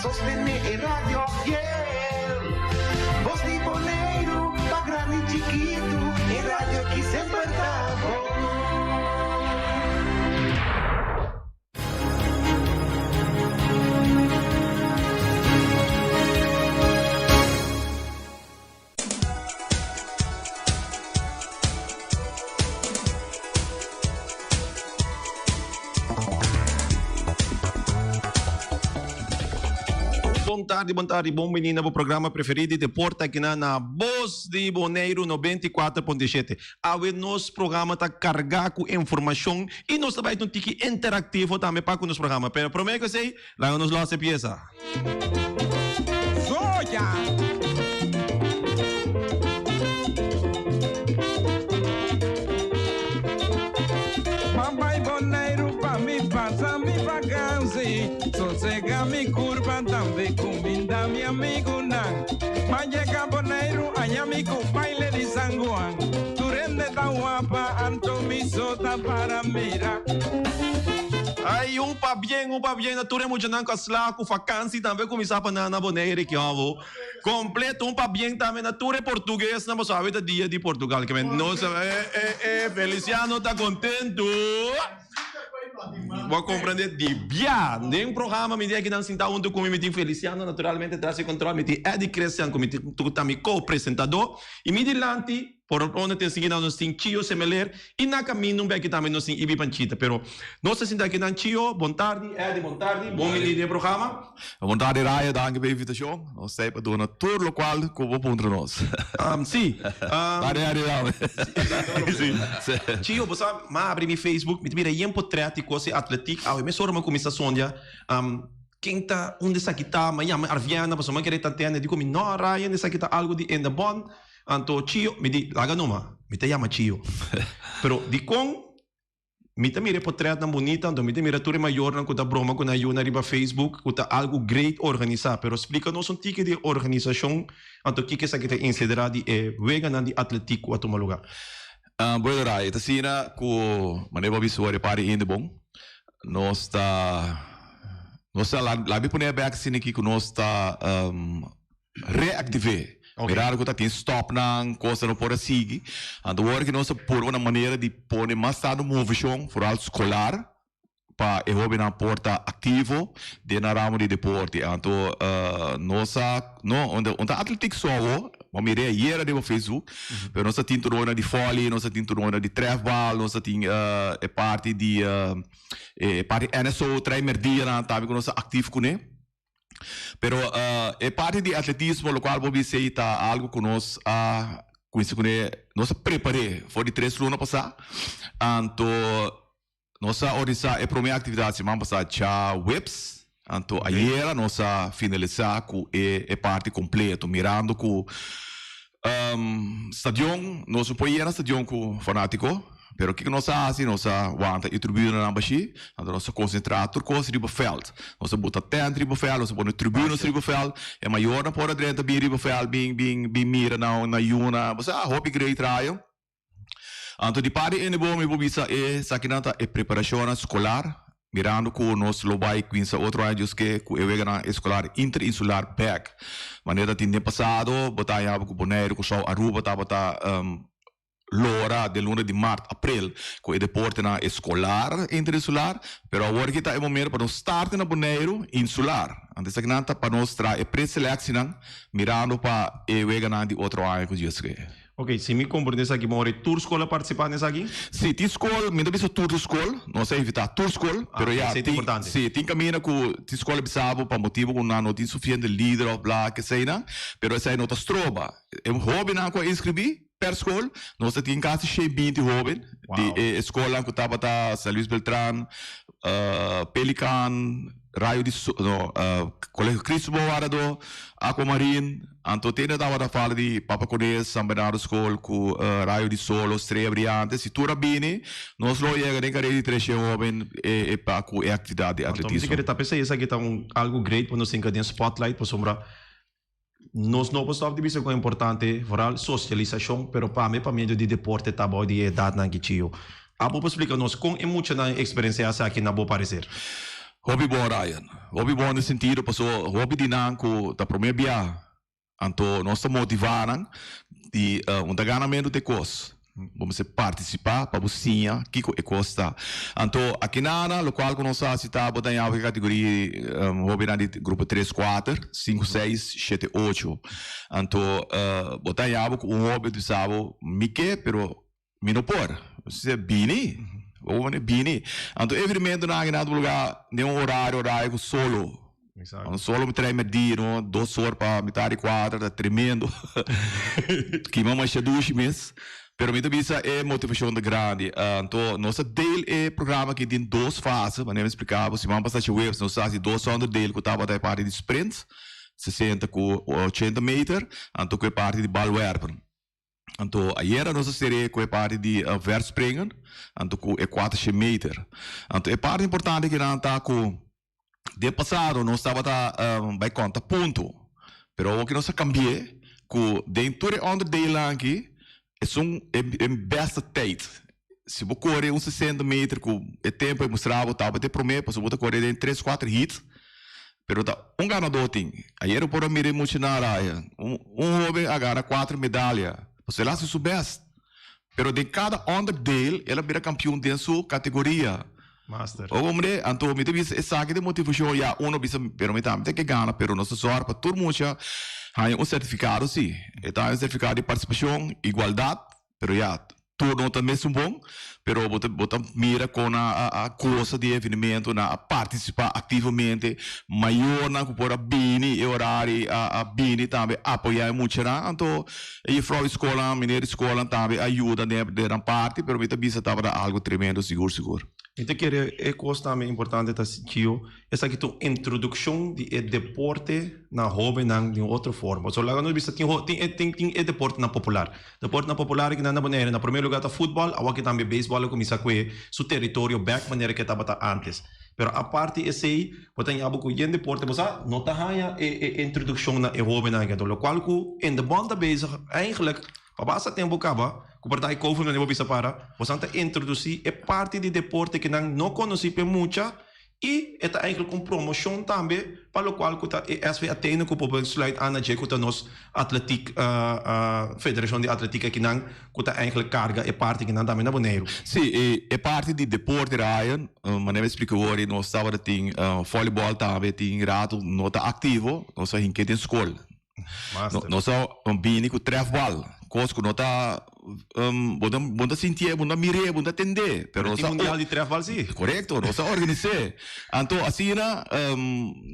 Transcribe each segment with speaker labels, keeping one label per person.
Speaker 1: sostené e radio fiel. Bos di Boneiru, pa grandi i chikitu, e radio ki semper ta bon.
Speaker 2: Bon tardi, bon tardi, bon bini na bo programa preferi di deporte aki na na Bos di Boneiru 94.7. Awe nos programa ta carga cu informacion y nos ta bay ta un tiki interactivo tambe pa cu nos programa. Pero prome cu esey, Laga nos los e piesa.
Speaker 1: Soja! M'a bai Boneiru pa mi pasa mi vakansi, sosega mi kurpa tambe kuminda mi amigunan. M'a yega Boneiru aña mi ku baile di San Juan, tur hende ta wapa anto mi so ta para mira.
Speaker 2: Ay, un pabien, un pabien na tur e muchanan ku a sla ku fakansi tambe kuminsá pa nan na Bonaire ki hòvo kompleto. Un pabien tambe na tur e portuguesnan pasobra awe ta dia di Portugal. Ke men nos e e e Feliciano ta kontentu. Bo a komprende di bia. Den programa mi tin akinan sintá huntu ku mi, mi tin Feliciano naturalmente tras e kòntròl, mi tin Eddy Christian ku mi tin ku ta mi ko-presentadó i mi dilanti Por ronda ten sigui nos tin Chio Semeler y na camino un beki tambe nos tin Ibi Panchita. Pero nos ta sinta akinan Chio, bon tardi, Eddy bon tardi, bon bini den e programa.
Speaker 3: Bon tardi Raya, danki pa e invitacion. Nos ta ei pa duna tur locual cu bo puntra nos.
Speaker 2: Si.
Speaker 3: Tardi Eddy tambe.
Speaker 2: Si. Chio, bo sa, m'a abri mi Facebook, mi ta mira yen potret di cos di atletiek. Awe mesora m'a cuminsa sondia ken ta, unda esaki ta, m'a yama Arviana pasobra m'a kere ta tende. Di cu mi, no Ryan, esaki ta algo di Endabon. Anto Chio, mi di, laga numa, mi ta yama Chio. Pero dikon mi ta mira e potretnan bunita, anto mi ta mira tur e mayornan ku ta broma ku nan yunan riba Facebook, ku ta algu great organisá. Pero splika nos un tiki di e organisashon, anto kiko esaki ta insiderá di e weganan di atletik ku a tuma lugá.
Speaker 3: Bueno Ray, e ta asina ku manera bo a bisa wor e par di hende bon. Nos ta, nos ta, laga mi pone bek asina aki ku nos ta reactivé.
Speaker 2: Ok.
Speaker 3: Mirando cu ta tin stopnan, cosnan no por a sigui. Anto wor ki nos a purba na manera di pone mas tanto movecion, vooral scolar, pa e hobennan por ta activo den nan ramo di deporte. Anto nos a, no, un ta atletiek so awo, bo mira ayera riba Facebook, pero nos a tin torneonan di volley, nos a tin torneonan di trefbal, nos a tin e parti di e parti NSO, trae merdianan tambe cu nos a actief cune. Pero e parti di atletismo locual bo bisa ei ta algo cu nos a cuminsa cune, nos a prepare for di tres luna pasa, anto nos a organisa e prome actividad siman pasa djaweps, anto ayera nos a finalisa cu e parti completo mirando cu Stadion, nos no por yena stadion ku fanátiko, pero kiko nos a hasi, nos a wanta e tribunanan bashí, anto nos a konsentrá tur kos riba vèlt. Nos a buta tènt riba vèlt, nos a pone tribunas riba vèlt, e mayornan por a drenta bin riba vèlt bin bin bin mira nan nan yuna, bo sa, hopi great rayo. Anto di parti ene bo mi por bisa e esakinan ta e preparashonnan skolar, mirando ku nos lo bai kuinsa otro aña Dios ke ku e weganan eskolar interinsular bek. Manera ta tin den pasado bo ta haña bo ku Boneiru, Kòrsou, Aruba tabata lora den luna di mart, aprel ku e deportenan eskolar interinsular, pero awor aki ta e momento pa nos start na Boneiru insular. Anto esakinan ta pa nos traha e preseleksinan mirando pa e weganan di otro aña ku Dios ke.
Speaker 2: Ok, si mi comprende esaki bon, ora tur skol a participa den esaki?
Speaker 3: Si, tin skol, mi ta bisa tur tur skol, nos a invita tur skol, pero ya,
Speaker 2: Esei ta
Speaker 3: tin,
Speaker 2: importante.
Speaker 3: si, tin caminda cu tin skol a bisa bo pa motibo cu nan no tin suficiente lider of bla keseinan, pero esei no ta stroba. E hobennan cu a inscribi per skol, nos ta tin casi shen binti hoben di e skolnan cu tabata San Luis Beltran, Pelican, Rayo di Sol, no, Colegio Cristo Bo Wardador, Aquamarine, anto tene tabata fala di Papa Cones, San Bernardo School cu Rayo di Solo, Estrella Brillante, si tur a bini, nos lo yega den careda di trece hoben e pa cu e actividad di
Speaker 2: Anto mi ta
Speaker 3: atletismo.
Speaker 2: kere ta p'esei esaki ta un algo great pa nos hinca den spotlight pasobra nos no por stop di bisa con importante vooral socialisacion pero pa mi pa medio di deporte ta bao di e edadnan ki chio. Abo por splica nos con e muchanan experiencia esaki na bo parecer?
Speaker 3: Hopi bon Ryan, hopi bon den sentido paso hopi di nan ku ta prome bia anto nos ta motiva nan di un ta gana mendo te kos. Bo mester participa pa bo siña kiko e kos ta. Anto akinana lokual ku nos a hasi ta bo ta ña e kategoria hobennan di grupo tres kuater, sinku seis, shete ocho. Anto bo ta haña bo ku un hoben bisa bo mi ke pero Mi no por. Si bini, bo por bini. Anto e evenimentonan aki nan ta luga den un horario horario ku solo.
Speaker 2: Exacto.
Speaker 3: Solo mi trae merdi, no, dos or pa mitad di kuater, ta tremendo. Kima masha dushi mes. Pero mi ta bisa e motivashon ta grandi. Anto nos a deel e programa aki den dos fase, manera mi splika bo siman pasa djaweps nos a hasi dos onderdeel ku tabata e parti di sprint, 60 ku 80 meter, anto ku e parti di balwerpen. Anto ayera nos a sere ku e parti di verspringen, anto ku e kuatershe meter. Anto e parti importante kinan ta ku den pasado nos tabata bai konta punto, pero awor ki nos a kambi'é ku den tur e onderdeelnan aki esun e beste tijd. Si bo kore un sesenta meter ku e tempo e mustra bo tabata e promé pasobra bo ta kore den tres kuater hit pero ta un ganadó tin. Ayer bo por a mira e mucha na raya un hoben a gana kuater medalia pasobra el a hasi su bèst pero den kada onderdeel el a bira kampion den su kategoria.
Speaker 2: Master.
Speaker 3: Obo hombre anto mi ta bisa esaki ta motivashon ya uno bisa pero mi tambe ta ke gana pero nos ta sòru pa tur mucha haña un sertifikado si e ta haña un sertifikado di partisipashon igualdat Pero ya, tur no ta mesun bon, pero bo ta bo ta mira kon nan a a gosa di e evenemento, nan a partisipá aktivamente, mayornan ku por a bini e orari a a bini tambe apoyá e muchanan, anto e jefrou di skolnan, meneer di skolnan tambe a yuda den den nan parti, pero mi ta bisa tabata algu tremendo sigur sigur.
Speaker 2: Mi ta kere e kos tambe importante ta Gio, Esaki ta un introdukshon di e deporte na hóbennan di un otro forma. So laga nos bisa tin tin e tin tin e deportenan popular. Deportenan popular aki nan na Bonaire na promé lugá ta futbòl, awor ki tambe beisbòl a kuminsá kue su teritorio bèk manera ke tabata ántes. Pero aparte esei bo ta ña bo ku yen deporte bo sa no ta haña e e introdukshon na e hóbennan aki. Anto lokual ku in de bond ta bezig eigenlijk pa basta tempu kaba ku por ta e covid manera bo bisa para, bosan ta introdusí e parti di deporte ke nan no konosí p'e mucha I e ta eigenlijk un promoshon tambe pa lokual ku ta e SV Athene ku por besluit aan na dje ku ta nos atletiek federashon di atletiek akinan ku ta eigenlijk karga e parti akinan tambe na Boneiru.
Speaker 3: Sí, e e parti di deporte Ryan, manera mi splika wor nos tabata tin volleyball tambe tin rato no ta aktivo, nos a hinke den skol. Nos a bini ku trèfbal, kos ku no ta bo ta bo ta sintié, bo no ta mir'é, bo no ta tend'é,
Speaker 2: pero nos a. Tin mundial di trèfbal sí.
Speaker 3: Korekto, nos a organis'é. Anto asina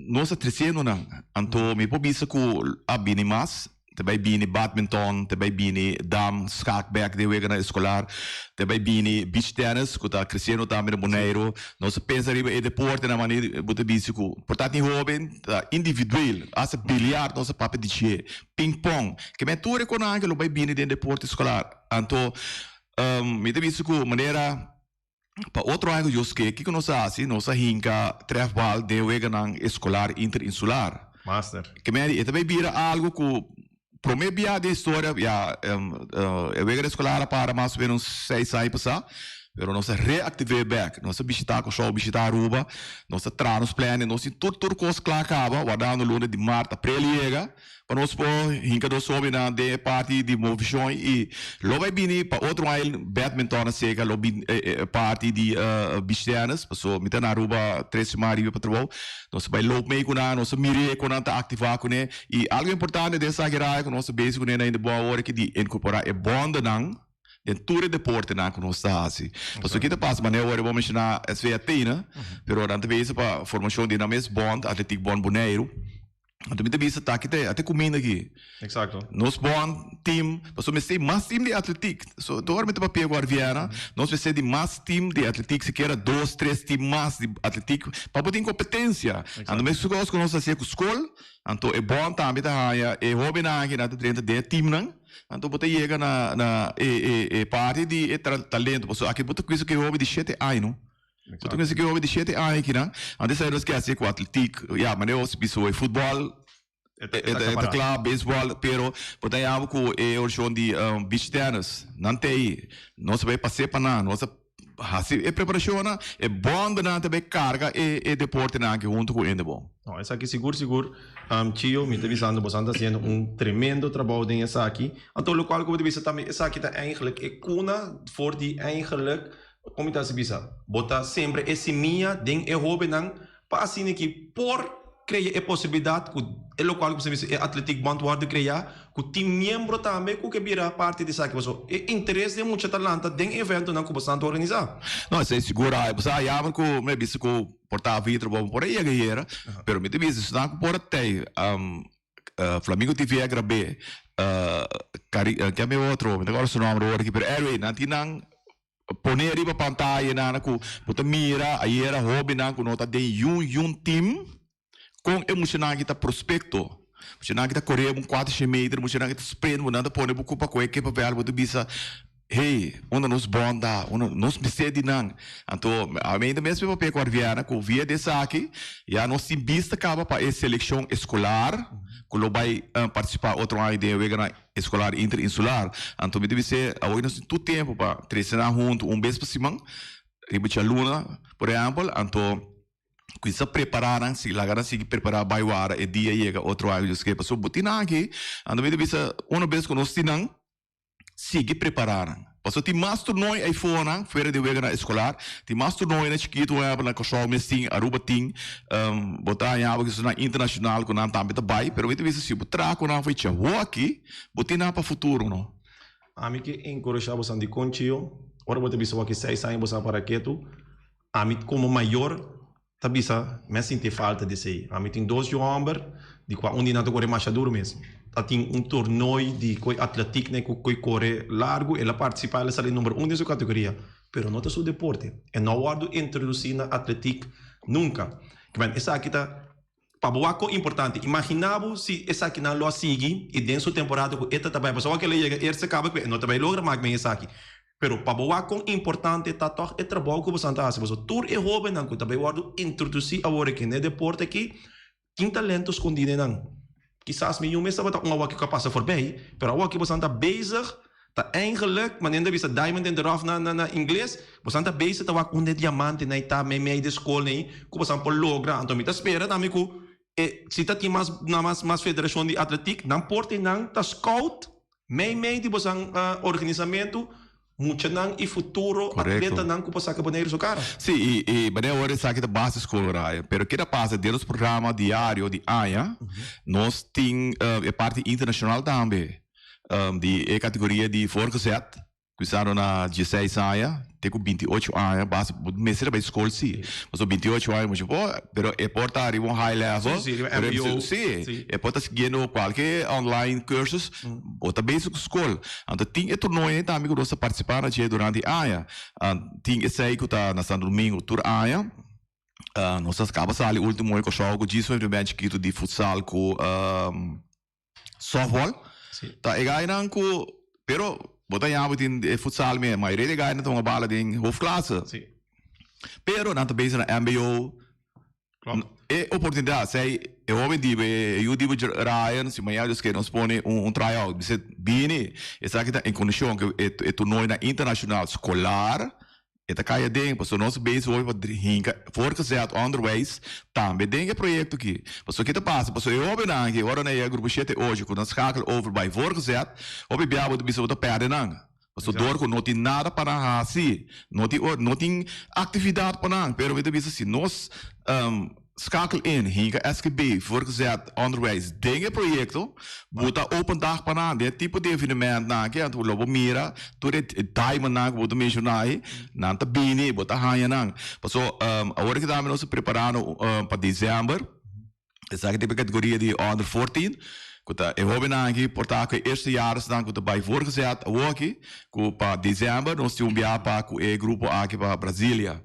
Speaker 3: nos a tresiendo nan. Anto mi por bisa ku a bini mas, ta bai bini badminton, ta bai bini dam, skak bèk den weganan eskolar, ta bai bini beach tennis ku ta kresiendo tambe na Boneiru. Nos a pensa riba e deportenan manera bo ta bisa ku por ta tin hóben ta individueel, hasta biliar nos a papia di dje, ping pong, ke men tur e konan ke lo bai bini den deporte eskolar. Anto mi ta bisa ku manera pa otro aña ku Dios ke, kiko nos a hasi? Nos a hinka trèfbal den weganan eskolar interinsular.
Speaker 2: Master.
Speaker 3: Ke men e ta bai bira algu ku prome bia den historia, ya e wega eskolar a para mas o menos seis aña pasá, pero nos a reaktivé bèk. Nos a bishitá Kòrsou, bishitá Aruba, nos a traha nos plènen, nos tin tur tur kos kla kaba, wardando luna di mart, aprel yega, pa nos por hinka nos hóbennan den e parti di movishon i lo bai bini pa otro aña badminton a seka, lo bin e parti di beach tennis, pasobra mi ta na Aruba tres siman ariba pa trabou, nos a bai loop mee ku nan, nos a mir'é kon nan ta aktivá kuné. I algo importante den esaki rayo ku nos ta bezig kuné na hende bon awor ke di inkorporá e bondanan den tur e deportenan ku nos ta hasi. Pasobra ki ta pasa, manera awor bo a menshoná SV Athena, pero nan ta bezig pa formashon di nan mes bond, Atletiek Bond Boneiru. Anto mi ta bisa ta ki ta e kuminda aki.
Speaker 2: Exacto.
Speaker 3: Nos bond team, pasobra mester mas team di atletiek. So tur ora mi ta papia ku Arviera, nos mester di mas team di atletiek, sikiera dos, tres team mas di atletiek pa bo tin kompetensia. Anto mes kos ku nos ta hasié ku skol, Anto e bon tambe ta haña e hóbennan aki nan ta drenta den e teamnan, anto bo ta yega na na e e e parti di e talento, pasobra aki bo ta kuminsa ku e hóben di shete aña no, bo ta kuminsa ku e hóben di shete aña akinan, anto esei nos ke hasi ku atletik, ya manera bo bisa hoy futbòl e ta kla, beisbòl, pero bo ta haña bo ku e orshon di beach tennis, nan ta ei, nos a bai pas'é pa nan, nos a. hasi e preparashonnan, e bòndenan ta bai karga e e deportenan aki huntu ku Indebon.
Speaker 2: No, esaki sigur sigur, Chio, mi ta bisando boso ta hasiendo un tremendo trabou den esaki. Anto lokual ku bo ta bisa tambe esaki ta eigenlijk e kuna for di eigenlijk, kon mi ta hasi bisa, bo ta sembra e simia den e hobennan Pa asina ki por krea e posibilidat ku e lokual ku bisa e Atletiek Bond wòrdu kreá, ku tin miembro tambe ku ke bira parti di esaki pasobra e interes di e mucha ta lanta den e eventonan ku boso ta organisá.
Speaker 3: No, esei sigur ai. Bo sa yamer ku mi a bisa ku por ta Vitro bo por a yega hera, pero mi ta bisa esnan ku por a tei Flamingo TV a grab'é, Cari, keme otro, mi ta kòrda su nòmber awor aki, pero anyway nan tin nan Pone riba pantaya nan ku bo ta mira ayera hobennan ku no ta den yun yun team kon e muchanan aki ta prospecto. Muchanan aki ta kore un kuater meter, muchanan aki ta sprint, bo nan ta pone bo kupa ku e kepa vèl bo ta bisa hey unda nos bòn ta, unda nos mester di nan. Anto ami ta mes papia ku Arviana ku via di esaki ya nos tin bista kaba pa e selekshon eskolar ku lo bai partisipá otro aña den e weganan. Eskolar interinsular. Anto mi ta bis'é, awor nos tin tur tempu pa trese nan huntu un bes pa siman, riba djaluna, por ehèmpel. Anto kuminsá prepará nan, si laga nan sigui prepará bai wara e dia yega otro aña ku Dios ke. Pasobra bo tin nan aki, anto mi ta bisa, una bes ku nos tin nan, sigui prepará nan. Pasobra tin mas tornooi ei fonan, fuera di weganan eskolar, tin mas tornoinan chikitu, por ehèmpel na Kòrsou mes tin, Aruba tin, bo ta haña bo kisanan internashonal ku nan tambe ta bai, pero mi ta bisa si bo traha ku nan for e chahó aki, bo tin nan pa futuro no.
Speaker 2: Ami ke enkurashá bosan di kon chio, ora bo ta bisa bo aki seis aña bo sa para ketu, ami komo mayor ta bisa mi a sinti e falta di esei. Ami tin dos yu hòmber, di kua un di nan ta kore masha duru mes. Ta tin un tornooi di koi atletik ne ku koi kore largu, el a partisipá, el a sali number un den su kategoria, pero no ta su deporte. E no a wòrdu introdusí na atletik nunka. Kimen esaki ta pa bo wak kon importante. Imaginá bo si esakinan lo a sigui i den su temporada ku e ta ta bai, pasobra ora ku el a yega eerste kaba ku e no ta bai logra mak men esaki. Pero pa bo wak kon importante ta tòg e trabou ku boso ta hasi, pasobra tur e hóbennan ku ta bai wòrdu introdusí awor aki na e deporte aki tin talento skondí den nan. Kisas mi yu mes tabata un awor ku a pasa forbei, pero awor aki boso ta bezig ta eigenlijk, manera nan ta bisa diamond in the rough na na ingles, boso ta bezig ta wak unda e diamantenan ei ta meimei di skol ei ku boso por logra. Anto mi ta spera tambe ku e si ta tin mas na mas mas federashon di atletik nan por tin nan ta scout Mei mei di bosan organisamentu, muchanan i futuro atletanan ku por saka Boneiru su kara.
Speaker 3: Sí, i i manera awor esaki ta basisschool Ryan, pero keda pasa den nos programa diario di aña nos tin e parti internashonal tambe di e kategoria di voorgezet Kuminsando na dieseis aña te ku binti ocho aña basta bo mester a bai skol si. Pasobra binti ocho aña mucha por, pero e por ta riba un high level.
Speaker 2: Sí, sí, riba mbo.
Speaker 3: Sí, e por ta siguiendo kualke online cursus, bo ta bezig ku skol. Anto tin e tornoinan tambe ku nos ta partisipá na dje durante e aña. Tin esei ku ta na Santo Domingo tur aña. Nos a kaba sali ultimo e Kòrsou ku djis un evenement chikitu di futsal ku Softball ta e gainan ku pero bo ta yama tin e futsal me mayoria di e gainan ta hunga bala den hoofdklasse. Pero nan ta bezig na mbo. E oportunidat sei e hoben di bo e yu di bo Ryan si mañana Dios kere nos pone un try out bisa bini esaki ta en kondishon ku e tornoinan internashonal skolar. E ta kai aden, pasobra nos bezig hopi pa hinka voortgezet onderwijs tambe den e proyekto aki. Pasobra ke ta pasa? Pasobra e hobennan aki, ora nan yega grupo shete, ocho, ku nan schakel over bai voortgezet, hopi bia bo ta bisa bo ta pèrdè nan. Pasobra dor ku no tin nada pa nan hasi, no tin no tin aktividat pa nan. Pero mi ta bisa si nos Schakel in, hinka SGB, voortgezet onderwijs den e proyecto, bo ta open dag pa nan, den e tipo di evenementnan aki, anto lo bo mira tur e diamondnan ku bo ta menshoná ei, nan ta bini, bo ta haña nan. Paso awor ki tambe nos ta preparando pa december, esaki ta e categoria di onder 14, ku ta e hobennan aki por ta ku e eerstejaarsnan ku ta bai voortgezet awor aki, ku pa december nos tin un biaha pa ku e grupo aki pa Brasilia.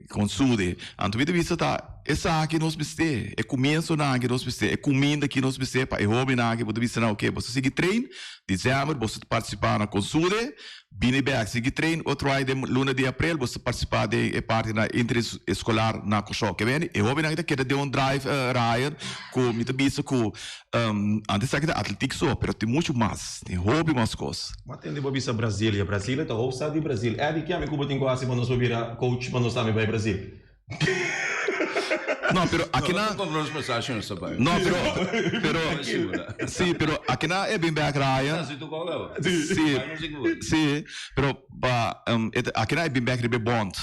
Speaker 3: Con sude. Anto mi ta bisa ta. Esaki nos mester, e kumiensonan aki nos mester, e kuminda aki nos mester pa e hobennan aki bo ta bisa nan oke boso sigui train, december boso ta partisipá na Consude, bini bek sigui train otro aña den luna di aprel boso ta partisipá den e partinan interescolar na Kòrsou. Ke beni e hobennan aki ta keda den un drive Ryan ku mi ta bisa ku antes esaki ta atletiek so pero tin muchu mas, tin hopi mas kos.
Speaker 2: Bo a tende bo bisa Brasilia, Brasilia ta hoofdstad di Brasil. Eddy, ke ami ku bo tin ku hasi pa nos por bira coach pa nos tambe bai Brasil?
Speaker 3: No, pero aki na.
Speaker 4: No compra nos pasaje nos ta bai.
Speaker 3: No, pero, pero, sí, pero aki na e bin bek Ryan.
Speaker 4: Si tu koga.
Speaker 3: Sí, sí, pero pa um, et, aki na e bin bek riba e bond.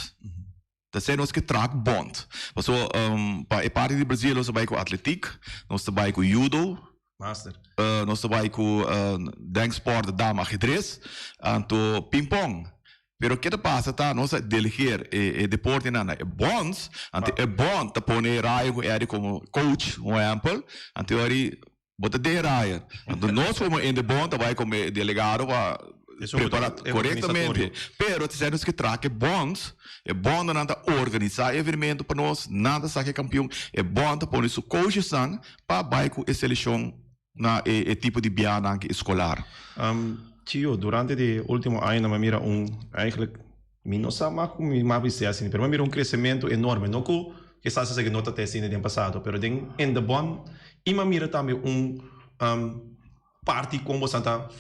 Speaker 3: Ta sey nos ke trak bond. Paso um, pa e parti di Brazil nos ta bai ku atletiek, nos ta bai ku judo,
Speaker 2: Master.
Speaker 3: Uh, nos ta bai ku uh, denksport, dam, ajedrez, anto ping-pong. Pero ke ta pasa ta nos a delegeer e deportenan na e bonds, anto e bond ta pone Ryan ku Eddie komo coach, un ehempel, anto e ora bo ta den Ryan. Anto nos komo in de bond ta bai komo e delegado pa prepara korektamente. Pero ta esei nos ke traha ku e bonds, e bondnan ta organisa e evenemento pa nos, nan ta saka e kampion, e bond ta pone su coachesnan pa bai ku e selekshon na e tipo di bianan ki eskolar.
Speaker 2: Chio, durante di e ultimo añanan mi a mira un, eigenlijk mi no sa mas ku mi mas bisé asina, pero mi a mira un kresementu enorme, no ku kisas esaki no ta te asina den pasado, pero den Indebon i mi a mira tambe un parti kon boso ta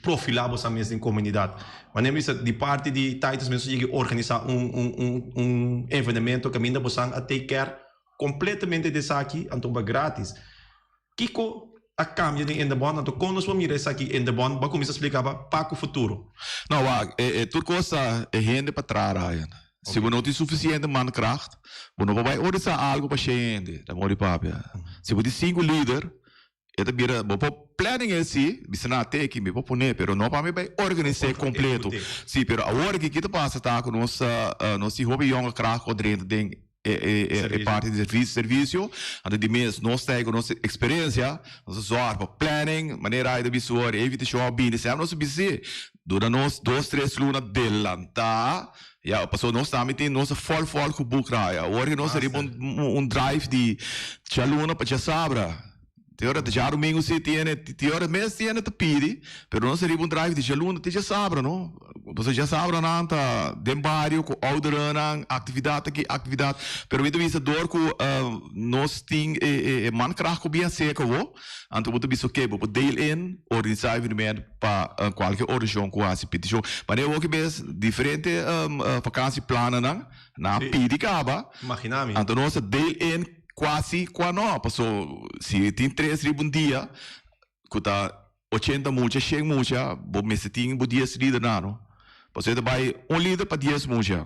Speaker 2: profilá boso mes den komunidat. Manera mi bisa di parti di Titus mes a yega organisá un un un evenemento kaminda boso a take care Completamente di esaki anto ba gratis. Kico a cambia den Indebon anto con nos por mira esaki Indebon bo a cuminsa splica ba pa cu futuro.
Speaker 3: No wak, e tur cos ta e hende pa traha Ryan. Si bo no tin suficiente mankracht, bo no por bay organisa algo pa shen hende, ta mori papia. Si bo tin cinco lider, E ta bira, bo por planning e si, bisa na teki mi por pone, pero no pa mi bai organis'é kompleto. Si, pero awor aki ki ta pasa ta ku nos nos tin hopi yonga krag ku a drenta den e e e parti di servisio, anto di mes nos ta ku nos eksperensia, nos ta zòrg pa planning, manera ai ta bisa wor e invitashon a bini, semper nos a bisa si, duna nos dos tres luna delantá, ya, pasobra nos tambe tin nos ta fòl fòl ku buk raya, awor ki nos ta riba un drive di djaluna pa djasabra. Te ora djadomingo si tiene, te ora mes tiene ta pidi, pero nos riba un drive di djaluna te djasabra no. Pasobra djasabra nan ta den bario ku ouderennan, aktividat aki, aktividat. Pero mi ta bisa dor ku nos tin e mankracht ku bien seka awo, anto bo ta bisa oke bo por deel in, organisá evenement pa kualke organisashon ku hasi petishon. Manera awo ki bes diferente vakansieplanennan nan a pidi kaba, anto nos ta deel in. Kua si, kua no. Paso si tin tres riba un dia ku ta ochenta mucha, shen mucha, bo mester tin bo dies lidernan no. Paso e ta bai un lider pa dies mucha.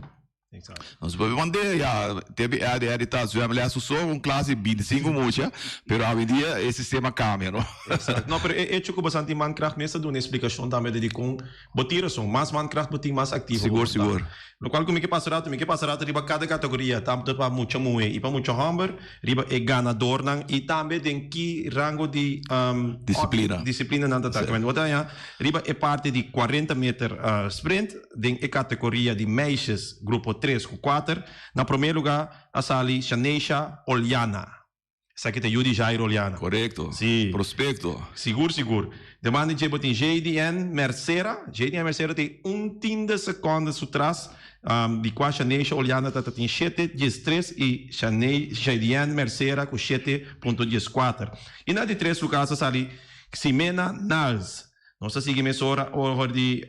Speaker 3: Nos por mand'é ya te bi Eddie, Eddie ta zwemles su so un klas di bintisinku mucha, pero awendia e sistema kambia no.
Speaker 2: Exacto. No, pero e hecho ku bo san tin mankracht mes ta duna e splikashon tambe di dikon Bo tin rason, mas mankracht bo tin mas aktivo
Speaker 3: bo por ta.
Speaker 2: Sigur, sigur. Lokual ku mi ke pasa rato, mi ke pasa rato riba kada kategoria, tantu pa mucha muhé i pa mucha hòmber, riba e ganadornan i tambe den ki rango di
Speaker 3: Disiplina.
Speaker 2: disiplina nan ta ta. Bo ta haña riba e parti di kuarenta meter sprint den e kategoria di meisjes grupo tres ku kuater, na promé lugá a sali Shaneisha Oliana. Esaki ta yu di Jairo Oliana.
Speaker 3: Korekto.
Speaker 2: Si.
Speaker 3: Prospekto.
Speaker 2: Sigur sigur. Den banda dje bo tin JDN Mercera. JDN Mercera tin un tiende sekonde su tras di kua Shaneisha Oliana ta ta tin shete dies tres i JDN Mercera ku shete punto dies kuater. I na di tres lugar sa sali Ximena Nals. Nos ta sigui mesora over di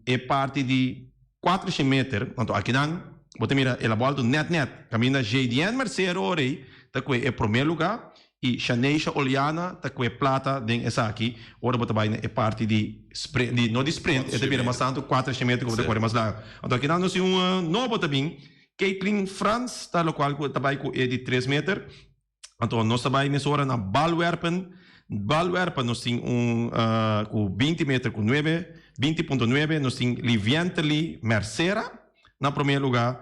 Speaker 2: e parti di 400 meter, anto akinan bo ta mira el a bolto net net, kaminda Jadien Mercero orei ta kue e prome luga i Shaneisha Oliana ta kue plata den esaki, ora bo ta bai na e parti di sprint, di no di sprint, e ta bira mas tantu 400 meter ku bo ta kore mas largu. Anto akinan nos tin un nobo ta bin, Caitlin Frans ta lokual ku ta bai ku e di tres meter. Anto nos ta bai mesora na balwerpen. Balwerpen nos tin un ku binti meter ku nuebe, binti punto nuebe. Nos tin Livientely Mercera na promé lugá.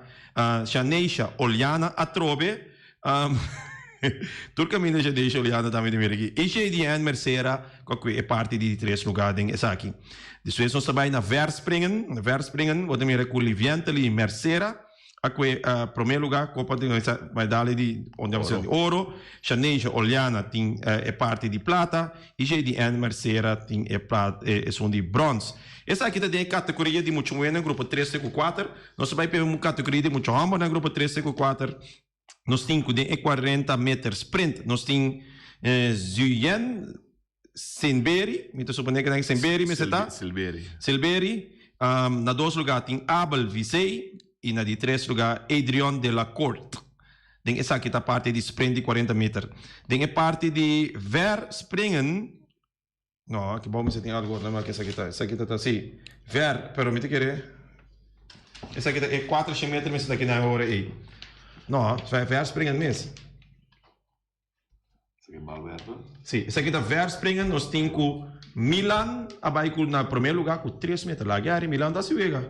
Speaker 2: Shaneisha Oliana atrobe. Tur kaminda Shaneisha Oliana tambe ta mira aki. I Shadianne Mercera ku a kue e parti di tres lugá den esaki. Despues nos ta bai na verspringen. Verspringen bo ta mira ku Livientely Mercera. A kue promé lugá Kopa di medalha di di oro, Shaneisha Oliana tin e parti di plata i JDN Mercera tin e esun di bròns. Esaki ta den e kategoria di mucha muhé na grupo tres te ku kuater. Nos ta bai p'e kategoria di mucha hòmber na grupo tres te ku kuater. Nos tin ku den e kuarenta meter sprint nos tin Zuyen Senberi, mi ta suponé ku nan Senberi mester ta.
Speaker 3: Silberi.
Speaker 2: Silberi. Na dos lugá tin Abel Visey i na di tres lugá Adrion de la Court. Den esaki ta parti di sprint di kuarenta meter. Den e parti di ver springen, no, aki bou mester tin algu, no ke esaki ta, esaki ta ta si, ver, pero mi ta kere esaki ta e kuatershen meter mester ta aki nan ora ei. No, ver springen mes. Sí, esaki ta verspringen. Nos tin ku Milan a bai ku na promé lugá ku tres meter. Laga yari Milan ta hasi wega.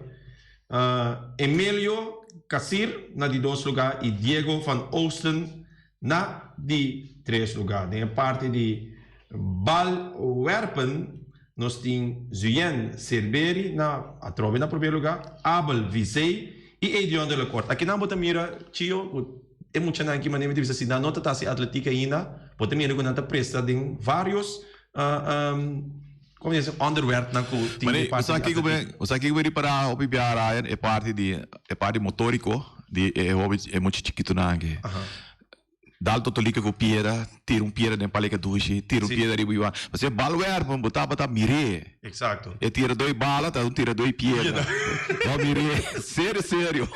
Speaker 2: Emilio Casir na di dos lugá i Diego van Oosten na di tres lugá. Den e parti di balwerpen nos tin Zuyen Cerberi na atrobe na promé lugá, Abel Visey i Adrian de la Corte. Akinan bo ta mira Chio ku E muchanan aki manera mi ta bisa si nan no ta ta hasi atletik ainda, bo ta mira ku nan ta presta den varios komo di onderwerpnan ku tin
Speaker 3: di
Speaker 2: parti
Speaker 3: di atletik. Bo sa kiko mi ripará hopi bia Ryan e parti di e parti motoriko di e hopi e mucha chikitunan aki. Dal totolika ku piedra, tira un piedra den paleka dushi, tira un piedra riba iwan. Pasobra e balwerpen bo tabata mir'é.
Speaker 2: Exacto.
Speaker 3: E tira doi bala ta un tira doi piedra. Bo mir'é. Serio serio.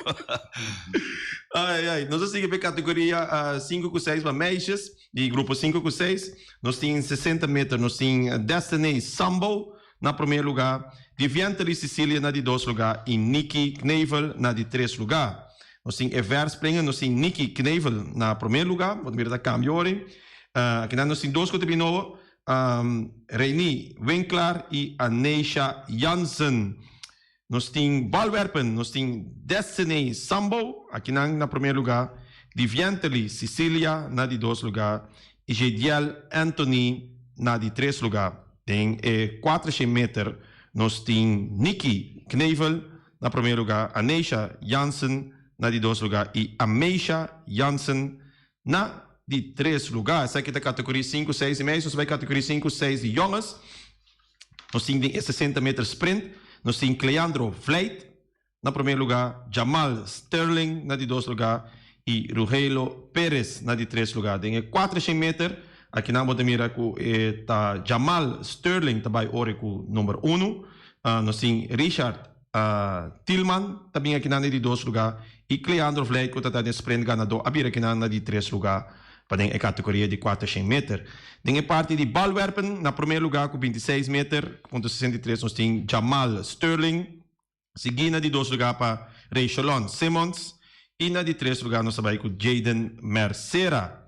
Speaker 2: Ai ai. Nos a sigui pa e categoria sinku ku seis pa meisjes, di grupo sinku ku seis. Nos tin 60 meter, nos tin Destiny Sambo na prome luga, Divientely Cecilia na di dos luga y Nicky Knevel na di tres luga. Nos tin e verspringen, nos tin Nicky Knevel na prome luga, bo ta mira ta cambio ori. Akinan nos tin dos ku ta bin nobo. Reni Winklaar y Aneisha Jansen. Nos tin balwerpen, nos tin Destiny Sambo, akinan na prome luga, Divientely Cecilia na di dos luga y Jediel Anthony na di tres luga. Den e kuatershen meter nos tin Nicky Knevel na prome luga, Aneisha Jansen na di dos luga y Ameisha Jansen Na di tres lugá, esaki ta kategoria sinku, seis i meis, nos bai kategoria sinku, seis di yònges. Nos tin den e sesenta meter sprint, nos tin Cleandro Vlijt na promé lugá, Jamal Sterling na di dos lugá i Rugelo Perez na di tres lugá. Den e kuatershen meter, akinan bo ta mira ku e ta Jamal Sterling ta bai ora ku number unu. Nos tin Richard Tilman ta bin akinan na di dos lugá i Cleandro Vlei ku ta ta den sprint ganadó a bira akinan na di tres lugá pa den e kategoria di kuatershen meter. Den e parti di balwerpen na promé lugá ku bintiseis meter punto sesenta i tres nos tin Jamal Sterling, siguí na di dos lugá pa Raychelon Simmons i na di tres lugá nos ta bai ku Jayden Mercera.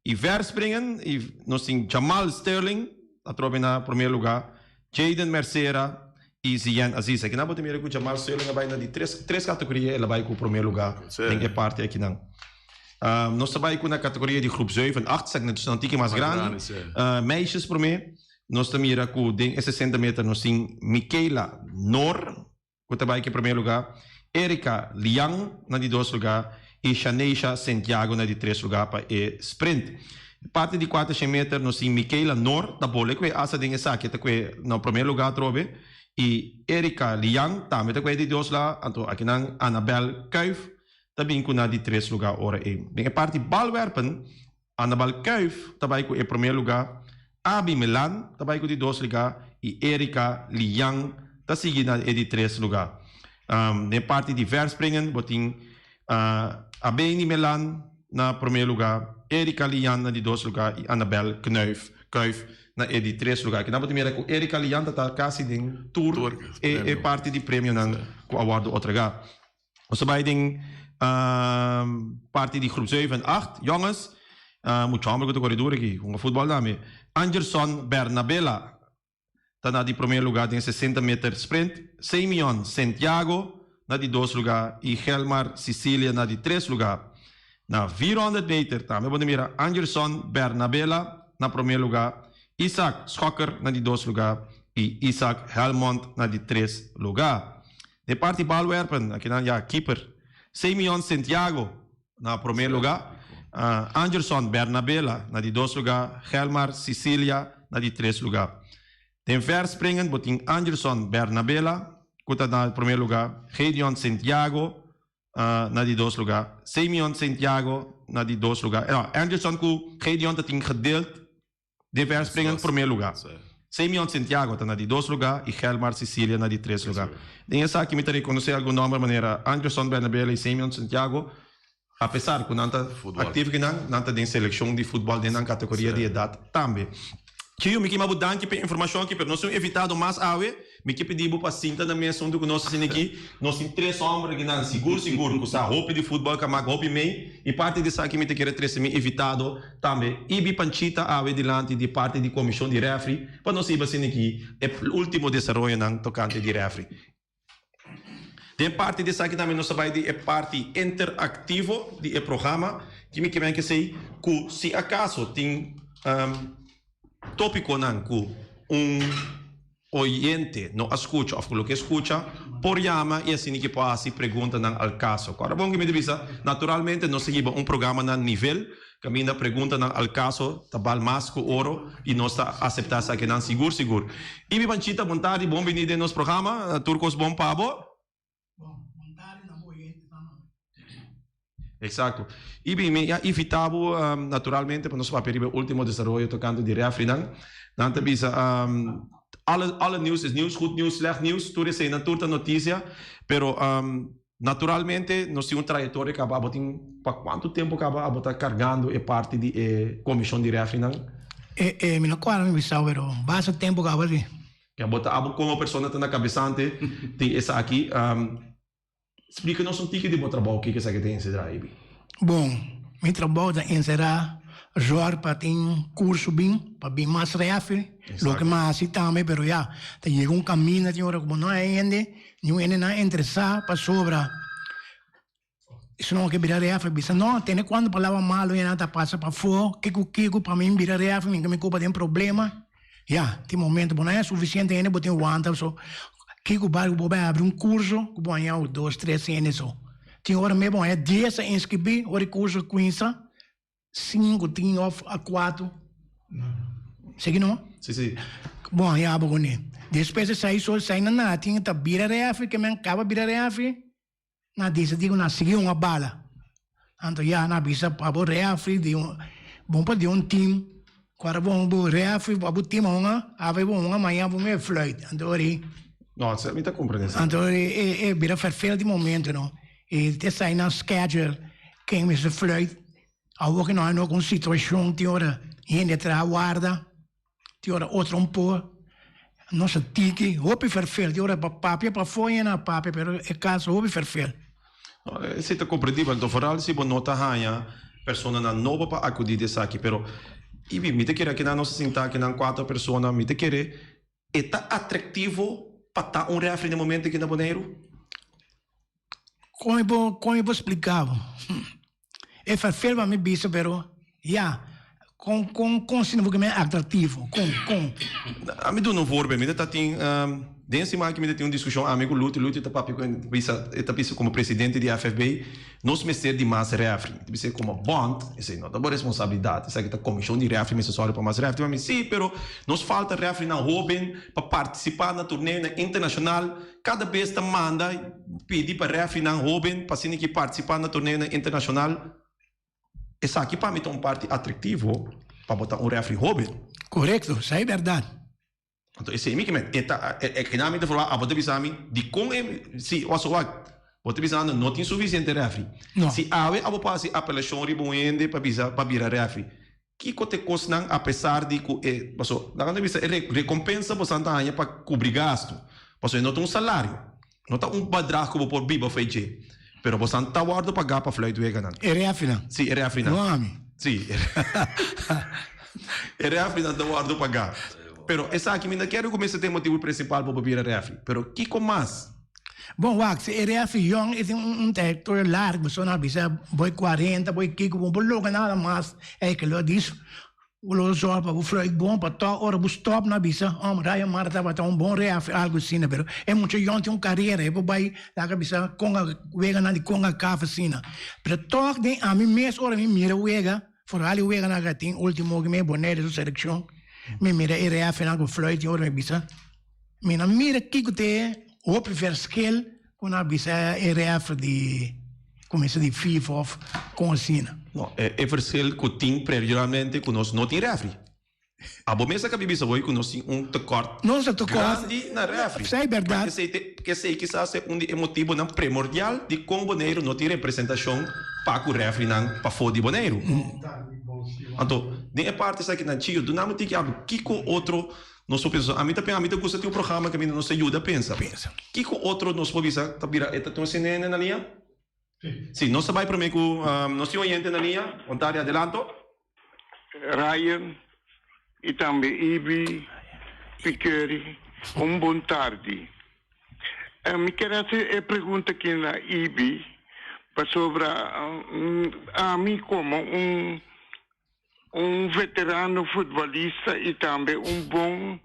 Speaker 2: I verspringen i nos tin Jamal Sterling atrobe na promé lugá, Jayden Mercera i Ziyan Aziz. Akinan bo ta mira ku Jamal Sterling a bai na di tres tres kategoria el a bai ku promé lugá den e parti akinan. Nos ta bai ku na kategoria di groep zeven, acht, esaki nan un tiki mas grandi. Meisjes promé, nos ta mira ku den e sesenta meter nos tin Michaela Noor ku ta bai ku e promé lugá, Erika Liang na di dos lugá i Shaneisha Sentiago na di tres lugá pa e sprint. Parti di kuatershen meter nos tin Michaela Noor ta bole ku e asa den esaki ta kue na promé lugá atrobe i Erika Liang tambe ta kue di dos lugá anto akinan Anabel Kuijf ta bin ku na di tres lugá ora ei. Den e parti balwerpen Anabal Kuijf ta bai ku e promé lugá, Abi Melan ta bai ku di dos lugá i Erika Liang ta sigui na e di tres lugá. Den e parti di verspringen bo tin Abeni Melan na promé lugá, Erika Liang na di dos lugá i Anabel Knuif, Kuijf, na e di tres lugá. Kinan bo ta mira ku Erika Liang ta ta kasi den tur e parti di premionan ku a wòrdu otorgá. Nos ta bai den parti di groep zeven en acht. Jongens, mucha homber ku ta kore duru aki, hunga futbòl tambe. Anderson Bernabela ta na di promé lugá den sesenta meter sprint. Semion Sentiago na di dos lugá i Gelmar Sicilia na di tres lugá. Na vierhonderd meter tambe bo ta mira Anderson Bernabela na promé lugá, Isaac Schokker na di dos lugá i Isaac Helmond na di tres lugá. Den parti balwerpen, akinan ya keeper. Simeon Santiago na promé lugá, Anderson Bernabela na di dos lugá, Gelmar Cicilia na di tres lugá. Den verspringen bo tin Anderson Bernabela ku ta na promé lugá, Gedeon Santiago na di dos lugá, Simeon Santiago na di dos lugá. No, Anderson ku Gedeon ta tin gedeeld Den verspringen promé lugá. Simeon Santiago ta na di dos lugá i Gelmar Cicilia na di tres lugá. Den esaki mi ta rekonosé algun nòmber manera Anderson Bernabela i Simeon Santiago, apesar ku nan ta aktivo ki nan, nan ta den selekshon di futbòl den nan kategoria di edat tambe. Chio, mi kima bo danki pa e informashon aki, pero nos tin un invitado mas awe. Mi ke pidi bo pa sinta na mesa huntu ku nos asina aki. Nos tin tres hòmber aki nan sigur sigur ku sa hopi di futbòl, ka mak hopi mei. I parti di esaki mi ta kere trese mi invitado tambe, Ibi Panchita awe dilanti di parti di komishon di rèfri pa nos hiba asina aki e último desaroyonan tokante di rèfri. Den parti di esaki tambe nos ta bai di e parti interaktivo di e programa ki mi ke men kesei ku si akaso tin topikonan ku un oyente no a skucha òf ku lo ke skucha por yama i asina ke por hasi preguntanan al kaso. Kòrda bon ku mi ta bisa, naturalmente nos ta hiba un programa na nivel kaminda preguntanan al kaso ta bal mas ku oro i nos ta aseptá esakinan sigur sigur. Ibi Panchita bon tardi, bon bini den nos programa, tur kos bon pa bo?
Speaker 4: Bon, bon tardi na bo oyentenan tambe.
Speaker 2: Exacto. Ibi, mi a invita bo naturalmente pa nos papia riba e ultimo desaroyo tocante di refrinan. Nan ta bisa alle alle nieuws is nieuws, goed nieuws, slecht nieuws, tur eseinan tur ta noticia, pero naturalmente nos tin un trayectoria caba, abo tin pa cuanto tempo caba abo ta cargando e parti di e comision di refrinan?
Speaker 4: E e mi no cuadra mi bisa pero basta tempo caba si.
Speaker 2: Abo ta abo como persona ta na cabesante di esaki. Splika nos un tiki di bo trabou, kiko esaki ta enserá, Ibi?
Speaker 4: Bon, mi trabou ta enserá zòrg pa tin kurso bin, pa bin mas rèfri, loke mi a hasi tambe, pero ya, ta yega un kaminda tin ora ku bo no hay hende, niun hende nan interesá pasobra esnan ke bira rèfri bisa no, tene kuantu palabra malu e nan ta pasa pafó, kiko kiko pa mi bira rèfri mi ke mi koba den problema. Ya, tin momento bo no haña sufisiente hende bo tin wanta so. Kiko bai ku bo bai habri un kurso ku bo haña un dos tres hende so. Tin ora mes bo haña dies a inskribí ora e kurso kuinsa sinku tin òf a kuatu. Sigui no?
Speaker 2: Si si.
Speaker 4: Bo haña bo kuné. Despues esei so esei nan na tin ta bira refri ke men kaba bira refri. Nan disidí ku nan sigui un a bala. Anto ya nan a bisa pa bo refri di un bon pa di un team. Ku ora bo bo refri pa bo team a hunga, awe bo hunga maña bo mester fluit. Anto ori.
Speaker 2: No, esei mi ta komprendé esei.
Speaker 4: Anto ori e e bira ferfel di momento no. E te sai nan schedule ken mester fluit. Awor ku no hay un situashon tin ora hende traha warda. Tin ora otro un por nos a tiki hopi ferfel tin ora pa papia pafó y na papia pero e caso hopi ferfel.
Speaker 2: No, esei ta comprendibel anto vooral si bo no ta haña personanan nobo pa acudi di esaki pero Ibi mi ta kere akinan nos a sinta akinan cuatro persona mi ta kere e ta atractivo pa ta un refri na e momento aki na Boneiru?
Speaker 4: Con mi por con mi por splica bo? E ferfel pa mi bisa pero ya con con con asina bo ke men atractivo con con.
Speaker 2: Ami duna un voorbeeld mi ta tin den siman aki mi ta tin un discusion ami cu Luti Luti ta papia cu bisa e ta bisa como presidente di FFB nos mester di mas refri mi ta bisa como bond esey no ta bo responsabilidad esaki ta comision di refri mester sori pa mas refri mi si pero nos falta refrinan hoben pa participa na torneonan internacional Kada bes ta manda pidi pa refrinan hoben pa asina ki partisipa na torneonan internashonal. Esaki pa mi ta un parti atraktivo pa bo ta un refri hoben.
Speaker 4: Korekto, esei bèrdat.
Speaker 2: Anto esei mi ke men e ta e kina mi ta forma abo ta bisa mi dikon e si waso wak bo ta bisando no tin sufisiente refri.
Speaker 4: No.
Speaker 2: Si awe abo por hasi apelashon riba un hende pa bisa pa bira refri Kiko ta e kosnan apesar di ku e paso laga nos bisa e rekompensa bosan ta haña pa kubri gastu paso e no ta un salario no ta un badrag ku bo por biba for e dje pero bosan ta wòrdu pagá pa fluit weganan.
Speaker 4: E refrinan.
Speaker 2: Si e refrinan.
Speaker 4: No ami.
Speaker 2: Si e refrinan ta wòrdu pagá pero esaki mi no kere ku mester ta e motibu prinsipal pa bo bira refri pero kiko mas.
Speaker 4: Bon wak, si e refi yong e tin un trayectoria largo, so nan a bisa boy cuarenta, boy kiko, bo por logra nada mas, ey ke lo a dicho. Bo lo zorg pa bo fluit bon pa tòg ora bo stòp nan bisa, Hòm, Ryan Mara tabata un bon rèfri, algu asina. Pero e mucha yòn tin un karera, e por bai laga bisa kon a weganan di Concacaf asina. Pero tòg den ami mes ora mi mira wega, foral e weganan ku a tin ultimo ku mi Bonaire su selekshon, mi mira e rèfrinan ku fluit i ora mi bisa, mi no mira kiko ta e hopi vèrskil Ku nan a bisa e ref di kuminsa di FIFA of kon asina?
Speaker 2: No, e verschil ku tin previamente ku nos no tin refri. Abo mes a kabi bisa hoy ku nos tin un tekort
Speaker 4: Nos ta tekort.
Speaker 2: grandi na refri.
Speaker 4: Esei
Speaker 2: Ma
Speaker 4: bèrdat.
Speaker 2: esei te esei kisas ta un di e motibonan primordial di kon Boneiru no tin representashon pa ku refrinan pafó di Boneiru. Anto, den e parti esaki nan Chio, duna mi tiki abo kiko otro Nos por pensa, ami ta pensa, ami ta gusta tin un programa kaminda nos ta yuda pensa.
Speaker 4: Pensa.
Speaker 2: Kiko otro nos por bisa ta bira e ta tin un CNN na liña?
Speaker 5: Si.
Speaker 2: Si, nos ta bai prome ku nos tin oyente na liña. Ontario, adelanto.
Speaker 5: Ryan y tambe Ibi Piqueri, un bon tardi. Mi kier haci e pregunta aki na Ibi pasobra ami como un Un veterano futbolista y tambe un bon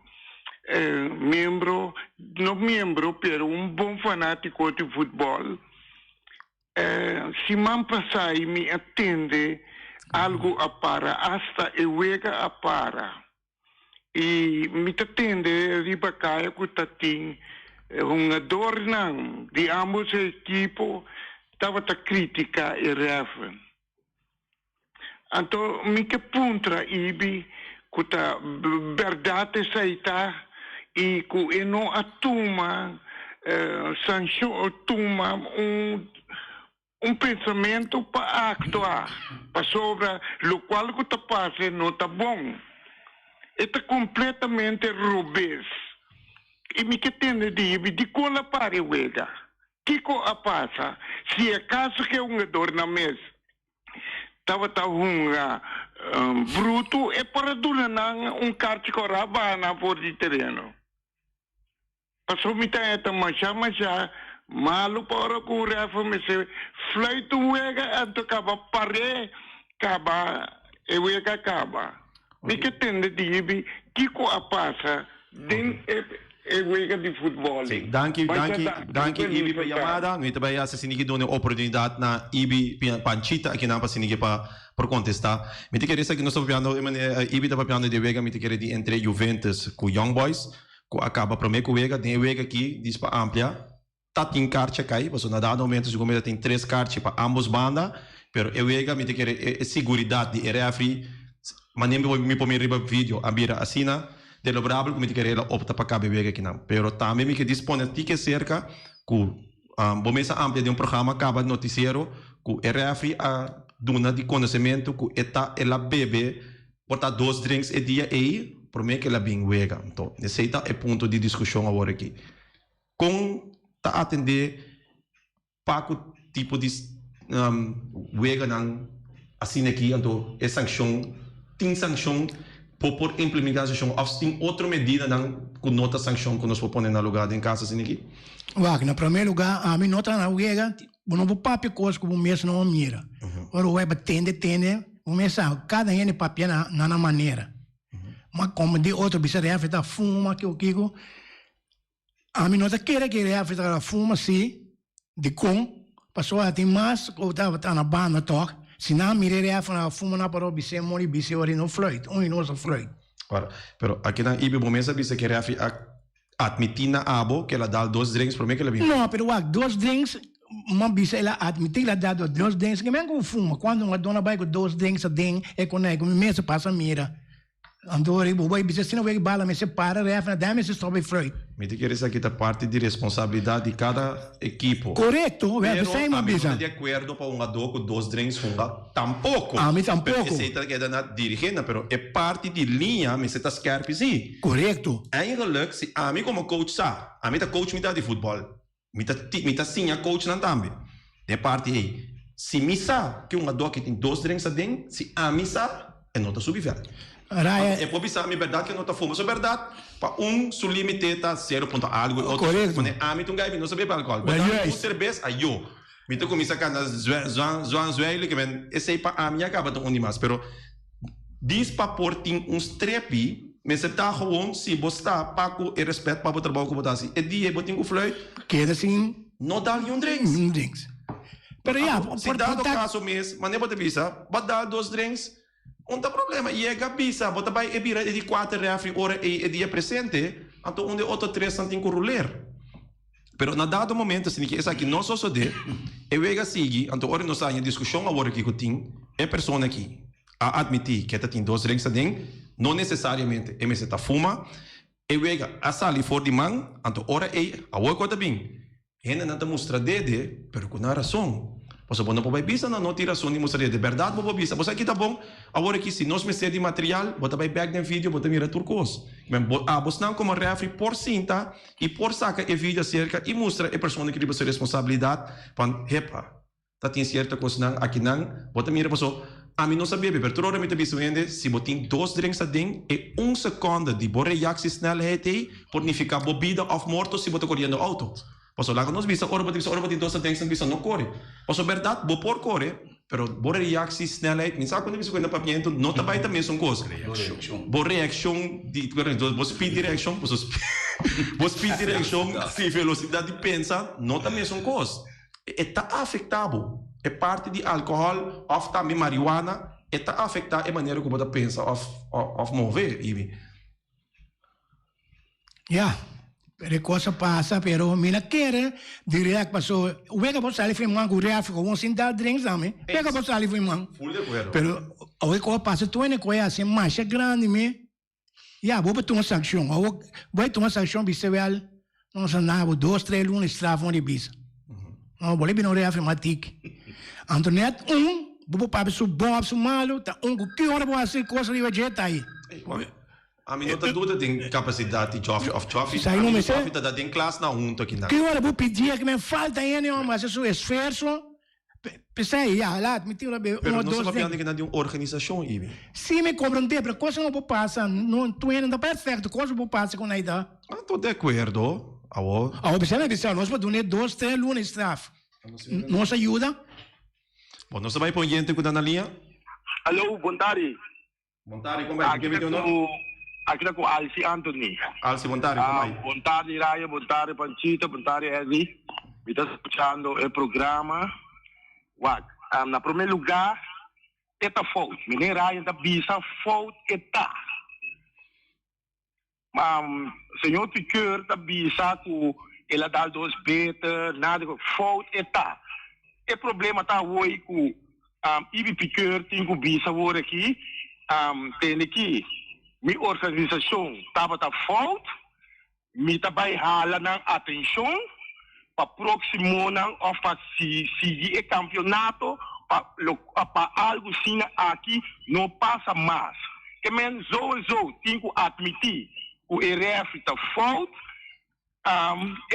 Speaker 5: miembro, no miembro, pero un bon fanatico di futbol. Siman pasa y mi a tende algo a para, hasta e wega a para. Y mi ta tende riba caya cu ta tin hungadornan di ambos ekipo tabata critica e referee. Anto mi ke puntra Ibi ku ta bèrdat esei ta i ku e no a tuma sanshon, tuma un un pensamentu pa aktua pasobra lokual ku ta pasa no ta bon. E ta kompletamente robes. I mi ke tende di Ibi dikon la para e wega? Kiko a pasa si acaso ke hungadornan mes tabata hunga brutu e por a duna nan un karchi kora baha nan for di tereno? Pasobra mi ta eta masha masha malu pa ora ku un refer mester fluit un wega anto kaba par'é kaba e wega kaba. Mi ke tende dibi kiko a pasa den e wega di futbòl.
Speaker 2: Sí, danki, danki, danki Ibi pa yamada. Mi ta bai hasi sinigi duna e oportunidat na Ibi Panchita akinan pa sinigi pa por kontestá. Mi ta kere esaki nos ta papiando e manera Ibi ta papiando di e wega mi ta kere di entre Juventus ku Young Boys ku a kaba promé ku wega. Den e wega aki dis pa amplia Ta tin karchi a kai, pasobra na dado momento segun mi ta tin tres karchi pa ambos banda, pero e wega mi ta kere e seguridat di e refri, manera mi mi por mira riba video a bira asina delobrabel ku mi ta kere el a opta pa kaba e wega akinan. Pero tambe mi ke dispone tike serka ku bo mes a amplia den un programa kaba notisiero ku e refri a duna di konosementu ku e ta el a bebe por ta dos drinks e dia ei prome ku el a bin wega. Anto esei ta e punto di diskushon awor aki. Kon ta atendé pa ku tipo di weganan asina aki? Anto e sankshon, tin sankshon por por implementá sankshon òf tin otro medidanan ku no ta sankshon ku nos por pone na lugá den kas asina aki?
Speaker 4: Wak, na promé lugá ami no ta na wega, bo no por papia kos ku bo mes no a mira. Ora bo bai pa tende tende, bo mes sa, kada hende papia na nan manera. Ma komo di otro bisa refi ta fuma kiko kiko. Ami no ta kere ku e refi ta fuma si, dikon? Pasobra tin mas ku tabata na banda tòg, si nan mira e refi na fuma nan por a bis'é mori bis'é ora i no fluit, un i nos a fluit.
Speaker 2: Ora, pero akinan Ibi bo mes a bisa ku e refi a atmití na abo ku el a dal dos drinks promé ku el a bin.
Speaker 4: No, pero wak, dos drinks, m'a bisa el a atmití el a dal dos drinks, ke men ku fuma, kuantu un a dona bai ku dos drinks aden e konai ku mi mes a pasa mira. Anto ora bo bai bisa asina wek bala mester para ref na dai mester stop e fruit.
Speaker 2: Mi ta kere esaki ta parti di responsabilidad di cada ekipo.
Speaker 4: Korekto, wèl
Speaker 2: Pero
Speaker 4: esei mi a
Speaker 2: ami no
Speaker 4: bisa.
Speaker 2: ta di akuerdo pa un ado ku dos drinks hunga tampoco.
Speaker 4: Ami
Speaker 2: Pero
Speaker 4: tampoco.
Speaker 2: esei ta keda na dirigente, pero e parti di liña mester ta skerpi si.
Speaker 4: Korekto.
Speaker 2: Eigenlijk si ami komo coach sa, ami ta coach mitad di futbòl, Mi ta mi ta siña coachnan tambe den e parti ei. Si mi sa ke un adoki tin dos drinks aden, si ami sa, e no ta subi vèlt.
Speaker 4: Raya.
Speaker 2: E por bisa mi bèrdat ke no ta fuma. So bèrdat, pa un su limite ta sero punto algu, e otro
Speaker 4: Korekto.
Speaker 2: pone ami ta un gai mi no sa bebe alkohòl.
Speaker 4: Wel
Speaker 2: Bo ta
Speaker 4: juist.
Speaker 2: un serbes, ayo. Mi ta kuminsá kanta zwan zwan zwijli ke men esei pa ami a kaba ta un di mas. Pero. Dis pa por tin un strepi, mester ta gewoon si bo sta pa ku e respet pa bo trabou ku bo ta hasi. E dia bo tin ku fluit.
Speaker 4: Keda sin.
Speaker 2: No dal niun drinks.
Speaker 4: Niun drinks. Pero ya,
Speaker 2: Si dado kaso mes, manera bo ta bisa, bo a dal dos drinks, un ta problema. Yega bisa, bo ta bai e bira e di kuater refri ora ei e dia presente, anto un di e otro tresnan tin ku ruler. Pero na dado momento si ke esaki no sosodé, e wega sigui, anto ora nos a haña diskushon awor aki ku tin e persona aki a atmití ke ta tin dos drinks aden, no nesesariamente e mester ta fuma, e wega a sali for di man, anto ora ei awor ku a ta bin, Hendenan ta mustra dede, pero ku nan rason. Pasobra bo no por bai bisa nan no tin rason di mustra dede. Bèrdat bo por bisa, bo sa ki ta bon? Awor aki si nos mester di material, bo ta bai bèk den video, bo ta mira tur kos. Men bo abosnan komo rèfri por sinta i por saka e video aserka i mustra e persona ki riba su responsabilidat pan hepa. Ta tin cierto cosnan akinan bo ta mira paso ami no sa bebe pero tur ora mi ta bisa un hende si bo tin dos drinks aden e un seconde di bo reactiesnelheid ey por nifica bo bida of morto si bo ta coriendo auto paso laga nos bisa ora bo ta bisa ora bo tin dos drinks nan bisa no core paso berdad bo por core pero bo reactiesnelheid mi sa cuando mi bisa cu hende papiento no ta bay ta mesun cos bo reaccion di bo speed di reaccion paso bo speed di reaccion si velocidad di pensa no ta mesun cos. E ta afektá bo. E parti di alkohòl òf tambe marihuana e ta afektá e manera ku bo ta pensa òf òf move, Ibi.
Speaker 4: Ya, pero e kos a pasa, pero mi na kere dirèkt paso wega bo sali for e man ku rèfri ku bo sin dal drinks tambe, wega bo sali for e man.
Speaker 2: Full de akuerdo.
Speaker 4: Pero awe ku a pasa tur hende ku a hasi masha grandi mi. Ya, bo por tuma sankshon. Awor bo a tuma sankshon bisa wèl, nos a na bo dos, tres luna straf un di bisa. No, bo lo bira un refri mas tiki. Anto nèt un, bo por papia su bon òf su malu, ta un ku ki ora bo hasi kos riba dje ta ei.
Speaker 2: Ami no ta duda den kapasidat di Joffrey òf Joffrey. Ami ku Joffrey ta da den klas na huntu akinan.
Speaker 4: Ki ora bo pidié ku men falta hende hòmber hasi su esfuerso P'esei, ya, laat mi tin un
Speaker 2: Pero
Speaker 4: o
Speaker 2: nos ta
Speaker 4: dos
Speaker 2: papiando
Speaker 4: den.
Speaker 2: kinan di un organisashon, Ibi.
Speaker 4: Sí, mi komprendé, pero kos no por pasa, no, tur hende no ta perfekto, kos no por pasa ku nan ta.
Speaker 2: Ah, to de akuerdo, awor.
Speaker 4: Awor, p'esei mi a bisa, nos por duna e dos, tres luna di straf. Nos a yuda.
Speaker 2: Bon, nos ta bai pa un yente ku ta na liña.
Speaker 6: Aló, bon tardi.
Speaker 2: Bon tardi, kon bai?
Speaker 6: Aki ta ku aki ta ku Alsi Anthony.
Speaker 2: Alsi, bon tardi, kon bai?
Speaker 6: Bon tardi Raya, bon tardi Panchito, bon tardi Eddie. Mi ta skuchando e programa. Wak, na prome lugá e ta fout. Meneer Ryan ta bisa fout e ta. Ma señor Piqueur ta bisa cu el a dal dos beter, nada cu fout e ta. E problema ta awor cu Ibi Piqueur tin cu bisa awor aki, tende ki mi organisacion tabata fout, mi ta bay hala nan atencion pa proximonan of pa sigui e campeonato pa pa algo asina aki no pasa mas. Ke men zo en zo tin cu admiti cu e refri ta fout,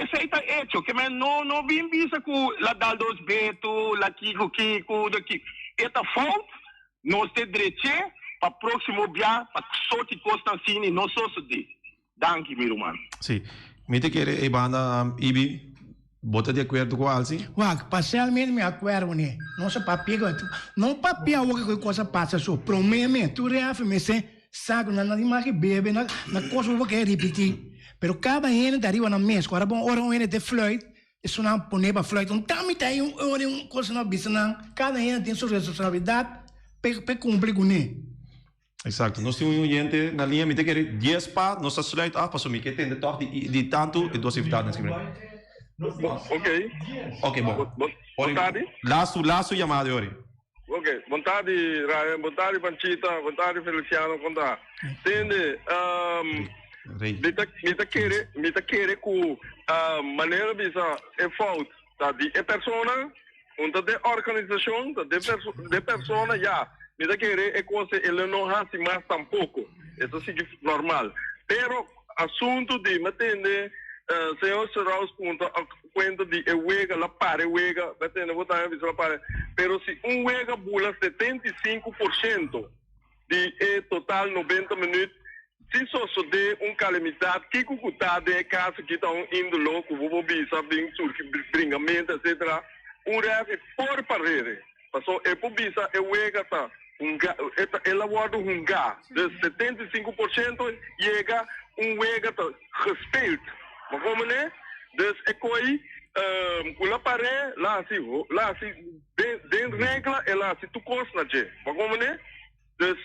Speaker 6: esey ta hecho. Ke men no no bin bisa cu la dal dos beto, la kico kico, de kico. E ta fout, nos te dreche pa proximo bia pa sorti cosnan asina no sosode. Danki mi ruman.
Speaker 2: Sí. Mi ta kere e banda Ibi, bo ta di akuerdo ku Alsi?
Speaker 4: Wak, parsialmente mi akuerdo kuné. Nos a papia ku no papia awor ku e kos a pasa so. Promé mi, tur refi mester sa ku nan na tin mas ke bebe, na kos ku bo ke ripití. Pero kada hende ta riba nan mes. Ku ora bon ora un hende te fluit, esunnan pone pa fluit. Un ta mi ta ei un ora un kos nan bisa nan, kada hende tin su responsabilidat pa e kumpli kuné.
Speaker 2: Exacto. Nos tin un oyente na liña. Mi ta kere dies pa nos a sluit af pasobra mi ke tende tòg di di tantu e dos invitadonan esaki.
Speaker 7: Ok.
Speaker 2: Ok, bon.
Speaker 7: Bon tardi.
Speaker 2: Lastu, lastu yamada yori.
Speaker 7: Ok, bon tardi Ryan, bon tardi Panchita, bon tardi Feliciano, kon ta? Tende, um, mi ta, mi ta kere, mi ta kere ku manera bisa e fout ta di e persona, Un ta den organisashon, ta den perso den persona ya. Mi ta kere e kos e lo no hasi mas tampoko. E ta sigui normal. Pero asuntu di mi a tende señor Seraus punta kuenta di e wega la para e wega, mi a tende bo tambe a bisa la para. Pero si un wega bula 75% di e total 90 minuut, si sosode un kalamidat, kiko ku ta den e kas aki ta un índolo ku bo por bisa bin surgi bringamento etcetera, un refi por parere. Paso e por bisa e wega ta. Hunga, e ta, el a wòrdu hungá. Dus 75% yega un wega ta gespeeld. Bo komo ne? Dus e koi ku la par'é la hasi, la hasi den, den regla el a hasi tur kos na dje. Bo komo ne? Dus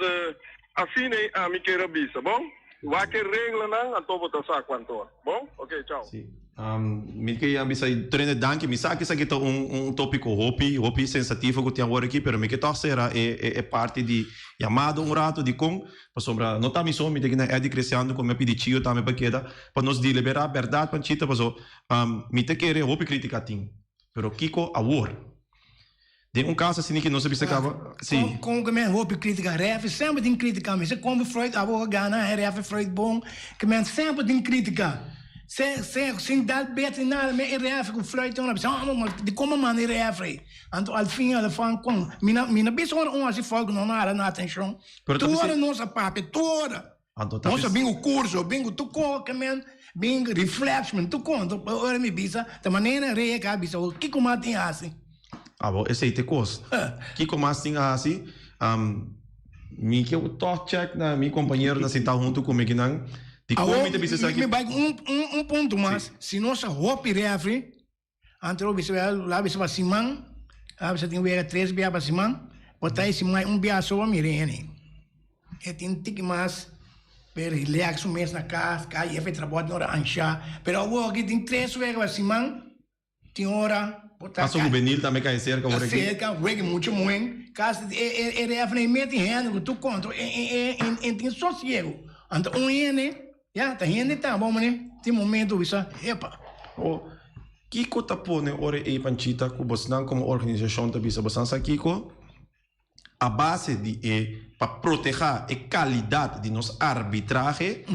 Speaker 7: asina ei ami kier a bisa. Bon? Wak e reglanan anto bo ta sa kuanto. Bon? Ok, chao.
Speaker 2: Sí. Mi ke ya bisa Trene danki. Mi sa ku esaki ta un un topiko hopi hopi sensativo ku tin awor aki, pero mi ke tòg sera e e parti di yamado un rato dikon, pasobra no ta mi so, mi ta kina Eddy Creciando ku mi a pidi Chio tambe pa keda pa nos deliberá bèrdat Panchita paso mi ta kere hopi kritika tin, pero kiko awor? Den un caso asina ki nos a bisa caba, si.
Speaker 4: Con con cu men hopi critica refi semper tin critica mi se como Freud abo a gana e refi Freud bon cu men semper tin critica se se sin dal bet ni nada men e refi cu Freud tin ora bisa oh ma di como a manda e refi anto al fin al fan con mi na mi na bisa ora un haci fout cu no na hala na atencion
Speaker 2: Pero ta
Speaker 4: tur
Speaker 2: bisa
Speaker 4: ora nos a papia tur ora
Speaker 2: Anto ta
Speaker 4: nos a
Speaker 2: bisa
Speaker 4: bin cu curso bin cu tur co cu men bin refreshment tur co anto ora mi bisa ta manera rey a ca bisa kico mas tin haci.
Speaker 2: Abo esei ta e kos. Kiko mas tin a hasi? Mi ke tòg chèk na mi kompañeronan sintá huntu ku mi kinan. Dikon mi ta bisa esaki?
Speaker 4: Mi bai ku un punto mas. Si nos a hopi refri, antes lo bisa lo bisa pa siman, lo bisa tin wega tres bia pa siman, por ta e siman un bia so a mira hende. E tin tiki mas pe relax su mes na kas, ka jefe e trabou tin ora anshá. Pero awor aki tin tres wega pa siman. Tin ora bo ta
Speaker 2: Paso juvenil tambe cae cerca ora aki.
Speaker 4: Cerca, wega mucho muhen. Casi e e ref na e meti hende cu tur contra e e e e tin sosiego. Anto un hende, ya, ta hende ta bo mane tin momento bisa hepa.
Speaker 2: O, kico ta pone ora ey Panchita cu bosnan como organisacion ta bisa bosnan sa kico? A base di e pa proteha e calidad di nos arbitrahe,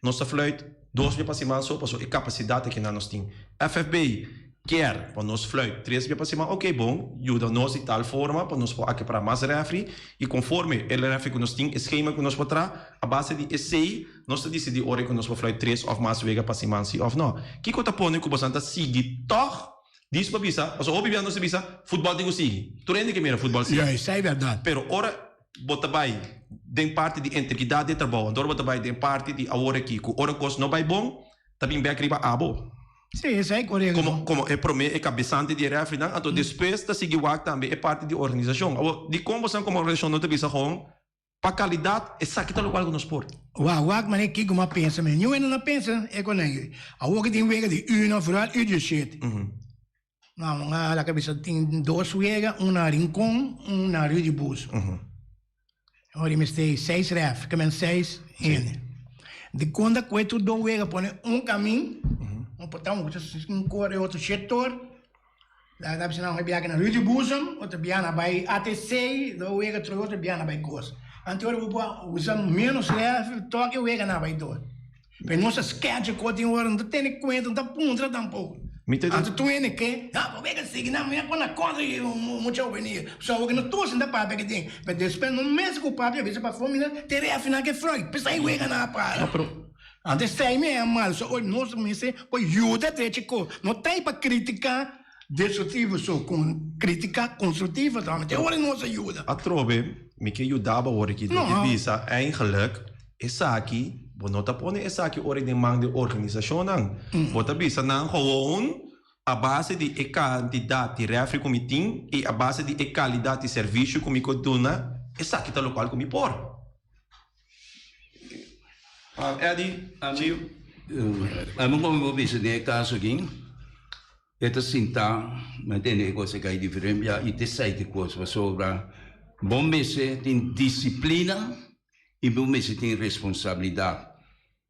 Speaker 2: nos ta fluit dos bia pa siman so pasobra e capacidad aki nan nos tin. FFB kier pa nos fluit tres bia pa siman, ok bon, yuda nos di tal forma pa nos por akepara mas refri y conforme e refri cu nos tin, e schema cu nos por traha, a base di esey nos ta dicidi ora cu nos por fluit tres of mas wega pa siman si of no. Kico ta pone cu bosan ta sigui tog Dis pa bisa, pasobra hopi bia nos ta bisa, futbòl tin ku sigui. Tur hende ke mira futbòl sigui.
Speaker 4: Ja, esei bèrdat.
Speaker 2: Pero ora bo ta bai den parti di integridat di e trabou, anto ora bo ta bai den parti di awor aki ku ora kos no bai bon, ta bin bèk riba abo.
Speaker 4: Sí, esei korekto.
Speaker 2: Komo komo e promé e kabesante di e rèfrinan, anto despues ta sigui wak tambe e parti di organisashon. Awor, dikon bosan komo organisashon no ta bisa gewoon Pa kalidat, esaki ta lokual ku nos por.
Speaker 4: Wak, wak manera kiko mi a pensa mi. Niun hende no a pensa e kon ei. Awor ki tin wega di uno, vooral u diesshete. Nou, nan a hala kabesa tin dos wega, un na Rincon, un na Rio di Bus. Awor i mester seis ref, ke men seis hende. Di konta ku e tur dos wega pone un kamin, un por ta un ku ta un kor e otro shetor. La ta bisa nan hopi biaha na Rudy Boezem, otro biaha na bai ATC, lo wega troy otro biaha na bai kos. Anto ora bo por usa menos ref, tok e wega na bai dor. Pero nos a schedule ku tin ora, no ta tene kuenta, no ta puntra tampoko. Anto tur hende ke, ah, bo wega sigui nan, mi a pone kontra i mucha ovenir. So awor no tur sinta papia ki tin. Pero despues no mester ku papia bisa pafó mi nan te ref nan ke Freud, p'esei wega nan a para. Antes esei mi a mal so oy nos mester por yuda drecha cos no ta pa critica destructivo so con critica constructivo tambe te ora nos a yuda.
Speaker 2: Atrobe mi ke yuda bo awor aki dor di bisa eigenlijk esaki bo no ta pone esaki ora den man di organisacionnan bo ta bisa nan gewoon a base di e cantidad di refri cu mi tin y a base di e calidad di servicio cu mi por duna esaki ta locual cu mi por. Eddie, Chiu.
Speaker 8: Ami como bo bisa den e caso aki, e ta sinta, mi a tende e cos a cay diferente bia y ta esaki e cos pasobra bo mester tin disciplina y bo mester tin responsabilidad.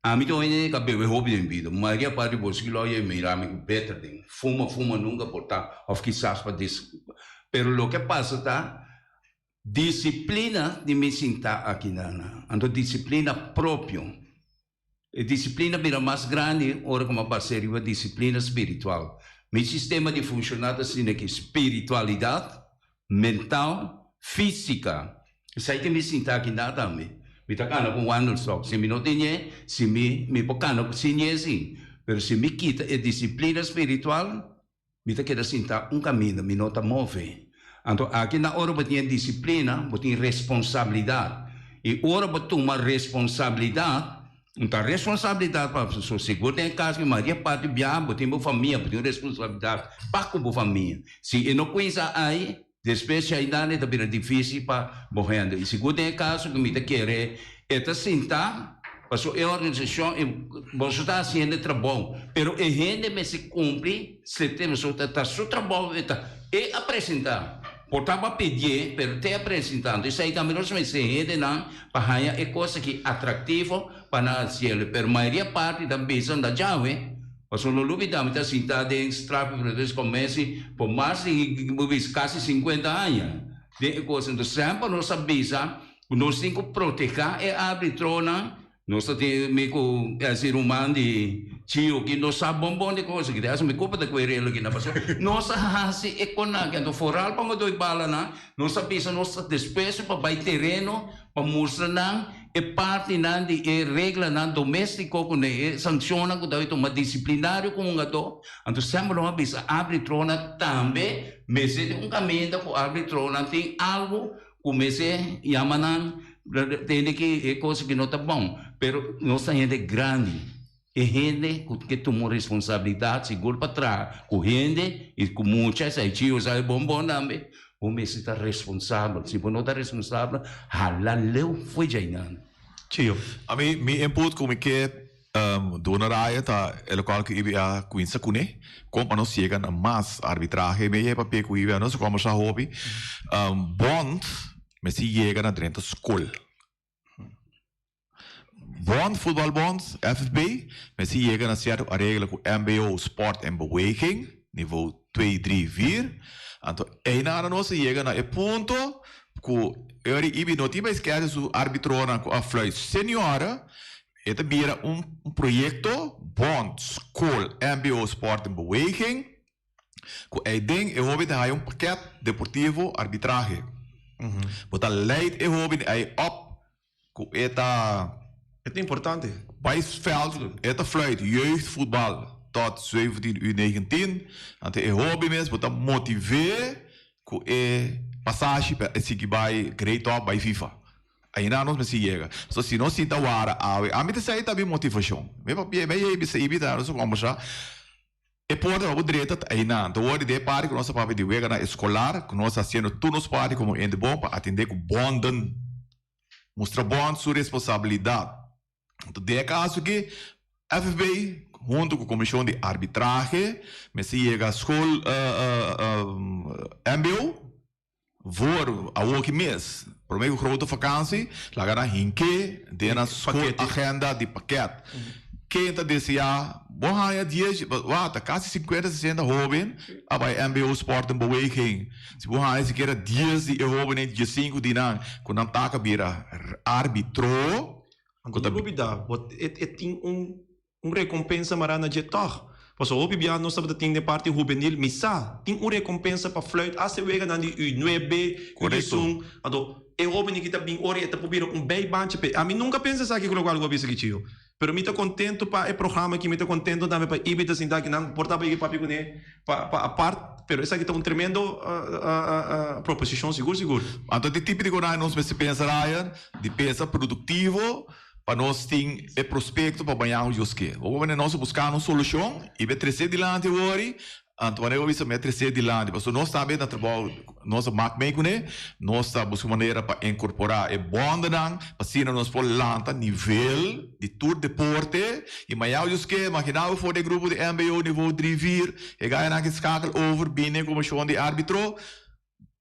Speaker 8: Ami ta un hende cu a bebe hopi den bida, mayoria parti di bo si lo a mira mi cu beter den fuma, fuma nunca por ta of kisas pa des, pero loke a pasa ta Disiplina di mi sintá aki nan. Anto disiplina propio. E disiplina bira mas grandi ora ku mi a bas'é riba disiplina spiritual. Mi sistema di funshoná ta asina ki spiritualidat, mental, físika. Esei tin mi sintá aki nan tambe. Mi ta kana ku wandelstok. Si mi no tin ñe, si mi mi por kana sin ñe si. Pero si mi kita e disiplina spiritual, Mi ta keda sintá un kaminda, mi no ta move. Anto aki na ora bo tin e disiplina, bo tin responsabilidat. I ora bo tuma responsabilidat, un ta responsabilidat pa so sigur den e kas mi maria parti biaha bo tin bo famia, bo tin responsabilidat pa ku bo famia. Si e no kuinsa ai, despues shainan e ta bira difisil pa bo hende. I sigur den e kaso ku mi ta kere e ta sinta pasobra e organisashon e boso ta hasiendo e trabou, pero e hende mester kumpli sete pasobra ta su trabou e ta e a presenta. Por ta bo a pidié, pero te a presentá. Anto esei tambe nos mester hendenan pa haña e kos aki atraktivo pa nan hasiel. Pero mayoria parti ta bisa nda djawe, pasobra no lubidá mi ta sintá den Strapi Produce Commerce por mas di bo bisa kasi sinkuenta aña den e kos. Anto semper nos a bisa ku nos tin ku protehá e arbitronan. Nos ta tin mi ku esi ruman di Chio ki no sa bon bon di kos aki. Esa mi kulpa ta ku e relo aki na pasobra nos a hasi e konaki. Anto foral pa mi doi balanan nos a bisa nos ta despuesto pa bai tereno pa mustra nan e partinan di e reglanan domestiko ku e sankshonnan ku ta tuma disiplinario ku hungadó. Anto semper nos a bisa arbitronan tambe mester tin un kaminda ku arbitronan tin algu Ku mester yama nan tende ki e kos aki no ta bon, pero nos ta hende grandi, e hende ku ke tuma un responsabilidat sigur pa traha ku hende i ku mucha, esei chiu esei bon bon tambe, bo mester ta responsabel, si bo no ta responsabel hala leu fo'i djainan.
Speaker 2: Chio.
Speaker 3: Ami mi input ku mi ke Duna raya ta e lokual ku IBA kuinsa kuné, kon pa nos yega na mas arbitrahe. Mi a yega papia ku IBA, nos a kombersá hopi. Bond mester yega na drenta skol. Bond, Futbal Bond, FFB, mester yega na sierto areglo ku mbo Sport en Beweging, nivo twee, drie, vier. Anto einan nos a yega na e punto ku e ora IBI no tin bai skèdje su arbitronan ku a fluit senior. E ta bira un proyekto Bond Skol mbo Sport en Beweging ku eiden e hoben ta haya un pakèt deportivo arbitrahe. Bo ta leid e hoben ei op ku e ta.
Speaker 2: E ta importante.
Speaker 3: Bai veld e ta fluit jeugdvoetbal tot 17 u 19. Anto e hoben mes bo ta motiv'é ku e pasashi pa e sigui bai grade op bai FIFA. Aina nos mester yega. So si nos sinta wara awe, ami ta esei ta mi motivashon. Mi papia, mi a yei bisa i ta nos a kombersá, e porta pa bo drenta ta einan. Ta wòrdu di e parti ku nos a papia di weganan eskolar, ku nos ta hasiendo tur nos parti komo hende bon pa atendé ku bònden. Mustra bònd su responsabilidat. Anto den e kaso aki, FFB huntu ku komishon di arbitrahe mester yega skol mbo. Voor awoki mes, prome ku grote vakansi, laga nan hinke den nan school agenda di paket. Ken ta desea bo haña dies, wak ta kasi sinkuenta, sesenta hoben a bai mbo Sport en Beweging. Si bo haña sikiera dies di e hobennan, diesinku di nan ku nan taka bira arbitro.
Speaker 2: Anto no lubida, bo e tin un Un rekompensa mará na dje tòg. Pasobra hopi bia nos tabata tin den parti hubenil, mi sa, tin un rekompensa pa fluit hasta e weganan di U nuebe, U diesun. Anto, e hóbennan ki ta bin ora e ta por bira un bijbaantje p'e. Ami nunka pensa esaki ku lokual ku a bisa ki Chio. Pero mi ta kontentu pa e programa aki, mi ta kontentu tambe pa Ibi ta sinta aki nan por tabata yega papia kuné pa pa apart, pero esaki ta un tremendo proposishon sigur sigur.
Speaker 3: Anto di tipo di konan nos mester pensa Ryan, di pensa produktivo. Pa nos tin e prospecto pa baña cu Dios ke. Bo manera nos a busca un solucion y be trece dilanti awori, anto manera bo bisa mi a trece dilanti pasobra nos tambe na trabao nos a mak mee cune, nos ta busca manera pa incorpora e bondenan pa asina nos por lanta nivel di tur deporte y maña Dios ke imagina bo for di e grupo di mbo nivo drie vier e gayanan ke schakel over bini e comision di arbitro.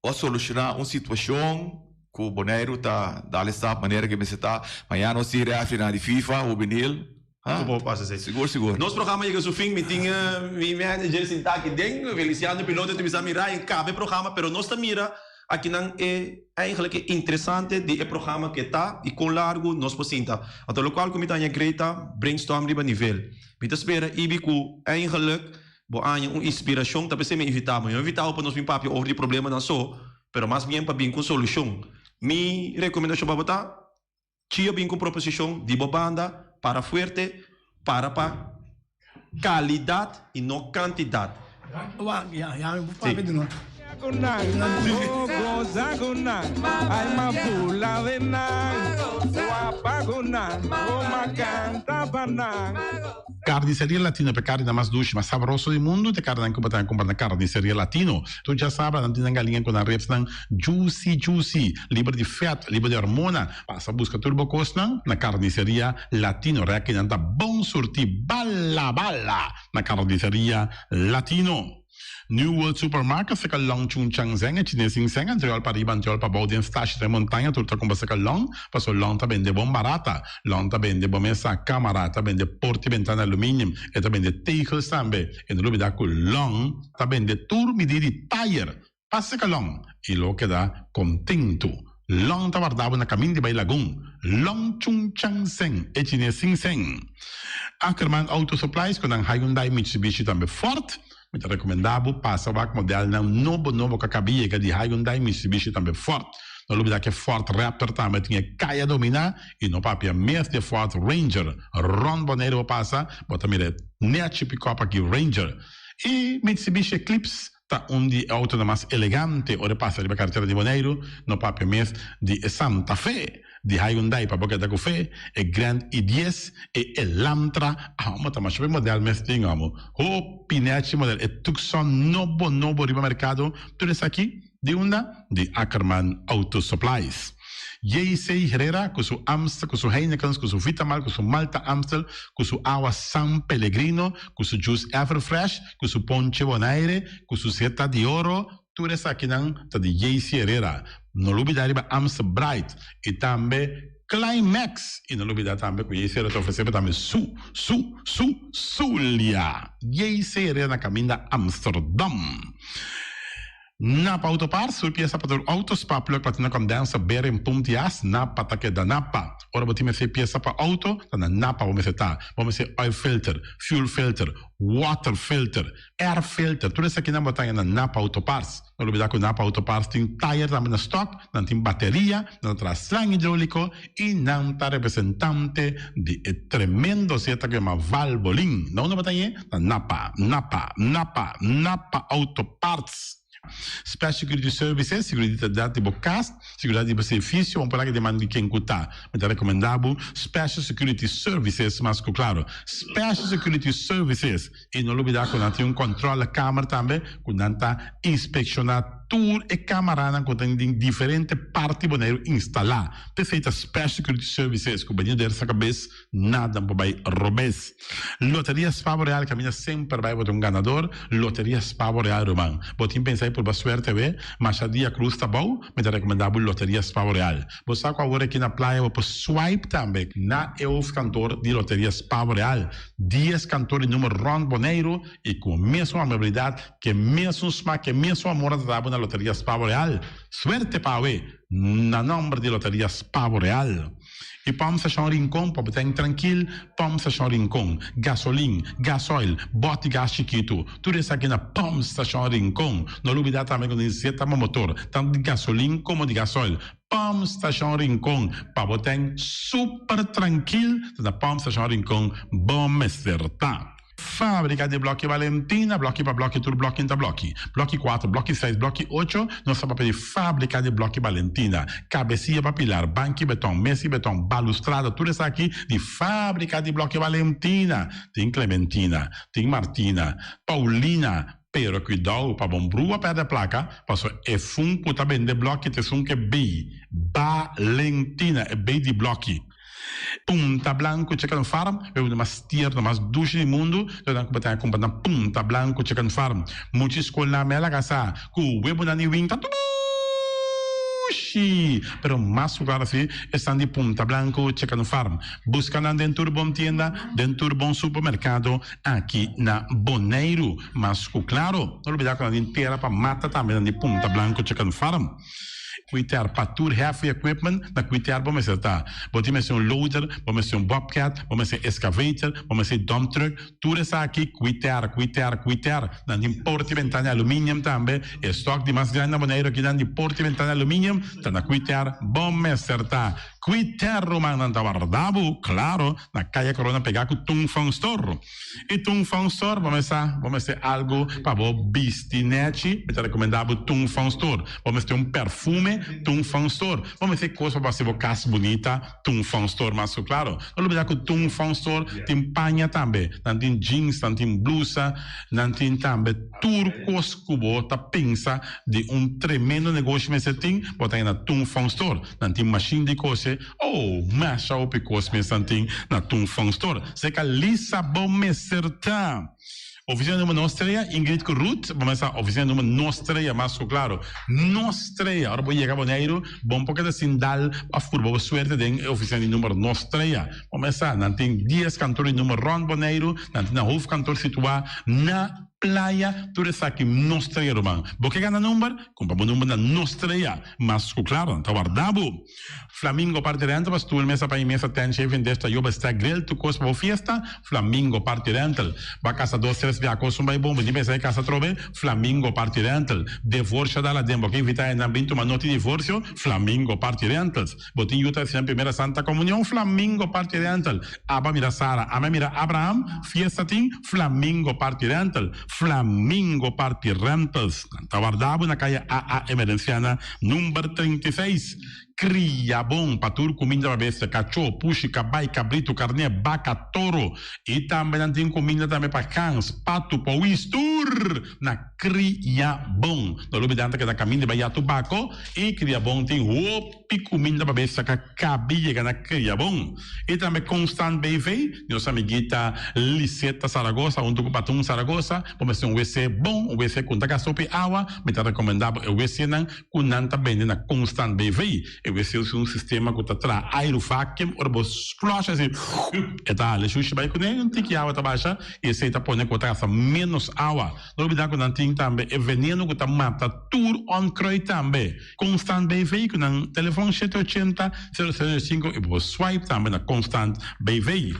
Speaker 3: Bo a solushoná un situashon ku Boneiru ta dal e stap manera ku e mester ta. Mañana nos tin refrinan di FIFA, hubenil. Ha?
Speaker 2: Ku por pasa esei.
Speaker 3: Sigur, sigur.
Speaker 2: Nos programa yega su fin. Mi tin mi manager sintá aki den, Feliciano Piloto ta bisa mi, Ryan, kaba e programa, pero nos ta mira akinan e eigenlijk e interesante di e programa ke ta i kon largu nos por sinta. Anto lokual ku mi ta haña great ta brainstorm riba nivel. Mi ta spera Ibi ku eigenlijk Bo haña un inspirashon, ta p'esei mi a invitá bo. Mi no a invitá bo pa nos bin papia over di problemanan so, pero mas bien pa bin ku un solushon. Mi rekomendashon pa bo ta, Chia bin ku un proposishon di bo banda, para fuerte, para pa kalidat i no kantidat.
Speaker 4: Wak, ya, ya mi por papia di no.
Speaker 9: Carniceria Latino pa e carninan mas dushi, mas sabroso di mundu, ta e carninan cu bo ta cumpra na Carniceria Latino. Tur djasabra nan tin nan galiña cu nan ribsnan juicy juicy, liber di vet, liber di hormona. Pasa busca tur bo cosnan na Carniceria Latino. Rekinan ta bon surti bala bala na Carniceria Latino. New World Supermarket seka long Chung Chang Zeng e chines sin seng antriol pa riba antriol pa bou den stashi den montaña tur ta kumpra seka long paso long ta bende bon barata long ta bende bo mesa kamara ta bende porta i bentana aluminium e ta bende tegels tambe e no lubida ku long ta bende tur midi di tayer pa seka long i lo keda kontentu long ta warda bo na kamin di bai lagun long Chung Chang Zeng e chines sin seng Ackerman Auto Supplies ku nan Hyundai Mitsubishi tambe Ford Mi ta rekomendá bo pasa wak modelnan nobo nobo ku a kaba yega di Hyundai, Mitsubishi tambe Ford. No lubidá ku e Ford Raptor tambe tin e kaya dominá i no papia mes di e Ford Ranger. Rònt Boneiru bo pasa, bo ta mira e nèchi pikòp aki Ranger. E Mitsubishi Eclipse ta un di e outonan mas elegante ora e pasa riba karetera di Boneiru, no papia mes di e Santa Fe. Di Hyundai pa bo keda ku fe, e Grand i dies, e Elantra, amo ta masha hopi model mes tin amo. Hopi nechi model, e Tucson nobo nobo riba merkado, tur esaki di unda? Di Ackerman Auto Supplies. JC Herrera ku su Amstel, ku su Heinekens, ku su Vitamal, ku su Malta Amstel, ku su awa San Pellegrino, ku su juice Everfresh, ku su ponche Bonaire, ku su Zeta di Oro, Tur esakinan ta di JC Herrera. No lubida riba Amstel Bright y tambe Climax. Y no lubida tambe cu JC Herrera ta ofrece bo tambe su, su, su, Zulia. JC Herrera na caminda Amsterdam. Napa Auto Parts, tur pieza pa tur auto, spark plug, platina condenser, bearing, pump di as, Napa ta keda Napa. Ora bo tin mester pieza pa auto, ta na Napa bo mester ta. Bo mester oil filter, fuel filter, water filter, Air filter, tur esakinan bo ta haña na Napa Auto Parts. No lubida ku Napa Auto Parts tin tayer tambe na stock, nan tin bateria, nan ta traha slang hidroliko i nan ta representante di e tremendo zeta ku yama Valvoline. Na unda bo ta hañ'é? Na Napa, Napa, Napa, Napa Auto Parts. Special Security Services, Seguridat di bo kas, seguridat di bo servisio, bo por laga den man di ken ku ta. Mi ta rekomendá bo Special Security Services mas ku klaro. Special Security Services. I no lubidá ku nan tin un kòntròlekamer tambe ku nan ta inspekshoná tur e kamaranan ku tin den diferente parti Boneiru instalá. P'esei ta Special Security Services ku bini der sa kabes nada por bai robes. Loteria Spa Boreal kaminda semper bai bo ta un ganador. Loteria Spa Boreal ruman. Bo tin pensa di purba suerte awe? Masha dia krus ta bou, mi ta rekomendá bo Loteria Spa Boreal. Bo sa ku awor aki na playa bo por swipe tambe na e hoofdkantoor di Loteria Spa Boreal. Dies kantoor di numer rònt Boneiru i ku e mesun amabilidat, ku e mesun smak, ku e mesun amor a trata bo na Loteria Spa Boreal. Suerte pa awe na nòmber di Loteria Spa Boreal. I Pòmp Stashon Rincon pa bo ten trankil, Pòmp Stashon Rincon, gasolin, gasoil, bòt di gas chikitu, tur esaki na Pòmp Stashon Rincon. No lubidá tambe ku nos zeta pa motor, tantu di gasolin komo di gasoil. Pòmp Stashon Rincon, pa bo ten super trankil, ta na Pòmp Stashon Rincon bo mester ta. Fábrika di Blòki Valentina, blòki pa blòki tur blòki ta blòki. Blòki kuater, blòki seis, blòki ocho, nos ta papia di Fábrika di Blòki Valentina. Kabesia pa pilar, banki beton, mesa di beton, balustrada, tur esaki di Fábrika di Blòki Valentina. Tin Clementina, tin Martina, Paulina, pero kuidou pa bon brua pèrdè plaka, pasobra e fun ku ta bende blòki ta esun ku e bei, Valentina, e bei di blòki. Punta Blanco Chicken Farm, e un mas tierno, mas dushi di mundu, lo nan ku bo ta kumpra na Punta Blanco Chicken Farm. Mucha skolnan mel a kasa ku webonan di winta dushi, pero mas ku klaro si esnan di Punta Blanco Chicken Farm. Buska nan den tur bon tienda, den tur bon supermerkado aki na Boneiru. Mas ku klaro, no lubida ku nan tin tera pa mata tambe nan di Punta Blanco Chicken Farm. Kuiter pa tur heavy equipment na kuiter bo mester ta. Bo tin mester un loader, bo mester un bobcat, bo mester excavator, bo mester dump truck, tur esaki kuiter, kuiter, kuiter. Nan tin porta y bentana di aluminium tambe. E stock di mas grandi na Boneiru aki nan di porta y bentana di aluminium ta na kuiter bo mester ta. Kwiter ruman nan ta warda bo, claro, na Kaya Corona pega ku Tung Fong Store. I Tung Fong Store bo mester bo mester algo pa bo bisti nechi, mi ta recomenda bo Tung Fong Store. Bo mester un perfume, Tung Fong Store. Bo mester kos pa bo hasi bo kas bunita, Tung Fong Store mas ku claro. No lubida ku Tung Fong Store tin paña tambe, nan tin jeans, nan tin blusa, nan tin tambe tur kos ku bo ta pensa di un tremendo negoshi mester tin, bo ta na Tung Fong Store. Nan tin mashin di kose, oh, masha hopi kos mes nan tin na Tung Fong Store. Seka Lisa bo mester ta. Oficina number nos trea, Ingrid ku Ruth, bo mester sa oficina number nos trea mas ku klaro. Nos trea, ora bo yega Boneiru, bo no por keda sin dal òf purba bo suerte den e oficina di number nos trea. Bo mester sa, nan tin dies kantor di number rònt Boneiru, nan tin nan hoofdkantoor situá na Playa, tur esaki nos trea ruman. Bo ke gana number? Kumpra bo number na nos trea. Mas ku klaro, nan ta warda bo. Flamingo Party Rental pa stoel, mesa pa i mesa, tent, shaving dish, tayoba, stack, grill, tur kos pa bo fiesta. Flamingo Party Rental. Bo a kasa dos, tres bia kos un bai bon, bo tin pensa e kasa atrobe? Flamingo Party Rental. Devorsio dal aden, bo ke invita hendenan bin tuma noti divorsio? Flamingo Party Rentals. Bo tin yu ta hasinan primera santa komunion? Flamingo Party Rental. Aba mira Sara, ame mira Abraham, fiesta tin? Flamingo Party Rental. Flamingo Party Rentals. Nan ta warda bo na kaya AA Emerenciana number 36. Kria bon pa tur kuminda pa bestia, kachó, pushi, kabai, kabritu, karné, baka, toro. I tambe nan tin kuminda tambe pa gans, patu, powis, tur na Kria Bon. No lubida nan ta keda kaminda bai ya tubako i Kria Bon tin hopi kuminda pa bestia ka kabi yega na Kria Bon. I tambe Constant BV, nos amiguita Liseta Zaragoza huntu ku Patun Zaragoza, bo mester un wc bon, un wc ku no ta gasta hopi awa, mi ta rekomenda bo e wcnan ku nan ta bende na Constant BV. E wc usa un sistema ku ta traha airu vacuum, ora bo flush asi e ta hala e shushi bai kuné, un tiki awa ta basha i esei ta pone ku bo ta gasta ménos awa. No olbida ku nan tin tambe e veneno ku ta mata tur onkruid tambe. Constant BV ku nan telefon shete ochenta, sero sero sinku i bo por swipe tambe na Constant BV.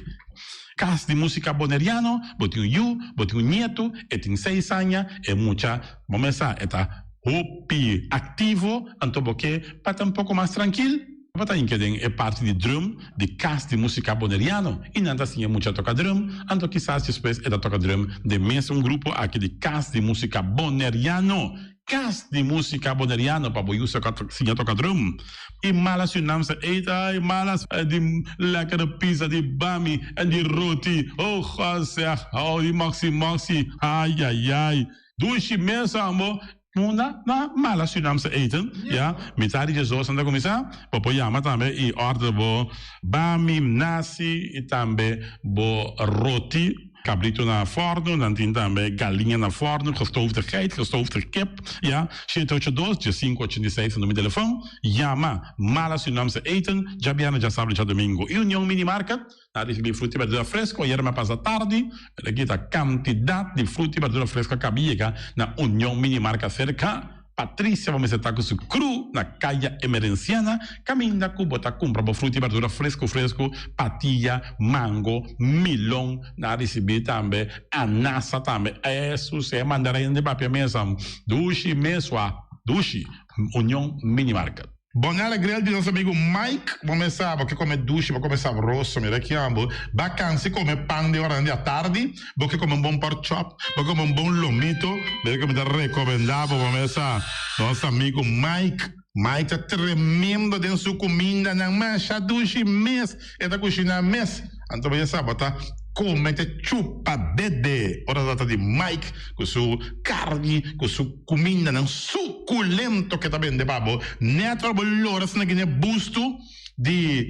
Speaker 9: Kas di Musika Boneriano, bo tin un yu, bo tin un nietu, e tin seis aña, e mucha bo mes sa e ta hopi aktivo, anto bo ke pa ta un poko mas trankil? Bo ta hinka den e parti di drum di Kas di Musika Boneriano i nan ta siña mucha toka drum, anto kisas despues e ta toka drum den mes un grupo aki di Kas di Musika Boneriano. Kas di Musika Boneriano pa bo yusa siña toka drum. I mala Surinaamse eten, ai malas di lekkere pizza di bami en di roti, oh God zeg, oh di moxi moxi, ai ai ai. Dushi mes ambo. Munda na mala Surinaamse eten, ya. Mitad di diesdos nan ta kuminsá. Bo por yama tambe i order bo bami, nasi i tambe bo roti. Kabrito na fòrnu, nan tin tambe galiña na fòrnu, gestoofde geit, gestoofde kip, ya. Shete ocho dos, diesinku ochenta i seis ta numero di telefòn. Yama Mala Surinaamse Eten, djabièrnè, djasabra i djadumingu. I Union Mini Market. Na ricibi fruta y berdura fresco ayer me pasa tardi, pero aki ta cantidad di fruta y berdura fresco a caba yega na Union Mini Marca cerca Patricia bo mester ta cu su crew na Caya Emerenciana caminda cu bo ta cumpra bo fruta y berdura fresco fresco, patilla, mango, milon, na ricibi tambe anasa tambe, esu se mandarin di papia mesa dushi mesua dushi Union Mini Market.
Speaker 10: Bonella Grill di nos amigo Mike, bo mes sa bo ke come dushi, bo come sabroso, mira ki ambo, ba cansi come pan den oranan di atardi, bo ke come un bon pork chop, bo ke come un bon lomito, mira ke mi ta recomenda bo, bo mes sa, nos amigo Mike, Mike ta tremendo den su cumindanan, masha dushi mes, e ta cushina mes, anto bo ya sa bo ta come te chupa dede, ora ta trata di Mike cu su carni, cu su. Kumindanan sukulento ke ta bende pa bo. Nèt ora bo lora asina gine bustu di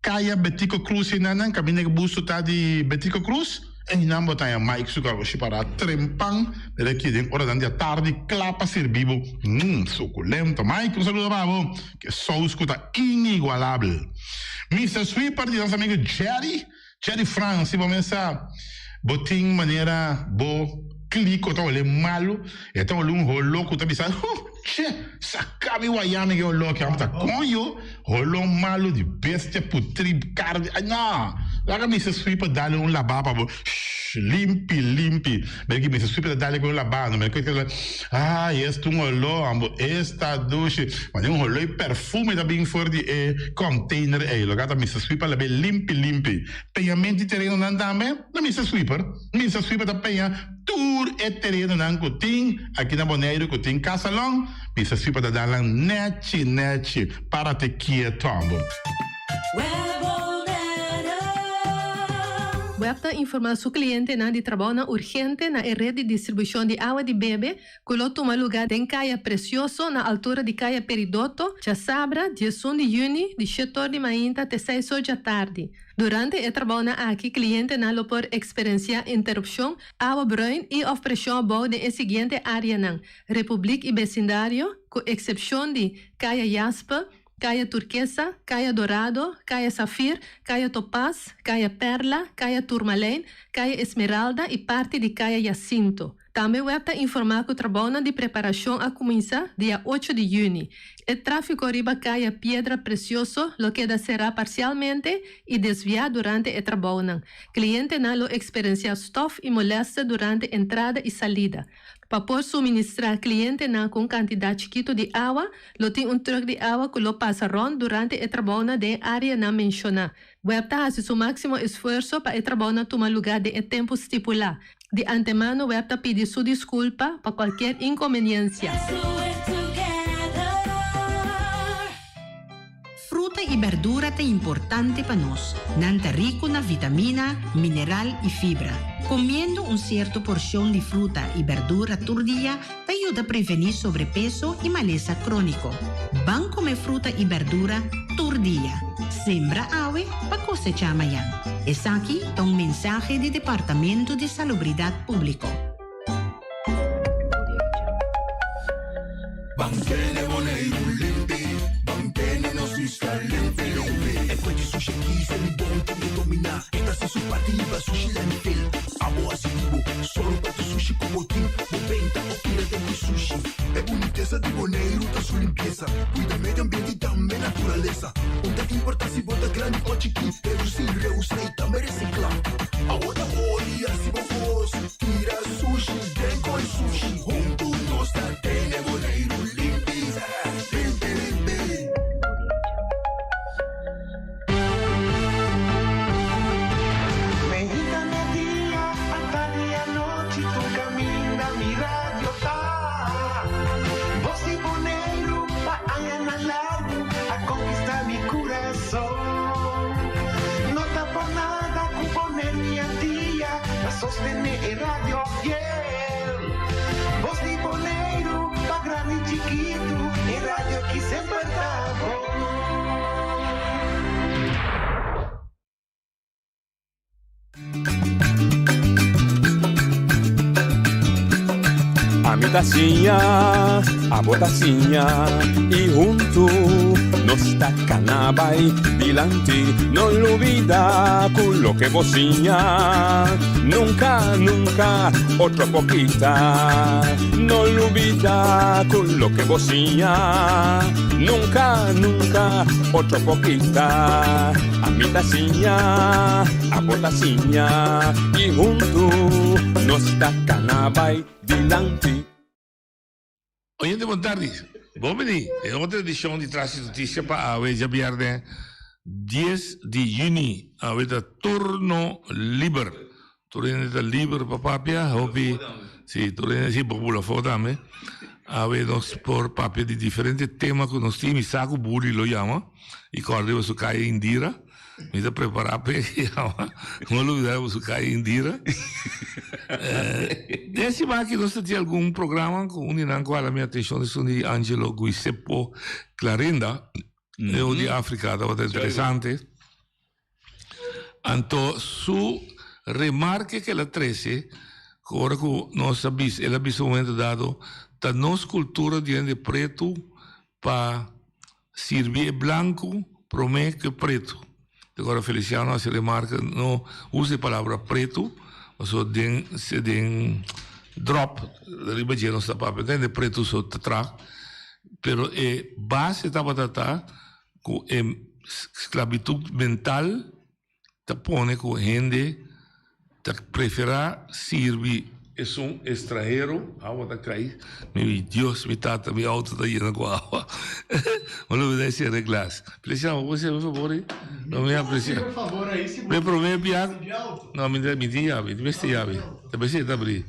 Speaker 10: Kaya Betico Cruz einan nan kaminda ke bustu ta di Betico Cruz einan bo ta haña Mike su garoshi pará trempan mira aki den oranan di atardi kla pa sirbi bo. Mmm sukulento Mike un saludo pa bo ke sous ku ta inigualabel. Mister Sweeper di nos amigo Jerry. Jerry Frans, si bo mesa bo tin manera bo kliko ta hole malu, e ta hole un holo ku ta bisa, huh, che, saka mi waya mi ke holo aki, amo ta koño, holo malu di bestia putri karni, ay no, laga mi se sweeper dale un laba pa bo, shhh. Limpi limpi. Mira ki mester super ta dale ku un labano. Mira ku ay esta un oló ambo esta dushi. Mane un oló y perfume ta bin for di e container ey. Loke ta Mister Sweeper labe limpi limpi. Peñamento di terenonan tambe na Mister Sweeper. Mister Sweeper ta peña tur e terenonan ku tin aki na Boneiru ku tin Casalon. Mister Sweeper ta dal nan nechi nechi. Parate kieto ambo.
Speaker 11: Web ta informá su klientenan di trabounan urgente na e ret di distribushon di awa di bebe ku lo tuma lugá den Kaya Precioso na altura di Kaya Peridoto djasabra diesun di yüni di shetor di mainta te seis or djatardi. Durante e trabounan aki klientenan lo por eksperensiá interupshon, awa bruin i òf preshon abou den e siguiente áreanan, Republiek i besindario, ku eksepshon di Kaya Jaspe, Kaya Turkesa, Kaya Dorado, Kaya Safir, Kaya Topaz, Kaya Perla, Kaya Turmalijn, Kaya Esmeralda i parti di Kaya Jacinto. Tambe web ta informá ku trabounan di preparashon a kuminsá dia ocho di yüni. E tráfiko riba Kaya Piedra Precioso lo keda será parsialmente i desviá durante e trabounan. Klientenan lo eksperensiá stòf i molèster durante entrada i salida. Pa por suministrá klientenan ku un kantidat chikitu di awa, lo tin un trùk di awa ku lo pasa rònt durante e trabounan den e áreanan menshoná. Web ta hasi su máksimo esfuerso pa e trabounan tuma lugá den e tempu stipulá. Di antemano web ta pidi su diskulpa pa kualkier inkonbeniensia.
Speaker 12: Fruta i berdura ta importante pa nos. Nan ta riku na vitamina, mineral i fibra. Komiendo un sierto porshon di fruta i berdura tur dia ta yuda prevení sobrepeso i malesa króniko. Ban kome fruta i berdura tur dia. Sembra awe pa kosechá mañan. Esaki ta un mensahe di Departamento di Salubridat Públiko.
Speaker 13: Ban tene Boneiru limpi, ban tene nos isla limpi limpi. E kue di sushi aki se mi bon tin e dominá. E ta hasi su parti riba sushi landfill. Abo hasi di bo, sòru pa tur sushi ku bo tin. Bo benta òf tira den ku sushi. E bunitesa di Boneiru ta su limpiesa. Kuida medio ambiente i tambe naturalesa. Un ta importá si bo ta grandi òf chikí. Redusí, reusá i tambe resiklá. Awo ta ori hasi bo kos. Tira sushi den koi sushi. Huntu nos ta tene Boneiru limpi, limpi, limpi.
Speaker 1: Meinta media, atardi anochi, tur kaminda mi radio ta. Bos di Boneiru pa añanan largu a konkistá mi kurason. No ta por nada ku Boneiru i Antia ta sostené e radio fiel. Bos di Boneiru pa grandi i chikitu, e radio ki semper ta bon.
Speaker 14: Ami ta siña, abo ta siña i huntu nos ta kana bai dilanti. No lubida ku loke bo siña nunka, nunka otro por kita. No lubida ku loke bo siña nunka, nunka otro por kita. Ami ta siña, abo ta siña i huntu nos ta kana bai dilanti.
Speaker 15: Oyente bon tardi. Bon bini den otro edicion di Tras di Noticia pa awe djabierne dies di juni. Awe ta turno liber. Tur hende ta liber pa papia. Hopi si tur hende si por bula afo tambe. Awe nos por papia di diferente tema ku nos tin. Mi sa ku Buri lo yama i kòrda riba su kaya Indira. Mi ta prepará p'e yama. No lubidá riba su kaya Indira. Den siman aki nos ta tin algun programa ku un di nan ku hala mi atenshon esun di Angelo Guisepo Clarinda, eu di Afrika. Tabata interesante. Anto su remarke ku el a trese, ku ora ku nos a bisa, el a bisa un momento dado, ta nos kultura di hende pretu pa sirbi e blanku promé ku e pretu. Agora Feliciano hasi remarke, no usa e palabra pretu, pasobra den den dròp riba dje nos ta papia, ta hende pretu so ta traha, pero e base tabata ta ku e sklabitut mental ta pone ku hende. Ta preferá sirbi esun estranhero, awa ta kai, mi Dios mi tata mi auto ta yena ku awa, mi lo bida sera e glas. Feliciano bo por sera mi fabor ei? No mi aprecia. Mi prome bia, no mi mi tin yabi, mi mester yabi, ta mester ta abri.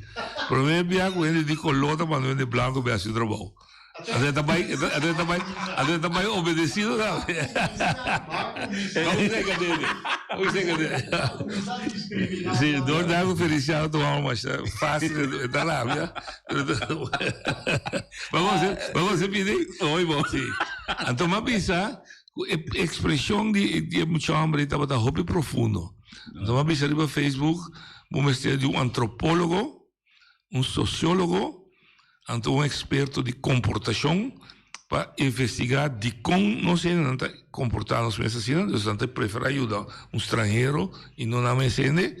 Speaker 15: Prome bia ku hende di koló ta manda hende blanko bai hasi trabou. Ate ta bai, ate ta bai, ate ta bai obedecido tambe. Vamos seca dele. Vamos seca dele. Sí, door daar ku Feliciano tuma mas fácil ta rabia. Vamos, vamos a pidi. Hoy bo. Sí. Anto m'a bisa ku e expresión di di e mucha hombre tabata hopi profundo. Anto m'a bisa riba Facebook, bo mester di un antropólogo un sosiólogo anto un eksperto di komportashon pa investigá dikon nos hendenan ta komportá nos mes asina, dus nan ta preferá yuda un stranhero i no nan mes hende.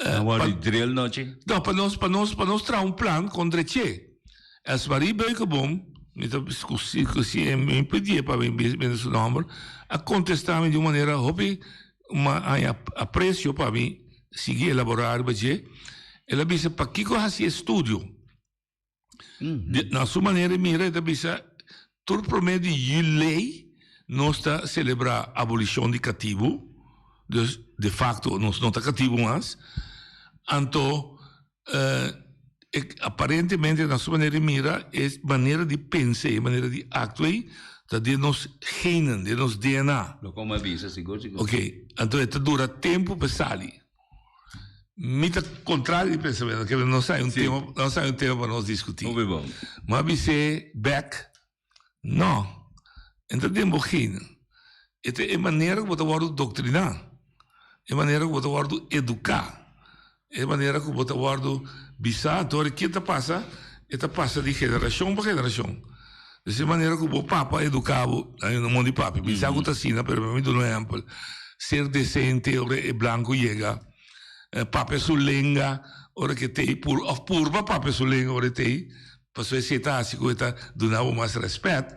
Speaker 8: Nan wòrdu di drill nochi?
Speaker 15: No, pa nos pa nos pa nos traha un plan kon dreché. Elsmarie Beukeboom, mi ta ku si ku si mi pidié pa mi bende su nòmber, a kontestá mi di un manera hopi Ma haña aprecio pa mi sigui elaborá riba dje. El a bisa, Pakiko hasi estudio? Na su manera di mira, e ta bisa, Tur promé di juli nos ta selebrá abolishon di katibu, dus de facto nos no ta katibu mas. Anto Aparentemente na su manera di mira e manera di pensa e manera di actua ei ta den nos genen, den nos DNA.
Speaker 8: Lo como a bisa sigur sigur.
Speaker 15: Ok, anto e ta dura tempo pa e sali. Mi ta contrario di pensamento, ke nos hay un tema, nos hay un tema pa nos discuti.
Speaker 8: Hopi bon.
Speaker 15: Mi a bis'é bek, no, e ta den bo genen. E ta e manera ku bo ta wòrdu doktriná, e manera ku bo ta wòrdu eduká. E manera ku bo ta wòrdu bisá dor ke ta pasa, e ta pasa di generashon pa generashon. Des e manera ku bo papa a eduká bo, nan no mondi papia, mi sa ku ta asina, pero mi duna un ehèmpel, ser desente ora e blanku yega, papia su lenga ora ke t'ei, òf purba papia su lenga ora e t'ei, pasobra esei ta hasi ku e ta duna bo mas rèspèt.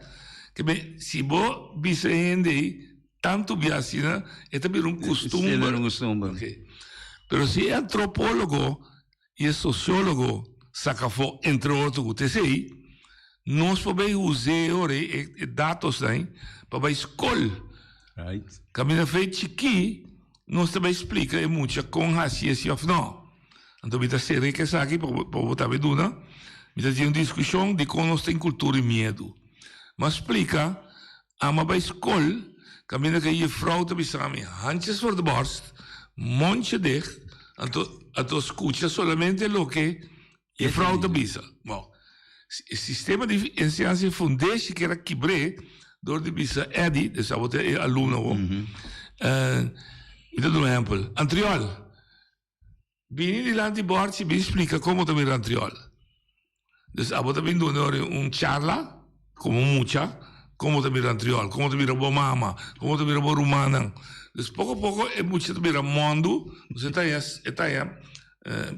Speaker 15: Ke men, si bo bisa e hende ei, Tantu bia asina e ta bira un kustumber.
Speaker 8: E bira un kustumber.
Speaker 15: Ok. Pero si e antropólogo i e sosiólogo saka afó entre otro ku ta esei, nos por bai us'é e ora ei e datosnan pa bai skol.
Speaker 8: Right.
Speaker 15: Kaminda fe chikí nos ta bai splika e mucha kon hasi esi òf nò. Anto mi ta sera ku esaki pa bo tambe duna. Mi ta tin un diskushon dikon nos tin kultura di miedu. Mi a splika Ama bai skol, kaminda ku e jefrou ta bisa mi, handjes voor de borst, mondje dicht, anto anto skucha solamente loke jefrou ta bisa. Bon, e sistema di enseñansa e fundeshi kier a kibr'é dor di bisa Eddy, des abo ta e alumno awor, mi ta duna un ehèmpel, Antriol, Bini dilanti bòrchi bin splika kon bo ta mira antriòl. Dus abo ta bin duna ora un charla komo mucha kon bo ta mira antriòl, kon bo ta mira bo mama, kon bo ta mira bo rumannan. Dus poko poko e mucha ta bira mòndu, dus e ta haña e ta haña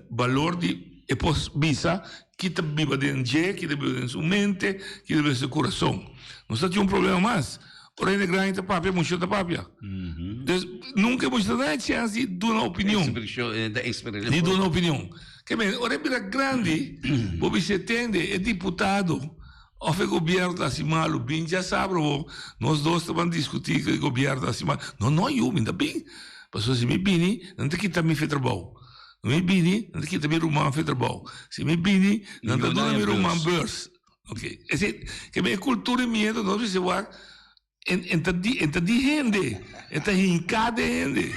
Speaker 15: balor di e por bisa ki ta biba den dje, ki ta biba den su mente, ki ta biba den su kurason. Nos ta tin un problema mas. Ora hende grandi ta papia, mucha ta papia. Dus nunca e mucha ta duna e chance di duna opinion. Di duna opinion. Ke men, ora e bira grandi, bo bisa e tende, e diputado of e gobierno ta hasi malu, bin djasabra bo, nos dos ta ban diskuti ku e gobierno ta hasi malu. No, no yu, mi ta bin. Pasobra si mi bini, nan ta kita mi fe trabou. Si mi bini, nan ta kita mi ruman fe trabou. Si mi bini, nan ta duna mi ruman beurs. Ok, ese ke e kultura di miedu nos mester wak en en ta di en ta di hende, e ta hinká den hende,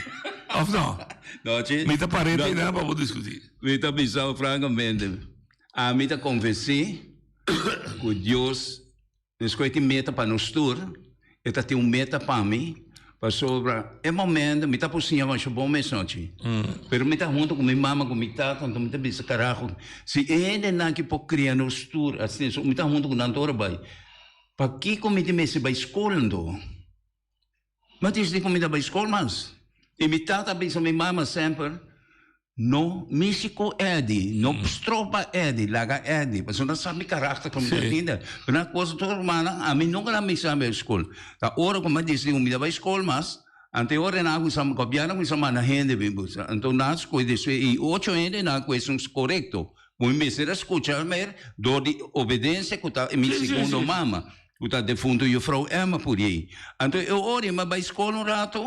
Speaker 15: òf no?
Speaker 8: No, chi.
Speaker 15: Mi ta par'é te nan pa bo diskutí.
Speaker 8: Mi ta bisa bo frankamente, ami ta konvensí ku Dios despues tin meta pa nos tur, E ta tin un meta pa mi, pasobra e momento mi ta por siña masha bon mes nochi. Pero mi ta hunto ku mi mama ku mi tata, anto mi ta bisa karaho, si e hendenan aki por kria nos tur asina, so mi ta hunto ku nan tur ora bai, pakiko mi tin mester bai skol anto? Mi a disidi ku mi ta bai skol mas. I mi tata a bisa mi mama semper, No mishi ku Eddy, no stroba Eddy, laga Eddy, pasobra nan sa mi karakter ku mi ta tinda. Pero nan kosa tur rumannan, ami nunka nan misa bai skol. Ta ora ku mi a disidi ku mi ta bai skol mas, Anto e ora nan a kuminsá, gobièrnu a kuminsá manda hende bin buska. Anto nan a skohe despues i ocho hende nan a kohe esun korekto. Bo mi mester a skucha mer dor di obedensia ku ta mi segundo mama, ku ta defunto yufrou Emma Puriey. Anto e ora mi a bai skol un rato,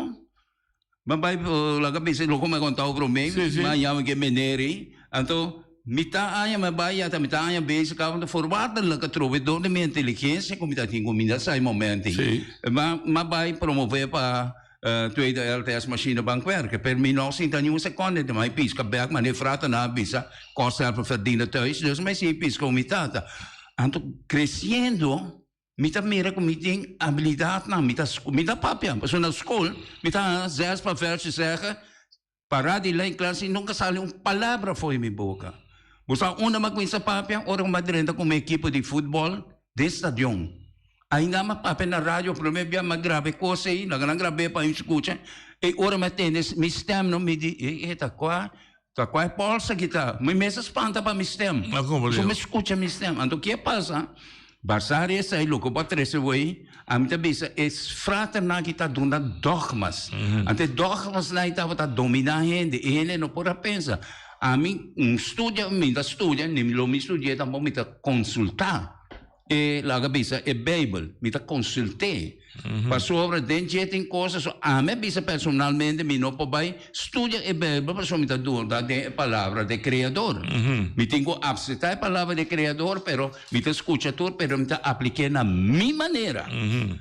Speaker 8: mi a bai laga bisa loke mi a kontau promé, mi a yama ke mener ei. Anto mitá aña mi a bai ya ta mitá aña bezig kaba anto voorwaardelijk atrobe dor di mi inteligensia ku mi ta tin ku mi ta sa e momento ei. Mi a bai promové pa Tweede LTS machine bankwerker, pero mi no sinta ni un seconde te mai pisca bek, ma ne fratanan a bisa kost helpen verdienen thuis, dus mi sigui pisca ku mi tata. Anto creciendo mi ta mira ku mi tin habilidadnan, mi ta mi ta papia, pasobra na skol mi ta haña zes pa versje zeggen, para di lei klas i nunka sali un palabra fo'i mi boka. Bo sa unda mi a kuminsá papia? Ora ku mi a drenta ku mi ekipo di futbòl den stadion. Ainda mi a papia na radio promé bia mi a graba e kos ei, laga nan grab'é pa mi skucha. E ora mi a tende mi stèm no mi di, e ta kua, ta kua e pòls aki ta? Mi mes a spanta pa mi stèm. Pasobra mi skucha mi stèm. Anto ke pasa? Basá di esei loke bo a trese wei, ami ta bisa e fraternan aki ta duna dogmas. Anto e dogmasnan ei tabata dominá hende, e hende no por a pensa. Ami un studia, mi ta studia, ni lo mi studi'é tampoco, mi ta konsultá e laga bisa e Beibel, mi ta konsult'é. Pasobra den dje tin kosas ku ami a bisa personalmente mi no por bai studia e Beibel pasobra mi ta duda den e palabra di Kreador. Mi tin ku apseptá e palabra di Kreador pero mi ta skucha tur pero mi ta aplik'é na mi manera.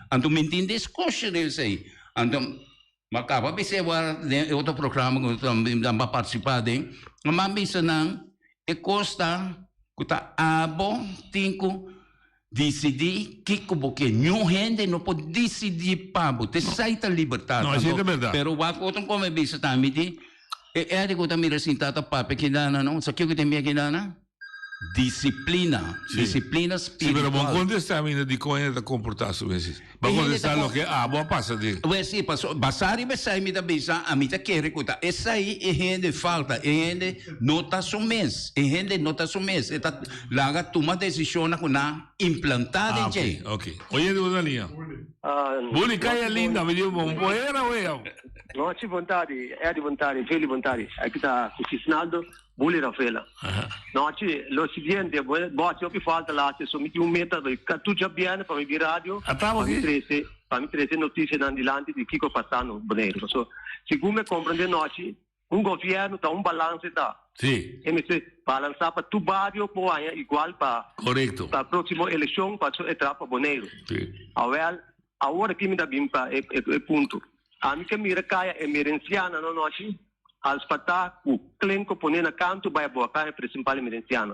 Speaker 8: Anto mi tin diskushon den esei. Anto mi a kaba bisa e wara den e otro programa ku mi a partisipá aden, mi a bisa nan e kos ta ku ta abo tin ku Disidí kiko bo ke. Niun hende no por disidí pa bo. T'esei ta libertat.
Speaker 15: No, esei ta bèrdat.
Speaker 8: Pero wak otro kos mi bisa tambe di e Eddie ku ta mira sintá ta papia kidana no. Sa kiko tin bia kidana? Disiplina.
Speaker 15: Sí.
Speaker 8: Disiplina
Speaker 15: Sí, pero
Speaker 8: spiritual.
Speaker 15: bo kontestá mi di kon hende ta komportá su mes. Bo
Speaker 8: E hende
Speaker 15: kontestá
Speaker 8: ta kon-
Speaker 15: loke abo a pasa den.
Speaker 8: Wè sí, paso basá riba esei mi ta bisa, ami ta kere ku ta esei e hende falta. E hende no ta su mes. E hende no ta su mes. E ta laga tuma desishonnan ku nan implantá den
Speaker 15: Ah,
Speaker 8: dje.
Speaker 15: ok, ok. Oye, di una liña. Buli, kaya linda, mi di bon poera, wea.
Speaker 16: Nochi bontadi, Eddie bontadi, Feli bontadi. Aki ta ku Cisnaldo, Buli Rafaela. Nochi, lo siguiente, bochi hopi falta laatste, so mi tin un meta, ka tur djabièrnè pa mi bin radio, pa mi trese, pa mi trese notisianan dilanti di kiko pasa no Boneiru. Paso, segun mi a komprende nochi, un gobièrnu ta un balanse ta.
Speaker 15: Sí.
Speaker 16: E mester balansá pa tur bario por haña igual pa
Speaker 15: Korekto.
Speaker 16: pa próksimo elekshon pa e traha pa Boneiru.
Speaker 15: Sí.
Speaker 16: Awèl, awor aki mi ta bin pa e e punto. Ami ke mira kaya emerensiana no nochi, alspatá ku klenko poné na kantu bai aboa kaya presimpal emerensiana.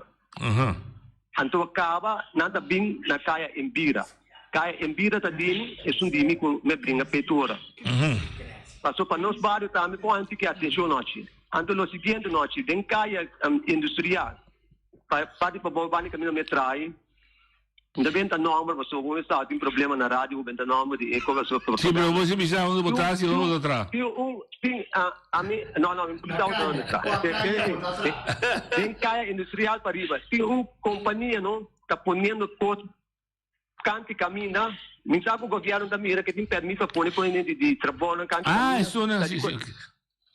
Speaker 16: Anto a kaba nan ta bin na kaya Embira. Kaya Embira ta dimi esun dimi ku me bringa petu ora. Paso pa nos bario tambe por haña tiki atenshon nochi. Anto lo siguiente nochi den kaya industrial pa parti pabou banda kaminda me trae. N ta benta nomber pasobra bo mester tin problema na radio bo benta nomber di e cosa so.
Speaker 15: Sí, pero bo si bisa unda bo ta si unda bo ta traha.
Speaker 16: Tin un tin ami no no mi bisa unda ta. Den kaya industrial pariba tin un kompania no ta poniendo kos kanti kaminda mi sa ku gobierno ta mira ke tin permiso pa pone pone di trabounan kanti kaminda.
Speaker 15: Ah esun si si.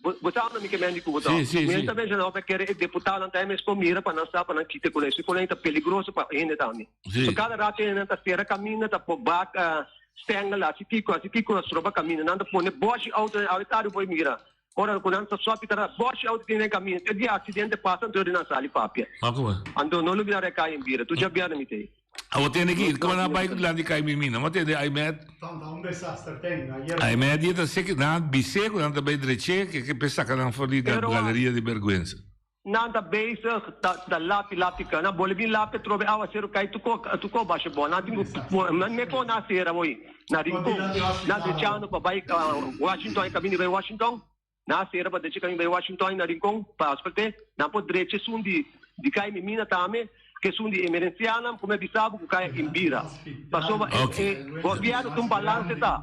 Speaker 16: Bo sa unda mi ke mendi ku bo ta?
Speaker 15: Sí, sí,
Speaker 16: Mi
Speaker 15: sí.
Speaker 16: ta menshoná pa kere e deputadonan ta mes por mira pa nan sa pa nan kita ku nan. Su ku nan ta peligroso pa hende tambe.
Speaker 15: Sí.
Speaker 16: So kada rato hendenan ta sera kaminda, ta por bak stengel, hasi kiko, hasi kiko, na stroba kaminda. Nan ta pone bòshi outo awe tardi bo por mira. Ora ku nan ta sòpi ta bòshi outo tin den kaminda. Te dia aksidente pasa anto nan sali papia.
Speaker 15: Ma kuma?
Speaker 16: Anto no lubida rekai en bira. Tur djabièrnè mi ta ei.
Speaker 15: Abo tende ki como nan bai lan di kai mimina mo tende Aimed
Speaker 17: Ta un desaster ten ayer.
Speaker 15: Aimed di ta seki nan bisé ku nan ta bai dreché ke ke pe saka nan for di
Speaker 16: Pero
Speaker 15: galeria di bergwensa.
Speaker 16: Nan ta bezig ta ta lapi lapi ka nan bole bin lapi atrobe awaseru kai tuko tuko basha bo nan tin ku nan me ko nan sera hoy na Rincon nan drechando pa bai Washington e kaminda di bai Washington Nan a sera pa drecha kaminda bai Washington i na Rincon pa asfalt'é. Nan por drecha esun di di kai Mimina tambe ku esun di Emerencianan ku mi a bisa bo ku kai Imbira. Pasobra e e gobièrnu ta un balanse ta.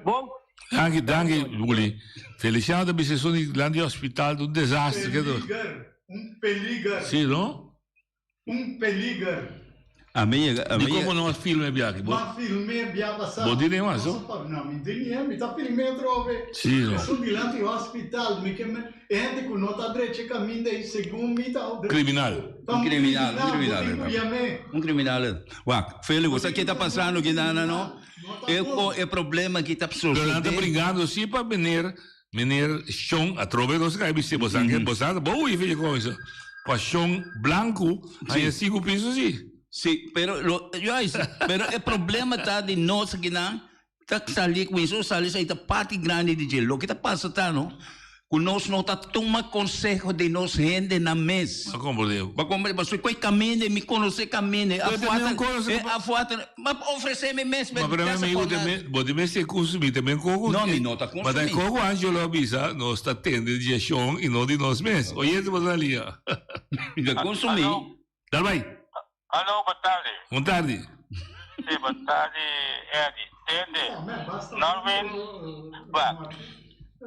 Speaker 16: Bon.
Speaker 15: Danki, danki Willy. Feliciano ta bisa esun di lan di hospital ta un desastre.
Speaker 17: Peliger, un peliger.
Speaker 15: Si, no?
Speaker 17: Un peliger.
Speaker 8: Ami yega, ami
Speaker 15: Di
Speaker 8: yega.
Speaker 15: como no a filma e biaha aki? Bo,
Speaker 17: Ma filmé bia pasá.
Speaker 15: Bo di den mas, no?
Speaker 17: No, mi di ni, mi ta filmé atrobe.
Speaker 15: Sí, no.
Speaker 17: Esun dilanti hospital, mi ke me, e hende ku no ta drecha e kaminda ei, segun mi ta.
Speaker 15: Kriminal.
Speaker 17: Ta un
Speaker 8: kriminal, un
Speaker 17: kriminal,
Speaker 8: kriminal,
Speaker 17: bo tin ku yam'é.
Speaker 8: Un kriminal. Wak, Feli, bo sa ke ta pasando aki nana no? E ko e problema ki ta
Speaker 15: Pero nan ta
Speaker 8: sosodé.
Speaker 15: bringando si pa meneer, meneer Shon, atrobe nos a kai bis'é, bo sa ke, bo sa, bo hui fe kon eso. Pa Shon blanku haña sinku piso si.
Speaker 8: Si, pero lo, juist, pero e problema ta di nos akinan ta sali, kuminsó sali esei ta parti grandi di dje. Loke ta pasa ta no, ku nos no ta tuma konseho di nos hendenan mes.
Speaker 15: Bo a komprendé.
Speaker 8: Bo a komprendé, pasobra ku e kaminda, mi konosé kaminda, e
Speaker 15: Pero
Speaker 8: afuata,
Speaker 15: tambe un konosé
Speaker 8: e
Speaker 15: ku.
Speaker 8: afuata, ma ofresé mi mes,
Speaker 15: Ma pero mi amigo, te bo te mester kunsumí tambe koko.
Speaker 8: No, mi no ta
Speaker 15: Ma ta
Speaker 8: kunsumí.
Speaker 15: koko Angelo a bisa, nos ta tende di Shon i no di nos mes. Oyente bo ta na liña.
Speaker 8: Mi ta kunsumí.
Speaker 15: Dal bai.
Speaker 18: Hallo, bon tardi.
Speaker 15: Bon tardi.
Speaker 18: Sí, bon tardi, Eddie. Tende, Norwin, wak,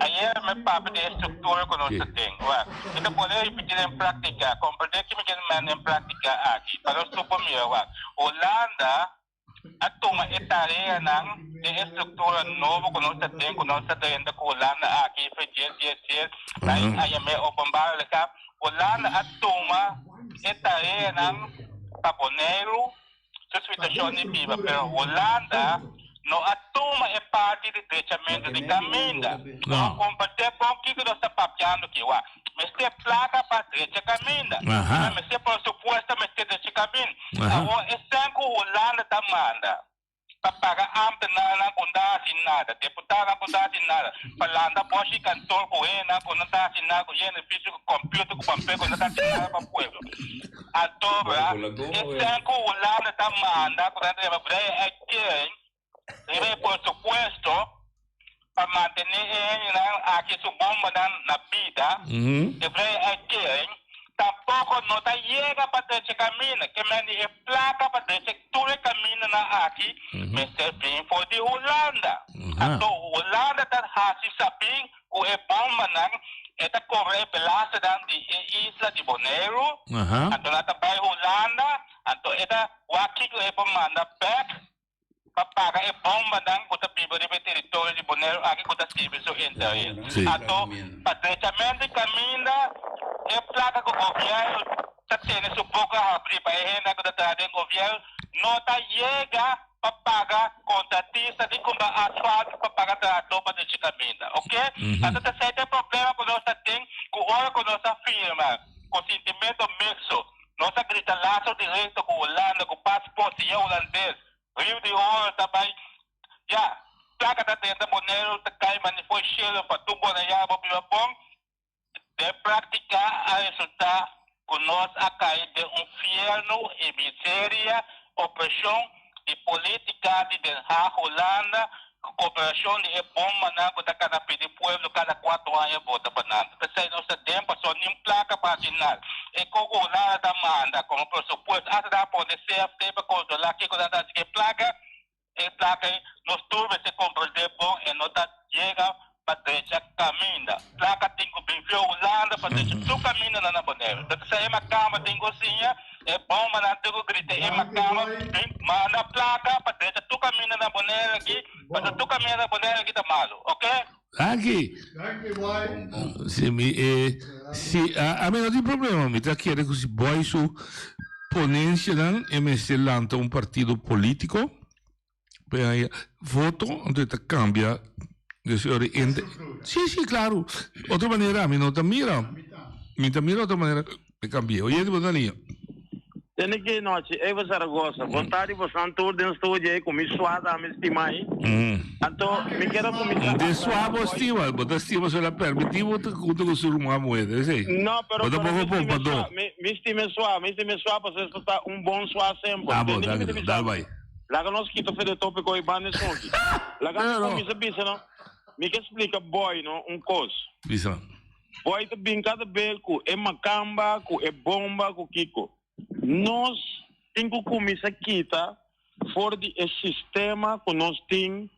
Speaker 18: ayer mi papia di e structura cu nos ta tin. Wak, mi ta pone ripiti den practica, comprende ki mi ken manda den practica aki, pa nos tur por mira, wak. Hulanda a tuma e tareanan den e structura nobo cu nos ta tin, cu nos ta drenta cu Hulanda aki, fe djes djes djes, na e aña me openbare leka. Hulanda a tuma e tareanan pa Boneiru su situacion di biba, pero Hulanda no a tuma e parti di drechamento di caminda. No compart'e bon kico nos ta papiando aki. Wak, mester placa pa drecha caminda. Mester presupuesto, mester drecha caminda. Awor esnan ku Hulanda ta manda pa paga ámtenarnan ku no ta hasi nada, deputadonan ku no ta hasi nada, pa lanta bòshi kantor ku hendenan ku no ta hasi nada, ku yena edificio ku kòmpiuter ku papel ku no ta hasi nada pa pueblo. Anto esnan ku Hulanda ta manda ku nan ta yama vrije uitkering riba e presupuesto pa mantené e hendenan aki su bombanan na bida, e vrije uitkering, tampoko no ta yega pa drecha kaminda. Ke men di e plaka pa drecha tur e kamindanan aki mester bin for di Hulanda. Anto Hulanda ta hasi sabí ku e bombanan e ta kobra e belastenan di e isla di Boneiru, anto nan ta bai Hulanda, anto e ta wak kiko e por manda bek pa paga e bombanan ku ta biba riba e teritorio di Boneiru aki ku ta sirbi su interes. Anto, pa drechament di kaminda, e plaka ku gobièrnu ta tene su boka habrí pa e hendenan ku ta traha den gobièrnu no ta yega pa paga kontratista ni kumpra asfalto pa paga trahadó pa drecha kaminda. Oke? Anto ta esei ta e problema ku nos ta tin ku ora ku nos a firma ku sintimento mikso Nos a grita lazo directo cu Hulanda cu paspoort siña Hulandes, Rio di Oro ta bay ya, placa ta drenta Boneiru ta cay mani fo'i cielo pa tur Boneiano por biba bon, den practica a resulta cu nos a cay den un fierno y miseria, opresion di politica di Den Haag Hulanda ku koperashon di e bombanan ku ta kana pidi pueblo kada kuatro aña vota pa nan. P'esei nos ta den pasobra nin plaka pa hasi nada. E ku Hulanda ta manda komo presupuesto asta nan a pone CFT pa kontrolá kiko nan ta hasi ku e plaka, e plaka ei nos tur mester komprendé bon e no ta yega pa drecha kaminda. Plaka tin ku bin via Hulanda pa drecha tur kamindanan na Boneiru. Ta p'esei e makamba tin ku siña, e bombanan tin ku grita e makamba bin manda plaka pa drecha tur kaminda na Boneiru aki, pasobra tur kaminda na Boneiru aki ta malu. Oke?
Speaker 15: Danki. Si mi e si a mi no tin problema mi ta kere ku si boy su ponencianan e mester lanta un partido politico. Voto, anto e ta cambia de su oriente. Sí, sí, claro. Otro manera, mi no ta mira. Mi ta mira otro manera e cambia. Oye, bo ta liña.
Speaker 19: Tene ki nochi, Eva Zaragoza. Bon tardi bosan tur den studio ei ku mi swa tambe stima ei. Anto mi kier a kuminsá
Speaker 15: De swa bo stima, bo ta stima so la permití bo ta junto ku su ruman muher, esei.
Speaker 19: No, pero
Speaker 15: Bo ta
Speaker 19: pero
Speaker 15: poko
Speaker 19: mi stima
Speaker 15: pompadó.
Speaker 19: swa, mi mi stima e swa, mi stima e swa pasobra esto ta un bon swa semper.
Speaker 15: Ah, bo,
Speaker 19: Tende ki mi ta
Speaker 15: danki,
Speaker 19: bisa
Speaker 15: dal bai.
Speaker 19: Laga nos kita fe de tópiko i banda esaki. Laga mi kuminsá bisa no, mi ke splika Boy no un kos.
Speaker 15: Bisa.
Speaker 19: Boy ta bin kada be ku e makamba, ku e bomba, ku kiko. Nos tin ku kuminsá kita for di e sistema ku nos tin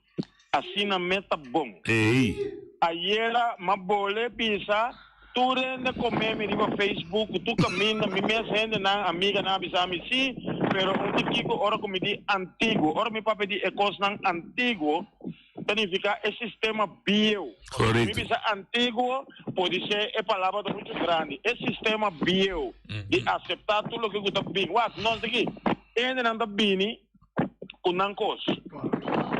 Speaker 19: asina meta bon.
Speaker 15: Ey.
Speaker 19: Ayera m'a bole bisa tur hende come mi riba Facebook ku tur kaminda mi mes hendenan amiganan a bisa mi si. Pero un di kiko ora ku mi di antiguo, ora mi papia di e kosnan antiguo, ta nifiká e sistema bieu. Mi bisa antiguo, podisé e palabra ta muchu grandi. E sistema bieu di aseptá tur loke ku ta bin. Wak, nos di ki hendenan ta bini ku nan kos.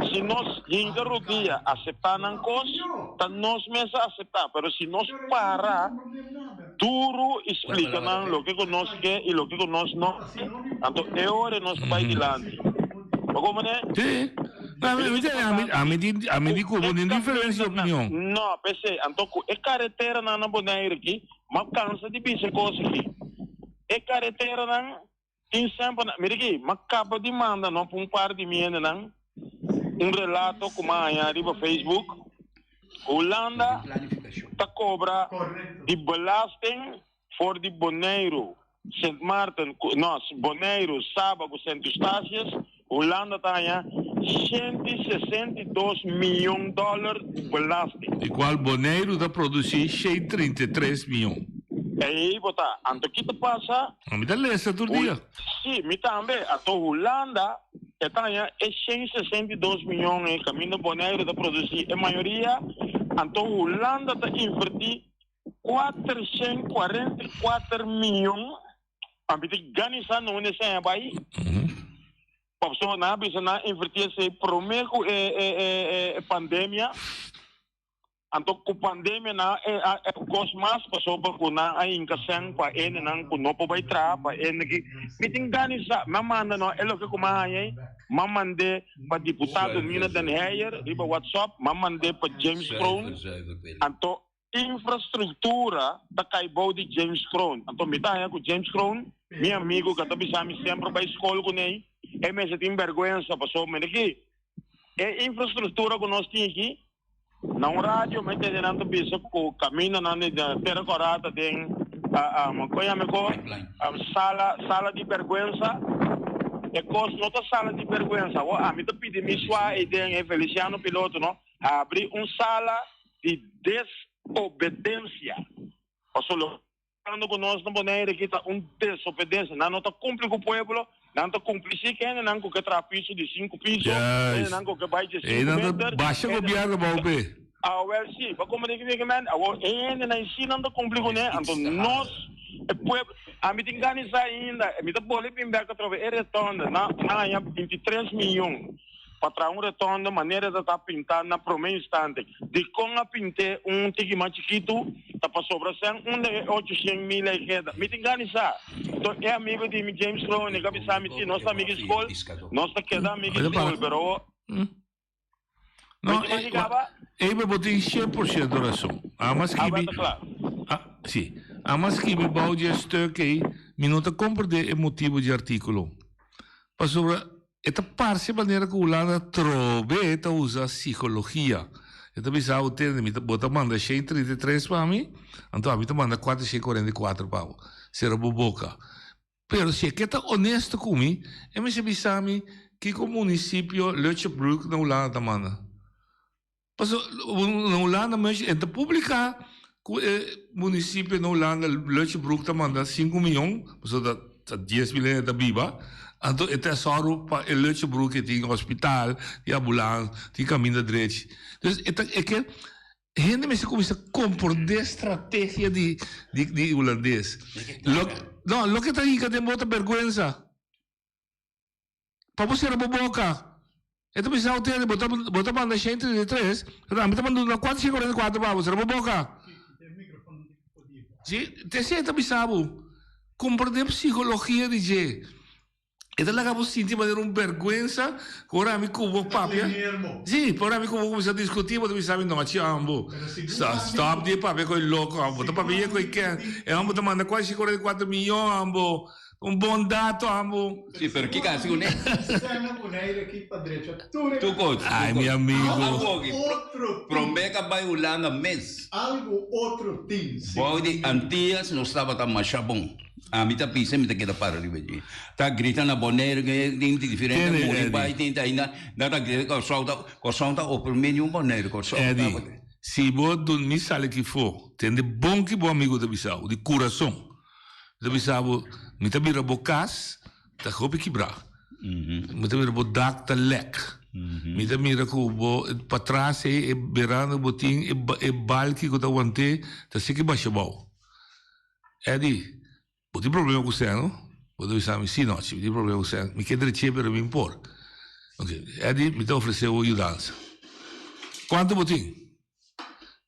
Speaker 19: Si nos hinka rudia aseptá nan kos, ta nos mes a aseptá. Pero si nos para duru i splika nan loke ku nos ke i loke ku nos no ke, anto e ora nos ta bai dilanti. Bo komprendé?
Speaker 15: Sí. No, ami, ami, ami, ami tin, ami di ku bo tin diferensia di opinion.
Speaker 19: No, p'esei. Anto ku e kareteranan na Bonaire aki, m'a kansa di bisa e kos aki. E kareteranan Tin semper na, mira aki, m'a kaba di manda no pa un par di mi hendenan un relato ku m'a haña riba Facebook. Hulanda ta kobra di belasting for di Boneiru, Sint Maarten, no, Boneiru, Saba ku Sint Eustatius, Hulanda ta haña 162 mion dòler di belasting.
Speaker 15: Di kual Boneiru ta produsí 133 mion.
Speaker 19: Ei bo ta. Anto ki ta pasa?
Speaker 15: Mi ta lesa tur dia.
Speaker 19: Sí, mi tambe. Anto Hulanda e ta haña e 162 mion ei kaminda Boneiru ta produsí e mayoria. Anto Hulanda ta invertí 444 mion. Ami ta ganisa no hende seña bai. Pasobra nan a bisa nan a inverti esei prome ku e e e pandemia. Anto ku pandemia nan a a kos mas pasobra ku nan a hinka sèn pa hendenan ku no por bai traha pa hende ki mi tin ganisa. Mi a manda no e loke ku mi a haña ei mi a mand'é pa diputado Nina den Heyer riba WhatsApp, mi a mand'é pa James Kroon. Anto Infrastructura ta cay bou di James Kroon. Anto mi ta haña cu James Kroon, mi amigo cu a ta bisa mi semper bay scol cu n'ey, e mester tin berguensa pasobra mira aki, e infrastructura cu nos tin aki, na un radio mi a tende nan ta bisa cu camindanan di Tera Cora ta den, con yama e cos, sala, sala di berguensa. E cos no ta sala di berguensa. Awor ami ta pidi mi swa ey den e Feliciano Piloto no, habri un sala di desobedensia. Pasobra loke ta pasando ku nos na Bonaire aki ta un desobedensia. Nan no ta kumpli ku pueblo, nan ta kumpli si ku hendenan ku ke traha piso di sinku piso, hendenan ku ke bai dje sinku
Speaker 15: Einan ta
Speaker 19: meter.
Speaker 15: basha gobièrnu bou p'e.
Speaker 19: Awel si, bo komprende kiko mi ke men? Awor e hendenan si nan ta kumpli kuné, anto nos e pueblo, ami tin gana di sa ainda, mi ta boli bin bèk atrobe e retonda, nan a haña 23 miyon. Pa traha un retondo manera ta ta pintá na promé instante. Dikon a pint'é un tiki mas chikitu? Ta pasobra sèn unda e ocho shen mil ei keda. Mi tin gana di sa. Enton e amigo di mi James Kronig a bisa mi, si, nos ta amiga di skol, nos ta keda amiga di skol, pero
Speaker 15: No, Eber, bo tin 100% rason. Ama skibi, ah, si. Ama skibi bou di e stuk ei, mi no ta komprendé e motibu di e artíkulo. Pasobra E ta parse manera ku Hulanda trobe ta usa psikologia. E ta bisa bo, tende, mi ta, bo ta manda 133 pa mi, anto ami ta manda 444 pa bo. Sera bo boka. Pero si e ke ta honesto ku mi, e mester bisa mi kiko munisipio Lutjebroek na Hulanda ta manda. Paso na Hulanda mes e ta publica cu e municipio na Hulanda Lutjebroek ta manda sinku miyon pasobra ta dies mil hende ta biba anto e ta sòru pa e Lutjebroek e tin hospital tin ambulans tin caminda drechi dus e ta e ke hende mester cuminsa comprende strategia di di Hulandes no loke ta hinca den bo ta berguensa. Pa bo sera bo boka. E ta bisa tende, bo ta bo ta manda 133, pero ami ta manda una 444 pa bo, sera bo boka. Si, te esei ta bisa bo. Komprende psikologia di dje. E ta laga bo sinti manera un bergwensa ku ora ami ku bo papia. Si, ora ami ku bo kuminsá diskutí, bo ta bisa mi nochi ambo. Stop di papia ku e loko ambo. Bo ta papia ku e ken. E ambo ta manda 444 miyon ambo. Un bon dato amo.
Speaker 8: Si, pero kiko hasi kuné?
Speaker 17: Sena Bonaire aki pa drecha tur e
Speaker 8: Tur kos.
Speaker 15: Ay, mi amigo.
Speaker 8: Algo aki.
Speaker 17: Otro tin.
Speaker 8: Promé ka bai Hulanda mes.
Speaker 17: Algo otro tin, si.
Speaker 8: Bou di Antillas nos tabata masha bon. Ami ta pisa mi ta keda para riba dje. Ta grita na Bonaire ke tin diferente
Speaker 15: Tene,
Speaker 8: muri
Speaker 15: Eddie.
Speaker 8: bai tin ta ainda nan ta grita Kòrsou ta Kòrsou ta oprimi niun Bonaire Kòrsou
Speaker 15: Eddie,
Speaker 8: tabata.
Speaker 15: si bo dun mi sali ki fo, tende bon ki bo amigo ta bisa bo, di kurason. Mi ta bisa bo, mi ta bira bo kas. ta hopi kibrá. Mi ta mira bo dak ta lèk. Mi ta mira ku bo patras ei e beranda ku bo tin e balki ku ta want'é ta siki basha abou. Eddie, bo tin problema ku sèn no? Bo ta bisa mi, si nochi, mi tin problema ku sèn. Mi ke drech'é pero mi por. Ok, Eddie, mi ta ofresé bo yudansa. Kuantu bo tin?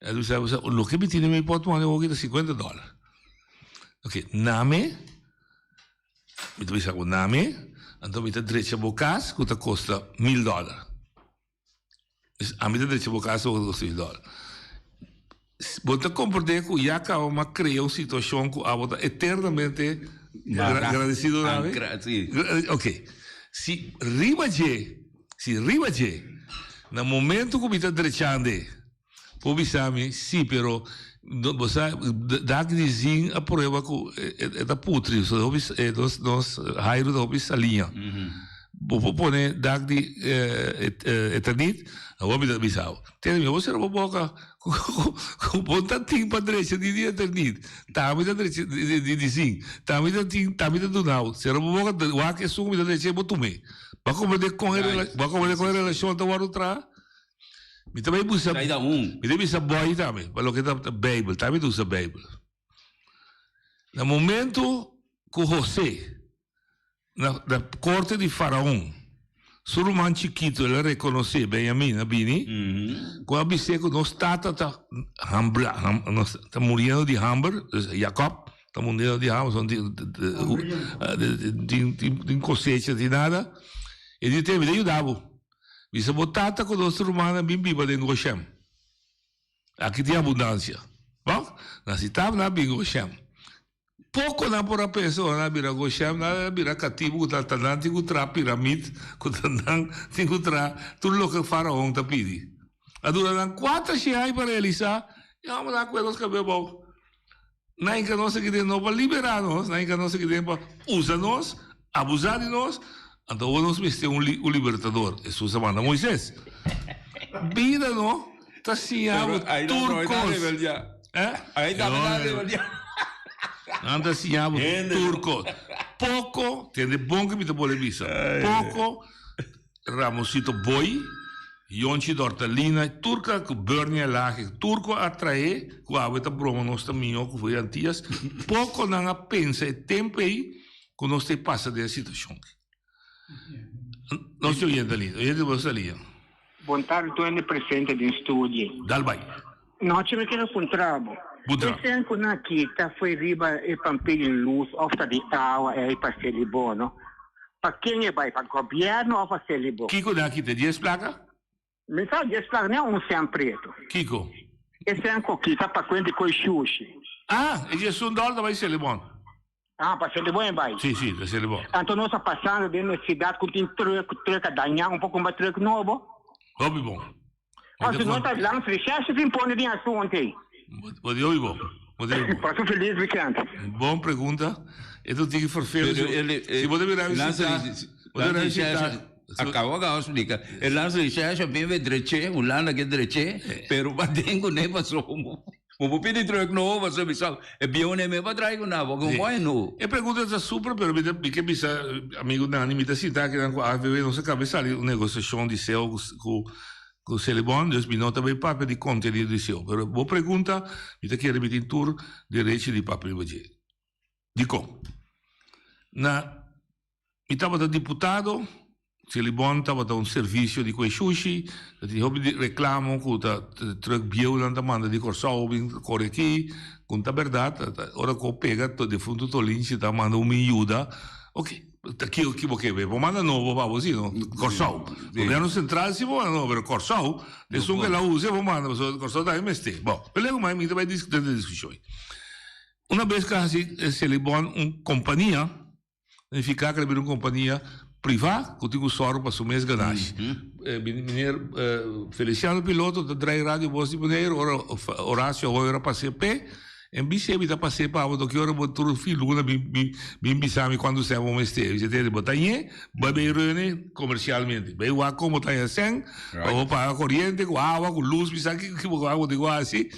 Speaker 15: Eddie bisa, bo sa, loke mi tin den mi pòtmòne awoki ta sinkuenta dòler. Ok, name. Mi ta bisa ku nami, anto mi ta drecha bo kas ku ta kosta mil dòler. Ami ta drecha bo kas ku ta kosta mil dòler. Bo ta komprendé ku ya kaba mi a krea un situashon ku abo ta eternamente gradesido na mi? Ok. Si riba dje, si riba dje, na momento ku mi ta drechando Por bisa mi, si, pero bo sa dak di zin a prueba ku e ta putri, so hopi nos nos Jairo ta hopi saliña. Bo por pone dak di eternit, awor mi ta bisa bo. Tene mi, bo sera bo boka ku bo ta tin pa drecha di di eternit, tambe ta drecha di di zin, tambe ta tin, tambe ta duna bo. Sera bo boka, wak esun ku mi ta drecha bo tum'é. Bo a komprende kon e bo a komprende kon e relashon ta wòrdu traha? Mi ta bai busa, mi ta bisa boy tambe, pa loke ta Bijbel, tambe ta usa Bijbel. Na momento ku José na na korte di Faraon, su ruman chikitu el a rekonosé, Benjamin a bini, ku a bis'é ku nos tata ta hambra, nos ta muriendo di hamber, dus Jacob ta muriendo di hamber, tin tin kosecha, tin nada, e di te mi ta yuda bo. Bisa bo tata ku nos rumannan bin biba den Goshem. Aki tin abundansia. Bon, nan si tabata nan a bin Goshem. Poko nan por a pensa ora nan a bira Goshem, nan a bira katibu ku ta nan tin ku traha piramid, ku ta nan tin ku traha tur loke Faraon ta pidi. A dura nan kuater shen aña pa realisá, e hòmbernan a kue nos kabes abou. Nan hinka nos aki den no pa liberá nos, nan hinka nos aki den pa usa nos, abusá di nos, anto awor nos mester un un libertador. Hesus a manda Moises. Bida no ta siña bo tur kos. Eh? Nan ta siña bo tur kos. Poko, tende bon ke mi ta bolbe bisa, poko Ramosito Boy, Yonchi Dortalina, tur ka ku Bernie Elhage, tur ku a trae ku awe ta broma nos ta mihó ku foi Antias, poko nan a pensa e tempu ei ku nos ta pasa den e situashon aki. Nos tin oyente ali, oyente bo sta ali.
Speaker 6: Bon tardi tur hende presente den studio.
Speaker 15: Dal bai.
Speaker 6: Nochi mi kere puntra bo.
Speaker 15: Puntra.
Speaker 6: E sen ku nan kita foi riba e pampil di lus of ta di awa ei pa Selibon no? Pa ken e bai? Pa gobierno of pa Selibon?
Speaker 15: Kiko nan kita? Dies plaka?
Speaker 6: Mi sa dies plaka no e un sen preto.
Speaker 15: Kiko?
Speaker 6: E sen ku kita pa kuenta di koi shushi.
Speaker 15: Ah, e 11 dòler ta bai Selibon.
Speaker 6: Ah, pa Selibon e bai.
Speaker 15: Si, si, ta Selibon.
Speaker 6: Anto nos a pasando den e siudat ku tin trùk, trùk a dañá, un por kumpra trùk nobo.
Speaker 15: Hopi bon.
Speaker 6: Ah, si no ta langs recherche tin pone den asunto ei.
Speaker 15: Bo di hopi bon. Bo di hopi bon.
Speaker 6: Pasa un feliz weekend.
Speaker 15: Bon pregunta. E ta un tiki vervelend. Si bo ta bira visita, bo ta bira visita.
Speaker 8: Acabo acabo explica. E langs recherche bin we dreche, Hulanda ke dreche, pero paden ku ne paso. Bo por pidi truck nobo pasobra mi sa e bieu ne me pa trae ku nan bo ke un moe nobo.
Speaker 15: E pregunta ta super pero mi ta mi ke bisa amigo Nani mi ta sinta akinan ku AFBB nos a kaba di sali un negosiashon di seo ku ku Selibon dus mi no ta bay papia di kontenido di seo pero bo pregunta mi ta kere mi tin tur derecho di papia riba dje. Dikon? Na Mi tabata diputado, Selibon tabata un servisio di kue shushi, ta tin hopi di reklamo ku ta trùk bieunan ta manda di Kòrsou bin kore aki, ku ta bèrdat, ora ku pega defuntu Tolinchi ta manda un bin yuda, ok, ta kiko ki bo ke be, bo manda nobo pa bo si no, Kòrsou, gobièrnu sentral si bo manda nobo, pero Kòrsou, esun ke la usa bo manda, pasobra Kòrsou tambe mester, bon, pelea ku mai mi ta bai den diskushon. Una bes ku a hasi Selibon un kompania. Significa cu ta bira un compania priva cu tin cu sòru pa su mes ganashi. Meneer Feliciano Piloto ta draai Radio Voz di Boneiru ora Horacio Hoyer a pas'é p'e. En bis'é mi ta pas'é pa bo toki ora bo tur fin luna bin bisa mi cuantu sèn bo mester. Mi bisa bo ta ñe bai bay reuni comercialmente. Bay wak con bo ta haña sèn pa bo paga coriente cu awa cu luz mi sa kico bo tin cu haci.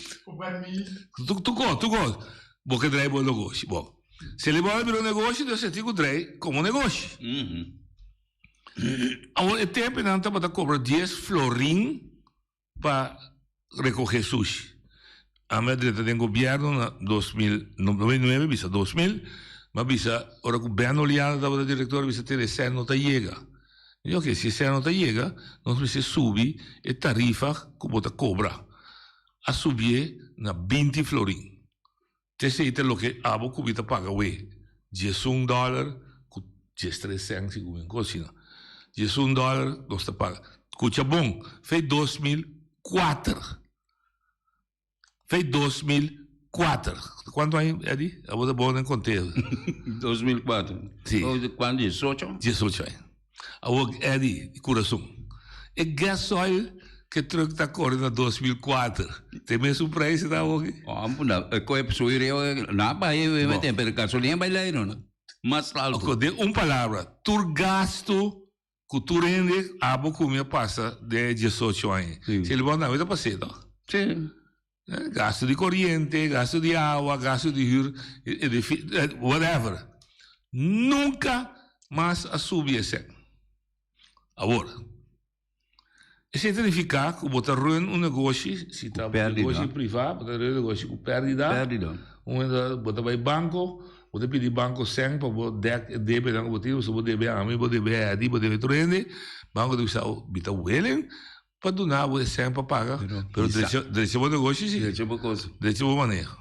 Speaker 15: Tur cos tur cos bo ke draai bo negoshi. Bo. Selibon a bira un negoshi, dus e tin ku drei komo negoshi. Awor e tempu nan tabata kobra dies florin pa rekohé sushi. Ami a drenta den gobièrnu na 2009, bisa 2000, mi a bisa ora ku Ben Oleana tabata direktor, a bisa tene e sèn no ta yega. Mi di oke, si e sèn no ta yega, nos mester subi e tarifa ku bo ta kobra. A subié na 20 florin. T'esei ta loke abo ku mi ta paga awe, 11 dòler ku 13 sèn segun mi kos asina. 11 dòler nos ta paga. Kucha bon, fei 2004. Fei 2004. Kuantu aña, Eddy? Abo ta bon den konteo.
Speaker 8: 2004.
Speaker 15: Si.
Speaker 8: Kuantu? 18?
Speaker 15: 18 aña. Awor Eddy, di kurason, e gasoil ke truck ta kore na 2004, ta e mesun prijs ta awor aki?
Speaker 8: Oh, e koe sui reo na bai e
Speaker 15: Bo.
Speaker 8: pero gasolina bai leiro no. Mas alto.
Speaker 15: Oko, den un palabra, tur gasto ku tur hende abo ku mi a pasa den e 18 aña. Si el bon tambe ta pas'é to.
Speaker 8: Si.
Speaker 15: Gasto di koriente, gasto di awa, gasto di huur, whatever. Nunka mas a subi esei. Awor, esei ta nifiká ku bo ta run un negoshi, si ta un negoshi privá, bo ta run un negoshi ku pèrdida. Bo ta bai banko, bo ta pidi banko sèn pa bo dèk e debenan ku bo tin, pasobra bo debe ami, bo debe Eddy, bo debe tur hende. Banko ta bisa bo, mi ta willing Pa duna bo e sèn pa paga, pero drecha, drecha bo negoshi si.
Speaker 8: Drecha bo kos.
Speaker 15: Drecha bo maneho.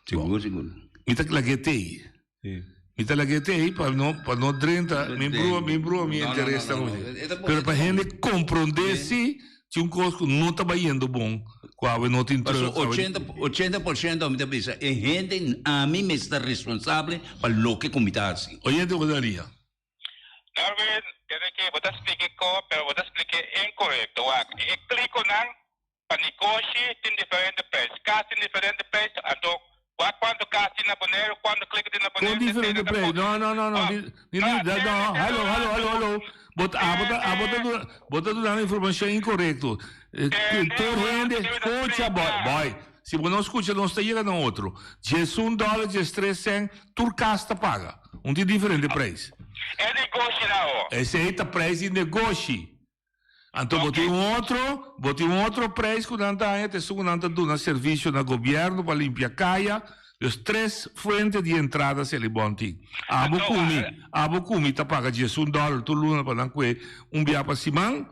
Speaker 8: Sigur, sigur.
Speaker 15: Mi ta lag'é tei.
Speaker 8: Si.
Speaker 15: Mi ta lag'é tei pa no, pa no drenta, mi brua, mi brua mi interes ta
Speaker 8: No, no, no,
Speaker 15: como
Speaker 8: no.
Speaker 15: si.
Speaker 8: E ta bon,
Speaker 15: Pero
Speaker 8: e
Speaker 15: pa
Speaker 8: ta bon.
Speaker 15: hende komprondé si, tin un kos ku no ta bayendo bon, ku awe no tin
Speaker 8: Paso
Speaker 15: truck, awe.
Speaker 8: 80, 80% mi ta bisa, e hende, ami mester ta responsable pa loke ku mi ta hasi.
Speaker 15: Oyente bo ta ria.
Speaker 18: Darwin, kende ke bo ta splike ko, pero bo ta splike inkorekto. Wak, e klikonan pa negoshi tin diferente prijs. Kas tin diferente prijs, anto wak kuantu kas tin na Boneiru, kuantu kliko tin na
Speaker 15: Kon
Speaker 18: Boneiru,
Speaker 15: diferente prijs? No, no, no, no, ni, ni, no, hallo, hallo, hallo, hallo. Bo ta, abo ta, abo ta duna, bo ta dunando informashon inkorekto. Tur hende, skucha, boy, boy, si bo no skucha nos ta yega na otro. 11 dòler, 13 sèn, tur kas ta paga. Un tin diferente prijs.
Speaker 18: E negoshi na ho.
Speaker 15: Esei ta prijs di negoshi. Anto bo tin un otro, bo tin un otro prijs ku nan ta haña, ta esun ku nan ta duna servisio na gobièrnu pa limpia kaya. Dus tres fuente di entrada Selibon tin. Abo ku mi, abo ku mi ta paga 11 dòler tur luna pa nan kue un bia pa siman.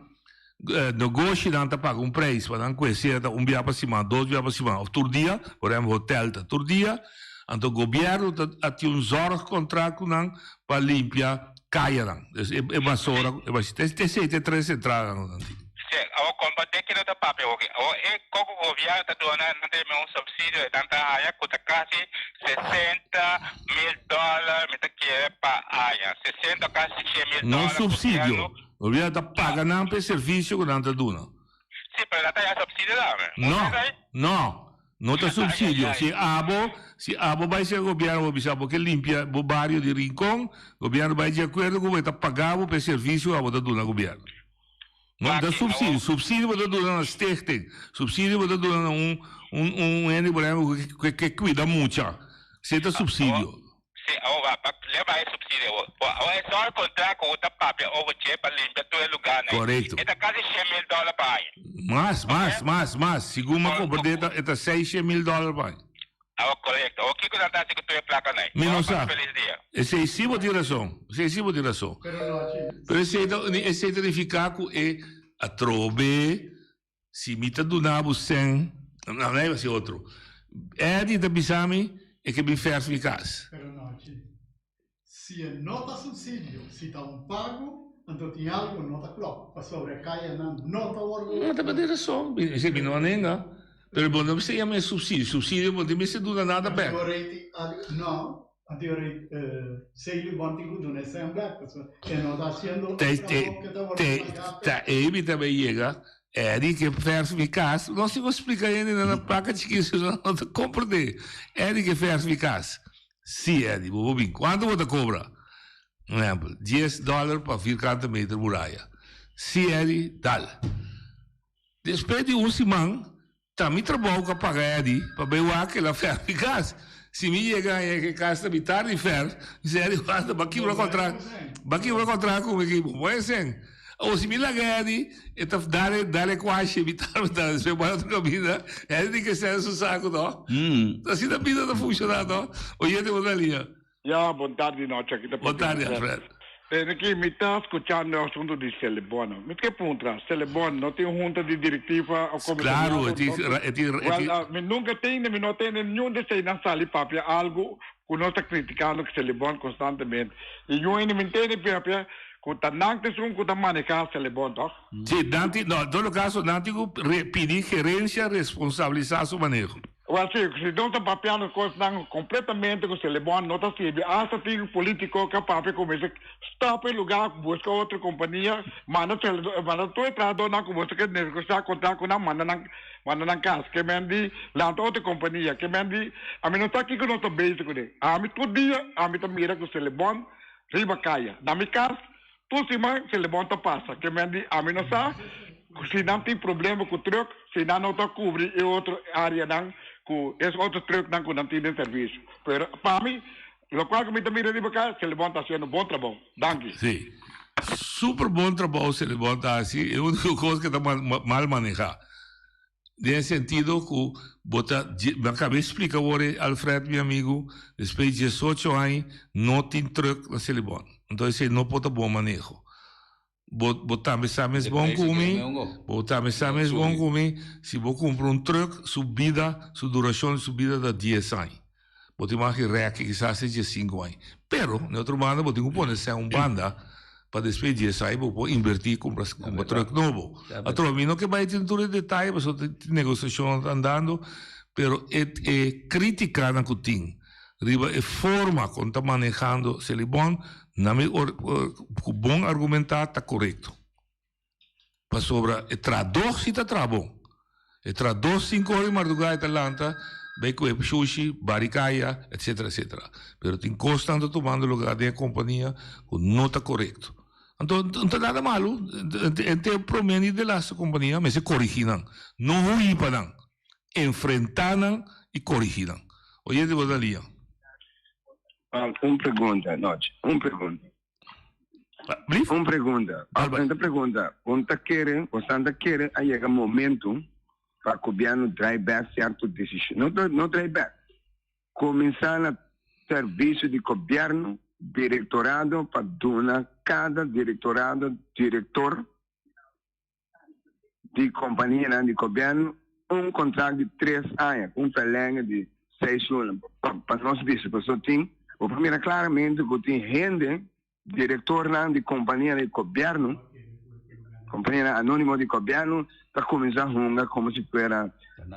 Speaker 15: Negoshinan ta paga un prijs pa nan kue sea ta un bia pa siman, dos bia pa siman of tur dia, por ehempel hotel ta tur dia, anto gobierno ta a tin un zorgcontract ku nan pa limpia kayanan, dus e basora e bashita, esei ta e tres entradanan ku nan tin.
Speaker 18: Si, awor kompa de kiko ta papia hopi? Awor e koko gobierno ta duna nan ta yama un subsidio e nan ta haya ku ta kasi 60,000 dollar mi ta kere pa aña, 60 o kasi 100,000
Speaker 15: No
Speaker 18: dollar
Speaker 15: subsidio,
Speaker 18: gobierno
Speaker 15: Gobierno ta paga nan pa e servicio cu nan ta duna.
Speaker 18: Si, pero nan ta haya subsidio tambe.
Speaker 15: No, no, no ta subsidio. Si abo, si abo bay ser gobierno bo bisa bo ke limpia bo bario di Rincon, gobierno bay di acuerdo cu bo e ta paga bo pa e servicio cu abo ta duna gobierno. No ta subsidio, subsidio bo ta duna na stichting, subsidio bo ta duna na un, un, un hende por ehempel cu ke cuida mucha. Esey ta subsidio.
Speaker 18: Si, awor wak, pa leba e subsidio awor. Bo, awor e zorgcontract cu bo ta papia over dje pa limpia tur e lugarnan ei,
Speaker 15: Correcto.
Speaker 18: e ta casi shen mil dollar pa aña.
Speaker 15: Mas, mas, mas, mas. Segun mi a comprende e ta, e ta seis shen mil dollar pa aña.
Speaker 18: Awor, correcto. Awor kico nan ta haci cu tur e placanan ei?
Speaker 15: Mi no
Speaker 18: Awor,
Speaker 15: sa.
Speaker 18: pasa feliz dia.
Speaker 15: Esey si bo tin razon. Esey si bo tin razon. Pero esey ta, esey ta nifica cu e atrobe Si mi ta duna bo sen, no, no iba si otro. Eddie ta bisa mi e ke bin fers mi kas.
Speaker 17: Pero no, chi. Si e no ta subsidio, si ta un pago, anto tin algo no ta klop, pasobra e kayanan no ta wordo.
Speaker 15: No, ta tin rason. Mi si mi no a nenga. Pero bo no mester yama e subsidio. Subsidio bo no tin mester duna nada bek.
Speaker 17: Anto rei tin algo, no, anto rei Seili bon tin ku duna e sen bek, pasobra e no ta hasiendo e trabou ke ta wordo pagá p'e.
Speaker 15: Ta ei mi ta bay yega. Eddie ke vers mi kas, no si bo splika hende nan na plaka chikito nan no ta komprende. Eddie ke vers mi kas. Si Eddie, bo por bin. Kuantu bo ta kobra? Un ehempel, dies dòler pa vierkante meter muraya. Si Eddie, dal. Despues di un siman, ta mi trabou ku a paga Eddie pa bay wak el a vers mi kas. Si mi yega haña ke kas ta mitar di fèr, mi si Eddie wak bo a kibra kontrakt, bo a kibra kontrakt ku mi aki, bo por hesén. Awor si mi laga Eddie, e ta dal dal e kuashi mitar mitar, despues bai otro kaminda, Eddie tin ke sèn su saku no. Asina bida ta funshoná no. Oyente bo ta liña.
Speaker 5: Ya, bon tardi nochi aki ta
Speaker 15: Bon tardi Alfred.
Speaker 5: Tene aki mi ta skuchando e asuntu di Selebon. Mi ke puntra, Selebon no tin hunta di direktiva o
Speaker 15: komisariado? Klaru, e tin, e tin, e tin.
Speaker 5: Wèl, mi nunka tende, mi no tende niun di eseinan sali papia algu ku nos ta kritikando Selebon konstantemente. I niun hende mi tende papia ku ta nan ta esun ku ta manehá Selebon, tòg?
Speaker 15: Si, nan tin, no, en todo kaso nan tin ku pidi gerensia responsabilisá su maneho.
Speaker 5: Wel si, si nos ta papiando cosnan completamente cu Selebon no ta sirbi, hasta tin politico ca papia cu mester stop e lugar, busca otro compania, manda manda tur e trahadornan cu boso ke negocia contract cu nan, manda nan manda nan cas, ke men di lanta otro compania, ke men di, ami no sa kico nos ta bezig cune. Ami tur dia ami ta mira cu Selebon riba caya, na mi cas Tur siman Selebon ta pasa ke men di ami no sa si nan tin problema ku truk, si nan no ta kubri e otro areanan ku es otro truknan ku nan tin den servisio. Pero pa mi, lokual ku mi ta mira riba ka, Selebon ta hasiendo bon trabou. Danki.
Speaker 15: Si. Super bon trabou Selebon ta hasi, e uniko kos ke ta mal maneha. Den e sentido ku bo ta, mi a kaba e splika awor e Alfred mi amigu, despues di diesocho aña no tin truk na Selibon. Enton esei no por ta bon maneho. Bo bo tambe sa mes bon ku mi, bo tambe sa mes bon ku mi, si bo kumpra un truk su bida, su durashon di su bida ta dies aña. Bo tin mas ki rèki kisas te diesinku aña. Pero, na otro banda, bo tin ku pone sèn un banda pa despues di dies aña bo por invertí kumpra kumpra trùk nobo. Atrobe mi no ke bai den tur e detaye pasobra tin negosiashonnan ta andando, pero e e krítikanan ku tin riba e forma kon ta manehando Selibon, na mi or ku bon argumentá ta korekto. Pasobra e trahadó si ta traha bon. E trahadó sinku ora di mardugá e ta lanta bai ku e shushi, bari kaya, etcetera, etcetera. Pero tin kosnan ta tumando lugá den e kompania ku no ta korekto. Anto no ta nada malu, ente e promé ni de laste kompania mester korigí nan. No huí pa nan, enfrentá nan i korigí nan. Oyente bo ta lia.
Speaker 20: Un pregunta, Nochi, un pregunta. Un pregunta. Un ta pregunta. Un ta kere, bosan ta kere a yega momento pa gobièrnu draai bèk sierto desishon. No, no draai bèk. Kuminsá na servisio di gobièrnu, direktorado pa duna kada direktorado, direktor di kompanianan di gobièrnu un kontrakt di tres aña ku un verlenge di seis luna pa nos bisa pasobra tin bo por mira klaramente ku tin hende direktornan di kompanianan di gobièrnu kompanianan anónimo di gobièrnu ta kuminsá hunga komo si fuera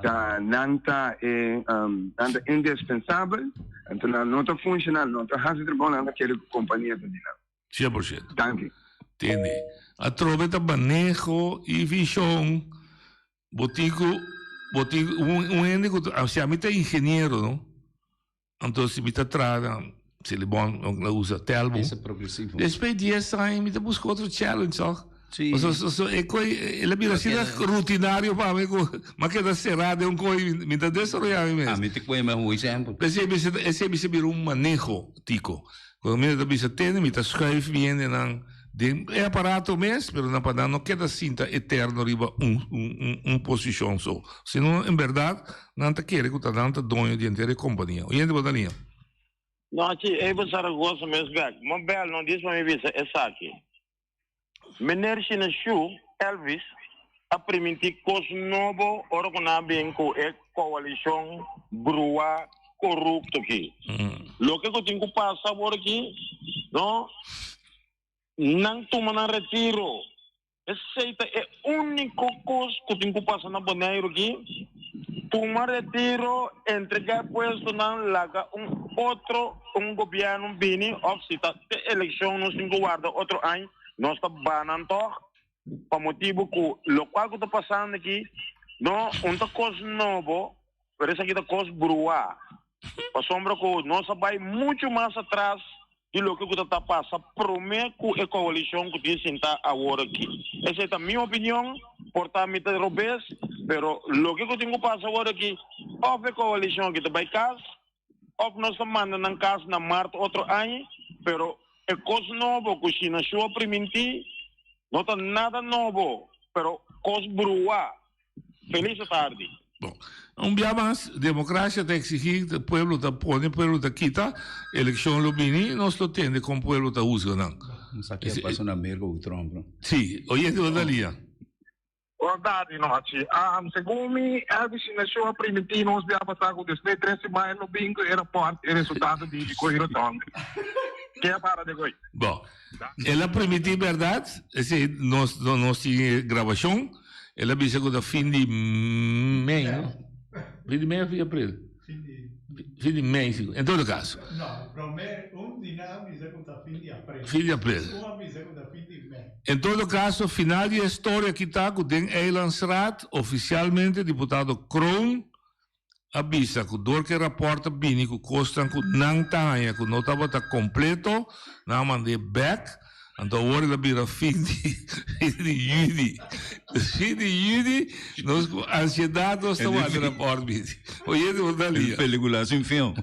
Speaker 20: ta nan ta e nan ta indispensabel anto nan no ta funshoná no ta hasi trabou nan ta kere ku kompania ta di nan.
Speaker 15: 100%.
Speaker 20: Danki.
Speaker 15: Tende. Atrobe ta maneho y vision. Bo tin cu, bo tin un, un hende cu, si ami ta ingeniero, no? Anto si mi ta traha na Selibon, la usa Telbo.
Speaker 8: Esa progresivo.
Speaker 15: Despues di dies aña mi ta busca otro challenge, toch?
Speaker 8: Sí.
Speaker 15: So, so, so, e coi, el a bira asina rutinario pa mi cu m'a keda cera den un coi, mi ta desaroya mi mes.
Speaker 8: Ami ta cuema un exempel.
Speaker 15: Esey mester, esey mester bira un maneho, Tico. Cuando mi ta bisa tene mi ta schuif mi hendenan den e aparato mes, pero nan pa nan no keda sinta eterno riba un un un posicion so. Sino en berdad nan ta kere cu ta nan ta doño di henter e compania. Oyente bo ta liña.
Speaker 19: No, si, Abel Zaragoza mes bek. Mo bel no dis pa mi bisa esaki. Meneer Shinashu Elvis a primintí kos nobo ora ku nan a bin ku e koalishon bruá korupto aki. Loke ku tin ku pasa awor aki, no, nan tuma nan retiro. Esei ta e úniko kos ku tin ku pasa na Boneiru aki, tuma retiro, entregá e puestonan, laga un otro, un gobièrnu bini òf si ta te elekshon nos tin ku warda otro aña, nos ta banan tòg pa motibu ku lokual ku ta pasando aki no un ta kos nobo pero esaki ta kos bruá pasobra ku nos a bai muchu mas atras di loke ku ta ta pasa promé ku e koalishon ku tin sintá awor aki. Esei ta mi opinion, por ta mi ta robes, pero loke ku tin ku pasa awor aki òf e koalishon aki ta bai kas. òf nos ta manda nan kas na mart otro aña, pero e kos nobo ku Shina Shu a primintí no ta nada nobo, pero kos bruá. Felis atardi.
Speaker 15: Bon, un bia mas, democracia ta exigi, pueblo ta pone, pueblo ta kita, eleccion lo bini, nos lo tende con pueblo ta huzga nan.
Speaker 8: Sa ke pasa na Merca cu Trump, no?
Speaker 15: Si, oyente bo ta lia.
Speaker 21: Bon tardi nochi. Um, segun mi, Elvis Ignacio a primintí nos bia pasá ku despues di tres siman e lo bin ku e rapòrt, e resultado di di koe rotonde. Ke a para de koe?
Speaker 15: Bon, el a primintí bèrdat, esei nos nos tin e grabashon, el a bisa ku ta fin di mei, no? Fin di mei òf fin di april? Fin di mei, sigur. En todo kaso.
Speaker 17: No, promé un di nan a bisa ku ta fin di aprel.
Speaker 15: Fin di aprel.
Speaker 17: Un a bisa ku ta fin di mei.
Speaker 15: En todo kaso, final di e storia aki ta ku den Eilandsraad ofisialmente diputado Kroon a bisa ku dor ku e rapòrt a bini ku kosnan ku nan ta haña ku no tabata kompleto, nan a mand'é bèk. Anto awor el a bira fin di fin di yüni. Fin di yüni nos ku ansiedat nos ta wak rapòrt bini. Oyente bo ta lia.
Speaker 8: Pelikula sin fin.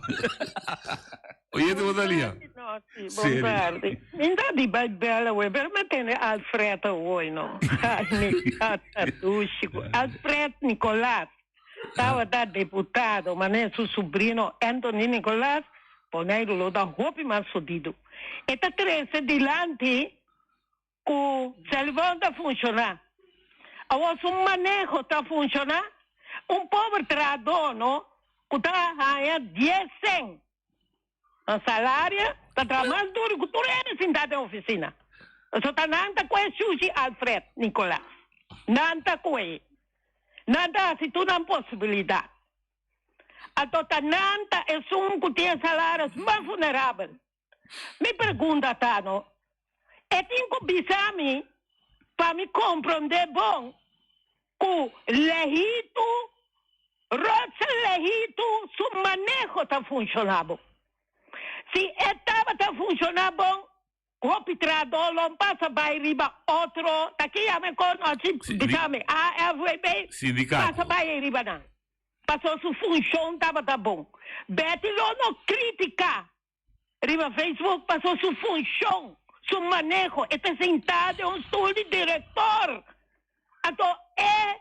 Speaker 15: Oyente bo ta lia.
Speaker 22: Bon tardi. Mi ta di bai bel awe, pero mi a tende Alfred awoy no. Ay, mi tata dushi ku Alfred Nicolas tabata deputado, manera su subrino Anthony Nicolas, Boneiru lo ta hopi mas sodido. E ta trese dilanti ku Selibon ta funshoná. Awor su maneho ta funshoná? Un pober trahadó no ku ta haña dies sèn na salario ta traha mas duru ku tur hende sintá den ofisina. Pasobra ta nan ta kue shushi Alfred Nicolas. Nan ta kue. Nan ta hasi tur nan posibilidat. Anto ta nan ta esun ku tin e salarios mas vulnerabel. Mi pregunta ta no, e tin ku bisa mi pa mi komprondé bon ku Lehitu, Rutsel Lehitu su maneho ta funshoná bon. Si e tabata funshoná bon, Hopi trahadó lo pasa bai riba otro, ta ki yama e kos no? Si bisa mi, AFWB,
Speaker 15: Sindikato.
Speaker 22: pasa bai ei riba nan. Pasobra su funshon tabata bon. Betty lo no kritika riba Facebook pasobra su funshon, su maneho, e ta sintá den un stul di direktor. Anto e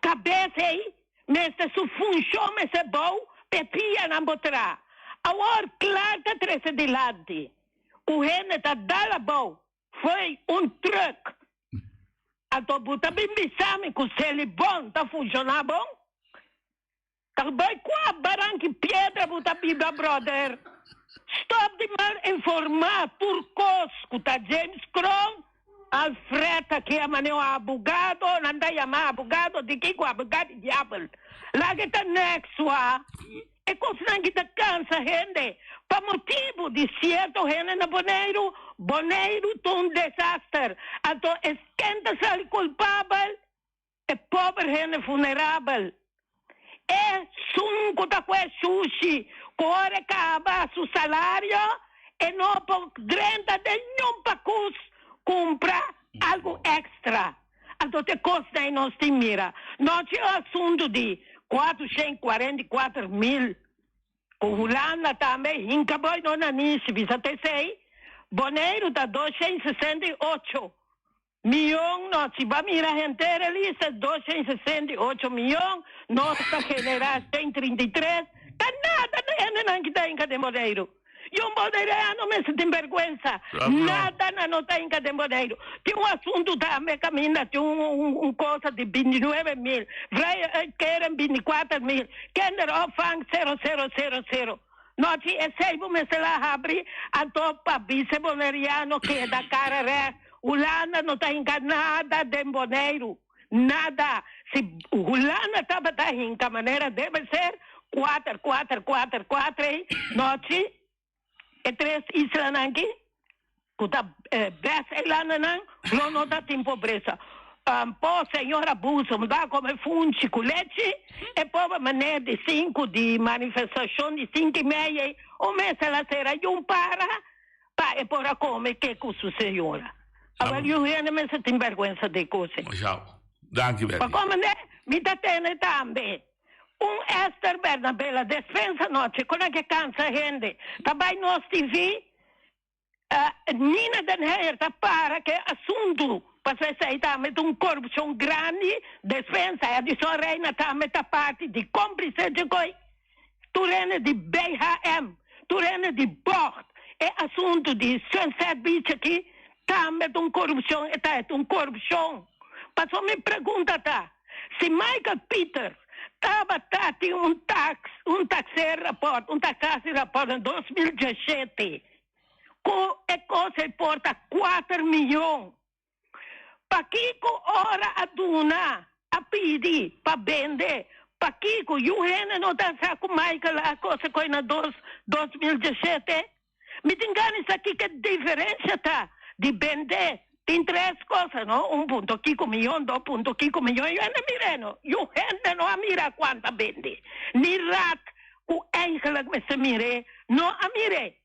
Speaker 22: Kabes ei mester su funshon mester bou p'e pianan bo tra. Awor Clark ta trese dilanti ku hende ta dal abou fo'i un trùk. Anto bo ta bin bisa mi ku Selibon ta funshoná bon? Ta bai kua baranki piedra bo ta biba brother? Stop di mal informa tur kos ku ta James Kroon, Alfred ta kea mane un abogado, nan ta yama abogado di kiko abogado di diabel. Laga e ta next wa. E kosnan ki ta kansa hende pa motibu di sierto hende na Boneiru, Boneiru ta un desaster anto es ken ta sali kulpabel? E pober hende vulnerabel. E sun ku ta kue sushi ku ora e kaba su salario e no por drenta den niun pakus kumpra algu extra. Anto te kosnan ei nos tin mira. Nochi e asuntu di 444 mil ku Hulanda tambe hinka boy no na nisi bisa ta esei. Boneiru ta 268 Miyon no, si bo a mira henter e lista es 268 miyon, nos ta genera 133, ta nada na hendenan ki ta hinka den Boneiru. Y un boneireano mester tin berguensa, nada na no ta hinka den Boneiru. Tin un asuntu tambe kaminda tin un un cosa di 29 mil, vrije uitkering 24 mil, kinderopvang sero sero sero sero. No, si esei bo mester a habri, anto pa bisa boneriano keda kara règt. Hulanda no ta hinka nada den Boneiru. Nada. Si Hulanda tabata hinka manera debe ser, kuater, kuater, kuater, kuater ei, no, si e tres islanan aki, ku ta bes eilandanan, lo no ta tin pobresa. Po señor abuso, mi ba come funchi ku lechi, e pober meneer di sinku di manifestashon di sinku i meia ei, un mester a sera yun para pa e por a come ke ku su señora. Awel yu hende mester tin bergwensa di kos ei.
Speaker 15: Masha. Danki Betty.
Speaker 22: Pa come ne, mi ta tene tambe. Un Esther Bernabela despensa nochi kon a ke kansa hende ta bai nos TV Nina den Heyer ta para ke asuntu pasobra esei tambe ta un korupshon grandi despensa Edison Reina tambe ta parti di komplise dje koi tur hende di BHM tur hende di bògt e asuntu di Sunset Beach aki tambe ta un korupshon e ta un korupshon pasobra mi pregunta ta Si Michael Peters tabata tin un tax, un taxeerrapport, un taxatierapport na 2017 cu e cos ei por ta cuater miyon, pakico ora a duna, a pidi pa bende, pakico yu hende no ta sa cu Michael a cose coy na dos 2017? Mi tin gana di sa kiko diferencia ta di bende. Tin tres cosa no, un punto kiko miyon, dos punto kiko miyon, yu hende mira no, yu hende no a mira cuanto a bende, ni raad cu eigenlijk mester mire no a mire.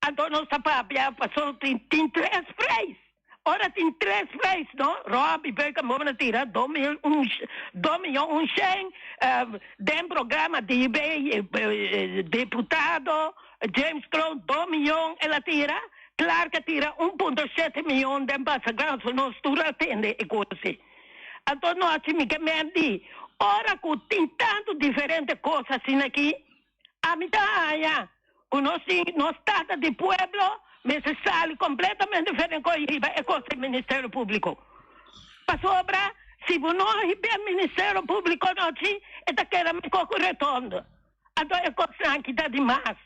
Speaker 22: Anto nos ta papia paso tin tin tres prijs, ora tin tres prijs no, Robbie Beukenboom a tira dos mil un dos miyon un shen, den programa di diputado James Kroon dos miyon el a tira, Clark a tira un punto shete miyon den Basagrans nos tur a tende e kos ei. Anto no haci mi ke merdi ora ku tin tantu diferente kos asina aki ami ta haña ku nos tin nos tata di pueblo mester sali kompletamente diferente koe hiba e kos den Ministerio Publiko. Pasobra si bo no hiba e Ministerio Publiko nochi e ta keda mihó ku retondo. Anto e kosnan aki ta di mas.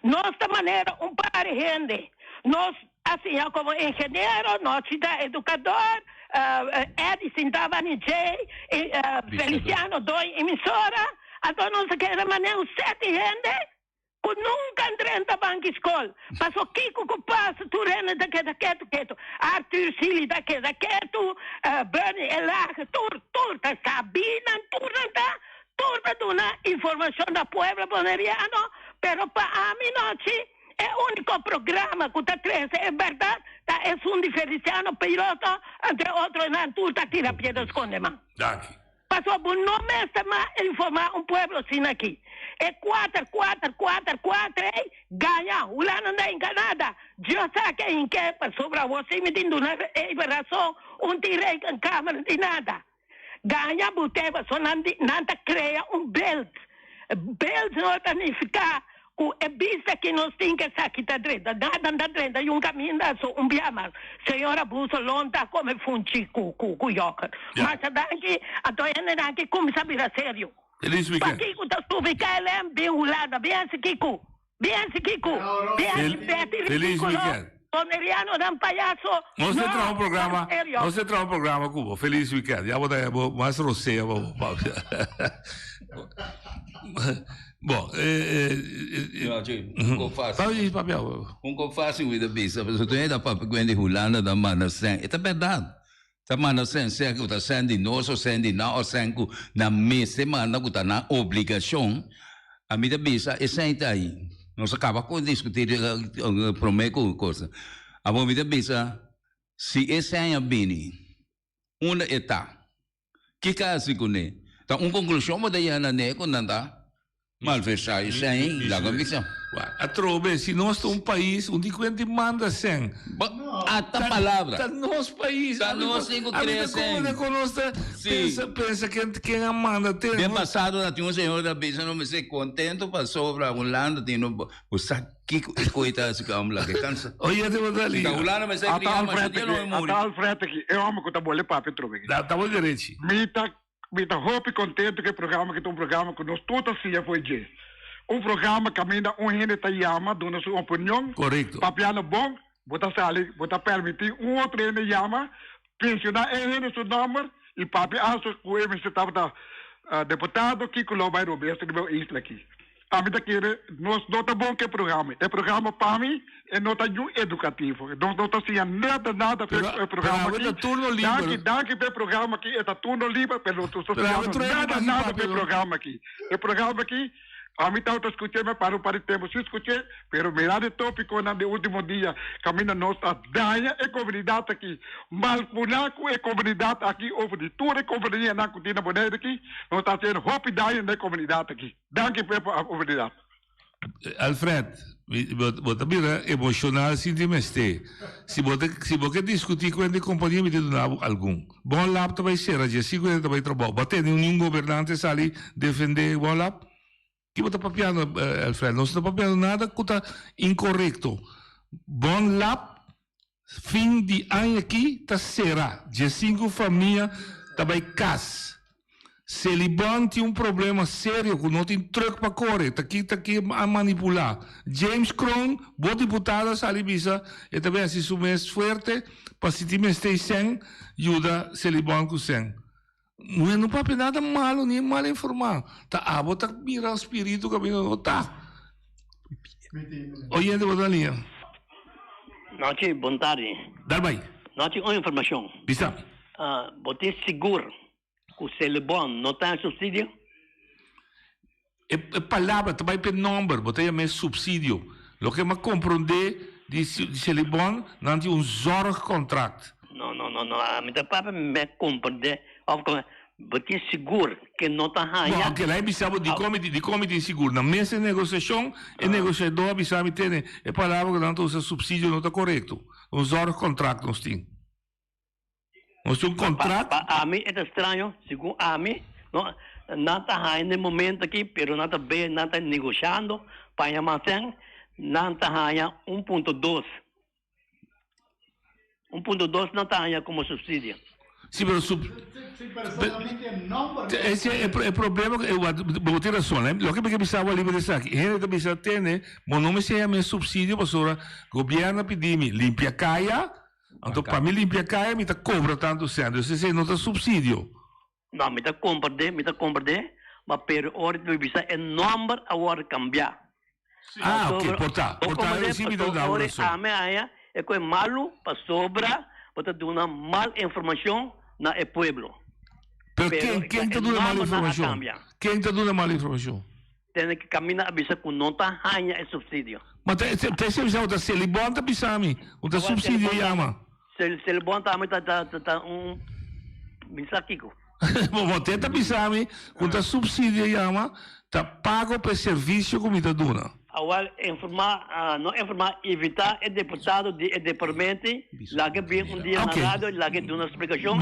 Speaker 22: Nos ta manera un par di hende. Nos a siña komo ingeniero, Nochi ta edukador, Edison tabata dje, Feliciano doño emisora. Anto nos a keda manera un set di hende ku nunka a drenta banki skol. Paso kiko ku pasa tur hende ta keda ketu ketu. Arthur Sealy ta keda ketu, Bernie Elage, tur tur ta sabí nan tur nan ta. Tur ta duna informacion na pueblo Boneriano, pero pa ami nochi e unico programa cu ta trece e berdad ta esun di Feliciano Piloto, entre otronan tur ta tira piedra sconde man.
Speaker 15: Danki.
Speaker 22: Pasobra bo no mester mas informa un pueblo asina aki. E cuater, cuater, cuater, cuater ey gaña, Hulanda no a hinca nada. Dios sa ke hinke, pasobra awor si mi tin duna Eber razon, un tin rekenkamer, un tin nada. Gaña bo te paso nan di nan ta crea un beeld. Beeld no ta nifica cu e bista ki nos tin ke esaki ta drenta. Nada ta drenta y un caminda so un bia mas. Señor Abuso lon ta come funchi cu cu cu yoghurt. Masha danki anto hendenan ki cuminsa bira serio.
Speaker 15: Feliz weekend.
Speaker 22: Pakico ta subi KLM bin Hulanda? Bin haci kico? Bin haci kico? Bin haci beti
Speaker 15: Feliz
Speaker 22: ridiculo?
Speaker 15: weekend.
Speaker 22: Bonerianonan payaso?
Speaker 15: Nos te
Speaker 22: No,
Speaker 15: traha un programa,
Speaker 22: en serio.
Speaker 15: nos te traha un programa cu bo. Feliz weekend. Ya bo ta bo mas rosea pa bo papia. Bon, eh, eh, eh,
Speaker 8: Ja, tjie, un ko fácil.
Speaker 15: Papia, papia.
Speaker 8: Un ko fácil wi ta bisa, pasobra tu hende ta papia ku hende Hulanda ta manda sèn. E ta bèrdat. Ta manda sèn, sea ku ta sèn di nos o sèn di nan o sèn ku nan mester manda ku ta nan obligashon. Ami ta bisa e sèn ta ahi. Nos a kaba ku diskutí promé ku kos. Awor mi ta bisa si e sèn a bini unda e ta? Kiko a hasi kuné? Ta un konklushon bo ta yega na ne ku nan ta malversá e sèn? Laga bisa.
Speaker 15: Atrobe, si nos ta un pais, un di kuenti manda sèn.
Speaker 8: Ata palabra.
Speaker 15: Ta nos pais.
Speaker 8: Ta nos tin ku krea sèn.
Speaker 15: Ami ta komo nos ta pensa, pensa ken, ken a manda te.
Speaker 8: Den pasado na tin un señor ta bisa no mester kontento pasobra Hulanda tin no bo sa kiko e koe ta hasi ku amo laga e kansa.
Speaker 15: Oye te bo ta
Speaker 8: liga. Hulanda mester kria masha dia lo e muri.
Speaker 21: Ata Alfred aki, e hòmber ku ta bole papia trobe aki.
Speaker 15: Ta bo derechi.
Speaker 21: Mi ta Mi ta hopi contento cu e programa aki ta un programa cu nos tur ta siña for dje. Un programa caminda un hende ta yama duna su opinion.
Speaker 15: Correcto.
Speaker 21: Papiando bon, bo ta sali, bo ta permiti un otro hende yama, menciona e hende su nomber y papia aso cu e mester tabata deputado kico lo bay robes riba e isla aki. Ami ta kere nos no ta bon ku e programa. E programa pa mi e no ta yu edukativo. Nos no ta siña nada nada pa e programa aki. Danki danki pa e programa aki. E ta turno liber pero nos no ta siñando nada nada pa e programa aki. E programa aki. Ami tabata skuch'é, mi a para un par di tempu sin skuch'é, pero mirá di tópikonan di último dia kaminda nos a daña e komunidat aki, malpuná ku e komunidat aki over di tur e kompanianan ku tin na Boneiru aki, nos ta hasiendo hopi daño na e komunidat aki. Danki p'e oportunidat.
Speaker 15: Alfred, bo ta bira emocional sin tin mester. Si bo ta, si bo ke discuti cu hende di compania mi ta duna bo algun. Bon Lab ta bay cera dje, si cu hende ta bay trabao. Bo a tende niun gobernante sali defende Bon Lab? Ki bo ta papiando Alfred? Nos no ta papiando nada cu ta incorecto. Bon Lab Fin di aña aki ta sera, diesinku famia ta bai kas. Selibon tin un problema serio ku no tin trùk pa kore, ta ki ta ki a manipulá. James Kroon, bo diputado a sali bisa e ta bin hasi su mes fuerte pa si tin mester sèn yuda Selibon ku sèn. Muhé no papia nada malo ni mal informá. Ta abo ta mira spiritu kaminda no ta. Oyente bo ta liña.
Speaker 3: Nochi, bon tardi.
Speaker 15: Dal bai.
Speaker 3: Nochi, un informashon.
Speaker 15: Bisa.
Speaker 3: Bo tin sigur ku Selibon no ta en supsidio?
Speaker 15: E palabra ta bai p'e nomber, bo ta yam'é supsidio. Loke m'a komprondé di Selibon, nan tin un zorgcontract.
Speaker 3: No, no, no, no, ami ta papia mi a komprondé òf kome, bo tin sigur ke no ta haña.
Speaker 15: Bon, oke, la'i bisa bo dikon mi dikon mi tin sigur. Na mes e negosiashon, e negosiadó a bisa mi, tene, e palabra ku nan ta usa supsidio no ta korekto. Un zorgcontract nos tin. Nos tin un contract.
Speaker 3: Pa ami e ta straño, segun ami, no, nan ta haña na e momento aki, pero nan ta be, nan ta negoshando pa haña mas sèn, nan ta haña un punto dos. Un punto dos nan ta haña komo supsidio.
Speaker 15: Si, pero sup. Ese e problema, bo tin rason, eh. Loke mi ke bisa bo aliba di esaki, hende ta bisa, tende, bo no mester haña mes supsidio pasobra gobièrnu a pidi mi limpia kaya, Anto pa mi limpia kaya mi ta kobra tantu sènt, dus esei no ta supsidio.
Speaker 3: No, mi ta komprendé, mi ta komprendé, ma pero ora mi bisa e nòmber a wòrdu kambiá.
Speaker 15: Ah, oke, por ta, por ta, esei mi ta duna bo rason.
Speaker 3: Ora ami haña e koe malu pasobra bo ta duna mal informashon na e pueblo.
Speaker 15: Pero ken, ken ta duna mal informashon? Ken ta duna mal informashon?
Speaker 3: Tene ki kaminda a bisa ku no ta haña e supsidio.
Speaker 15: Ma ta ta esei bisa ta Selibon ta bisa mi ku ta supsidio yama.
Speaker 3: Selibon ta ami ta ta ta un mi sa kiko.
Speaker 15: Bo bo te ta bisa mi ku ta supsidio yama ta pago pa e servisio ku mi ta duna.
Speaker 3: Awel informa no informa invita e deputado di e departamento laga bin un dia na radio laga duna splikashon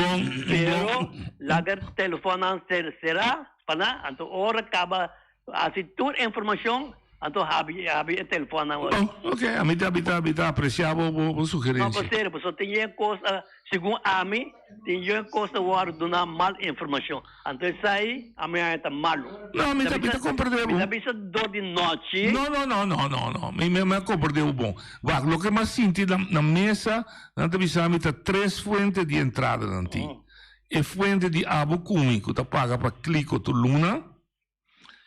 Speaker 3: pero laga telefonnan ser sera. Pa nan, anto ora kaba hasi tur informashon, anto habi habi e telefòn nan ora.
Speaker 15: Oh, ok, ami ta ami ta ami ta apresia bo bo bo
Speaker 3: No,
Speaker 15: sugerensia.
Speaker 3: pa serio, pasobra tin yen kos a, segun ami, tin yen kos ta wòrdu duna mal informashon. Anto esei ami haña ta malu.
Speaker 15: No, mi ta mi ta komprendé bo.
Speaker 3: Mi ta bisa dor di nochi.
Speaker 15: No, no, no, no, no, no. Mi mi a komprendé bo bon. Wak, loke mi a sinti na na mesa, nan ta bisa mi ta tres fuente di entrada nan tin. E fuente di abo kumi ku ta paga pa kliko tur luna.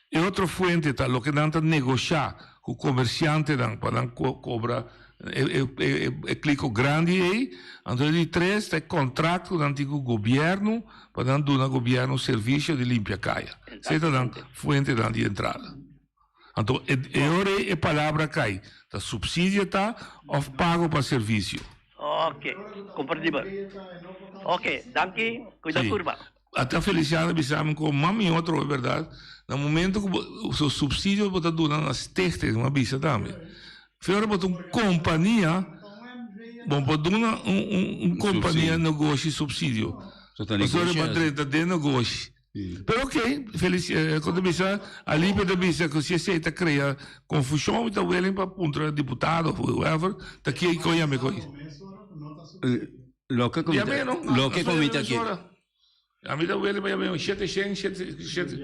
Speaker 15: E otro fuente ta loke nan ta negoshá ku komersiantenan pa nan kobra e kliko grandi ei. Anto e di tres ta e kontrakt ku nan tin ku gobièrnu pa nan duna gobièrnu servisio di limpia kaya. Esei ta nan fuentenan di entrada. Anto e ora ei e palabra kai, ta supsidio ta òf pago pa servisio?
Speaker 3: Ok, komprendibel. Ok, danki, kuida
Speaker 15: Sí.
Speaker 3: kurba.
Speaker 15: Ata Feliciano bisa mi ku mami otro e berdad, na momento ku bo so supsidio bo ta duna na stichting, mi a bisa tambe. Fe ora bo ta un kompania, bo por duna un un un kompania negoshi supsidio. Pasobra bo a drenta den negoshi. Pero ok, Felici, kon ta bisa, Alipio ta bisa ku si esei ta krea konfushon, mi ta willing pa puntra diputado of whoever, ta kie kon yama e kos.
Speaker 8: Loke ku mi ta, loke ku mi ta kere.
Speaker 15: Ami ta willing pa yama shete shen, shete, shete.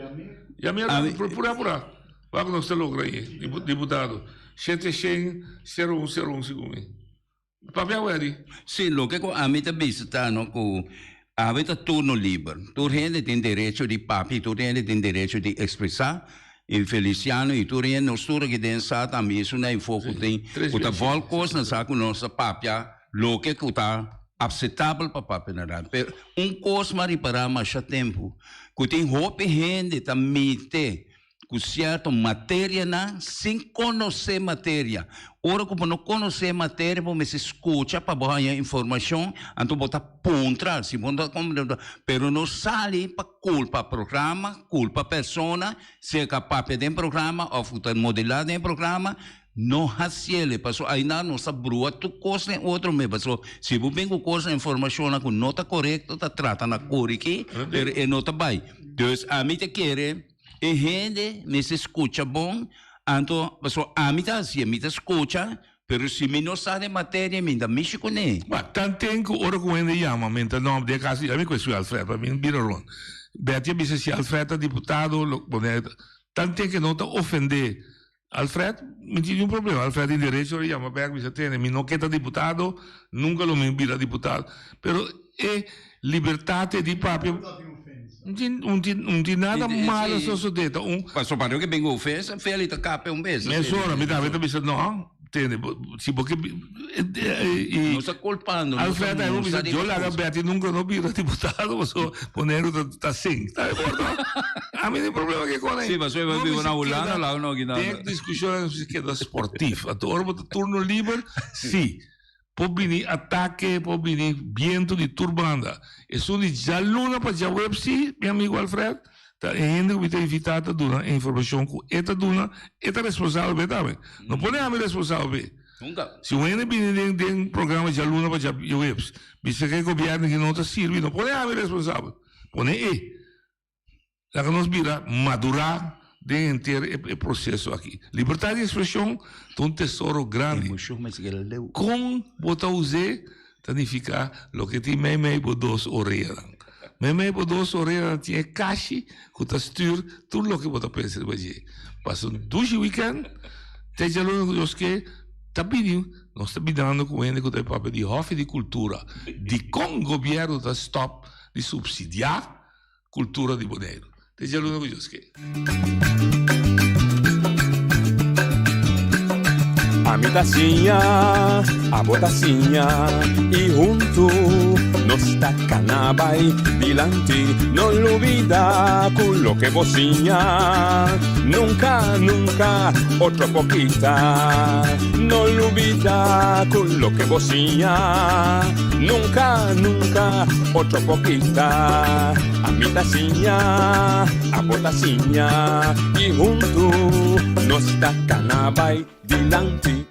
Speaker 15: Yama e pura pura. Wak nos ta logra ahi, diputado. Shete shen, sero un, sero un, segun mi. Papia weri.
Speaker 8: Sí, loke ku ami ta bisa ta no ku awe ta turno liber. Tur hende tin derecho di papia i tur hende tin derecho di ekspresá. I Feliciano i tur hende, nos tur aki den sa tambe esun na info ku tin ku ta vòl kos nan sa ku nos ta papia loke ku ta apsetabel pa papia na radio. Pero un kos m'a ripará masha tempu ku tin hopi hende ta mite. ku sierto materianan sin konosé materia. Ora ku bo no konosé materia bo mester skucha pa bo haña informashon, anto bo ta puntra si bo no ta komprendé, pero no sali pa kulpa programa, kulpa persona, sea ku a papia den programa òf ku ta modelá den programa, no hasiel paso aina nos ta brua tur kos den otro mes, paso si bo bin ku kos informashonnan ku no ta korekto ta trata na korigí pero e no ta bai. Dus ami ta kere. E hende mester scucha bon, anto pasobra ami ta hacié, mi ta scucha, pero si mi no sa den materia mi ta mishi cune.
Speaker 15: Ba, tanten cu ora cu hende yama mi ta no, den caso di ami cu e Alfred, pa mi bira rond. Betty a bisa si Alfred ta diputado, lo pone, tanten cu e no ta ofende Alfred, mi tin niun problema. Alfred tin derecho di yama bek bisa tene mi no ke ta diputado, nunka lo mi bira diputado. Pero e libertat e di papia un tin un tin un tin nada malo sosode ta un.
Speaker 8: Paso pa loke bin ofensa Feli ta kapia un bes.
Speaker 15: Mesora mi tambe ta bisa no tene si bo ke
Speaker 8: i. No ta kulpando no ta
Speaker 15: Alfred a bisa yo laga Betty nunka no bira diputado paso Boneiru ta ta sink. Ta de acuerdo? Ami tin problema ke kone.
Speaker 8: Sí, pasobra bo biba na Hulanda, laga no aki
Speaker 15: Den diskushon nos mester keda sportief. Anto ora bo ta turno liber, sí. Por bini atake, por bini bientu di tur banda. Esun di djaluna pa djaweps sí, mi amigo Alfred, ta e hende ku mi ta invitá ta duna e informashon ku e ta duna, e ta responsabel p'e tambe. No pone ami responsabel p'e.
Speaker 8: Nunka.
Speaker 15: Si un hende bini den den programa djaluna pa djaweps, bisa ku e gobièrnu aki no ta sirbi, no pone ami responsabel. Pone e. Laga nos bira madurá den henter e proseso aki. Libertat di ekspreshon ta un tesoro grandi. Kon bo ta us'é ta nifiká loke tin meimei bo dos oreanan. Meimei bo dos oreanan tin e kashi ku ta stür tur loke bo ta pensa riba dje. Pasa un dushi wikènt, te djaluna ku Dios ke ta bini nos ta bidando ku hende ku ta e papia di Hòfi di Kultura. Dikon gobièrnu ta stòp di supsidiá Kultura di Boneiru. Te djaluna ku Dios ke.
Speaker 14: Ami ta siña, abo ta siña i huntu nos ta kana bai dilanti. No lubida ku loke bo siña nunka, nunka otro por kita. No lubida ku loke bo siña nunka, nunka otro por kita. Ami ta siña, abo ta siña i huntu nos ta kana bai dilanti.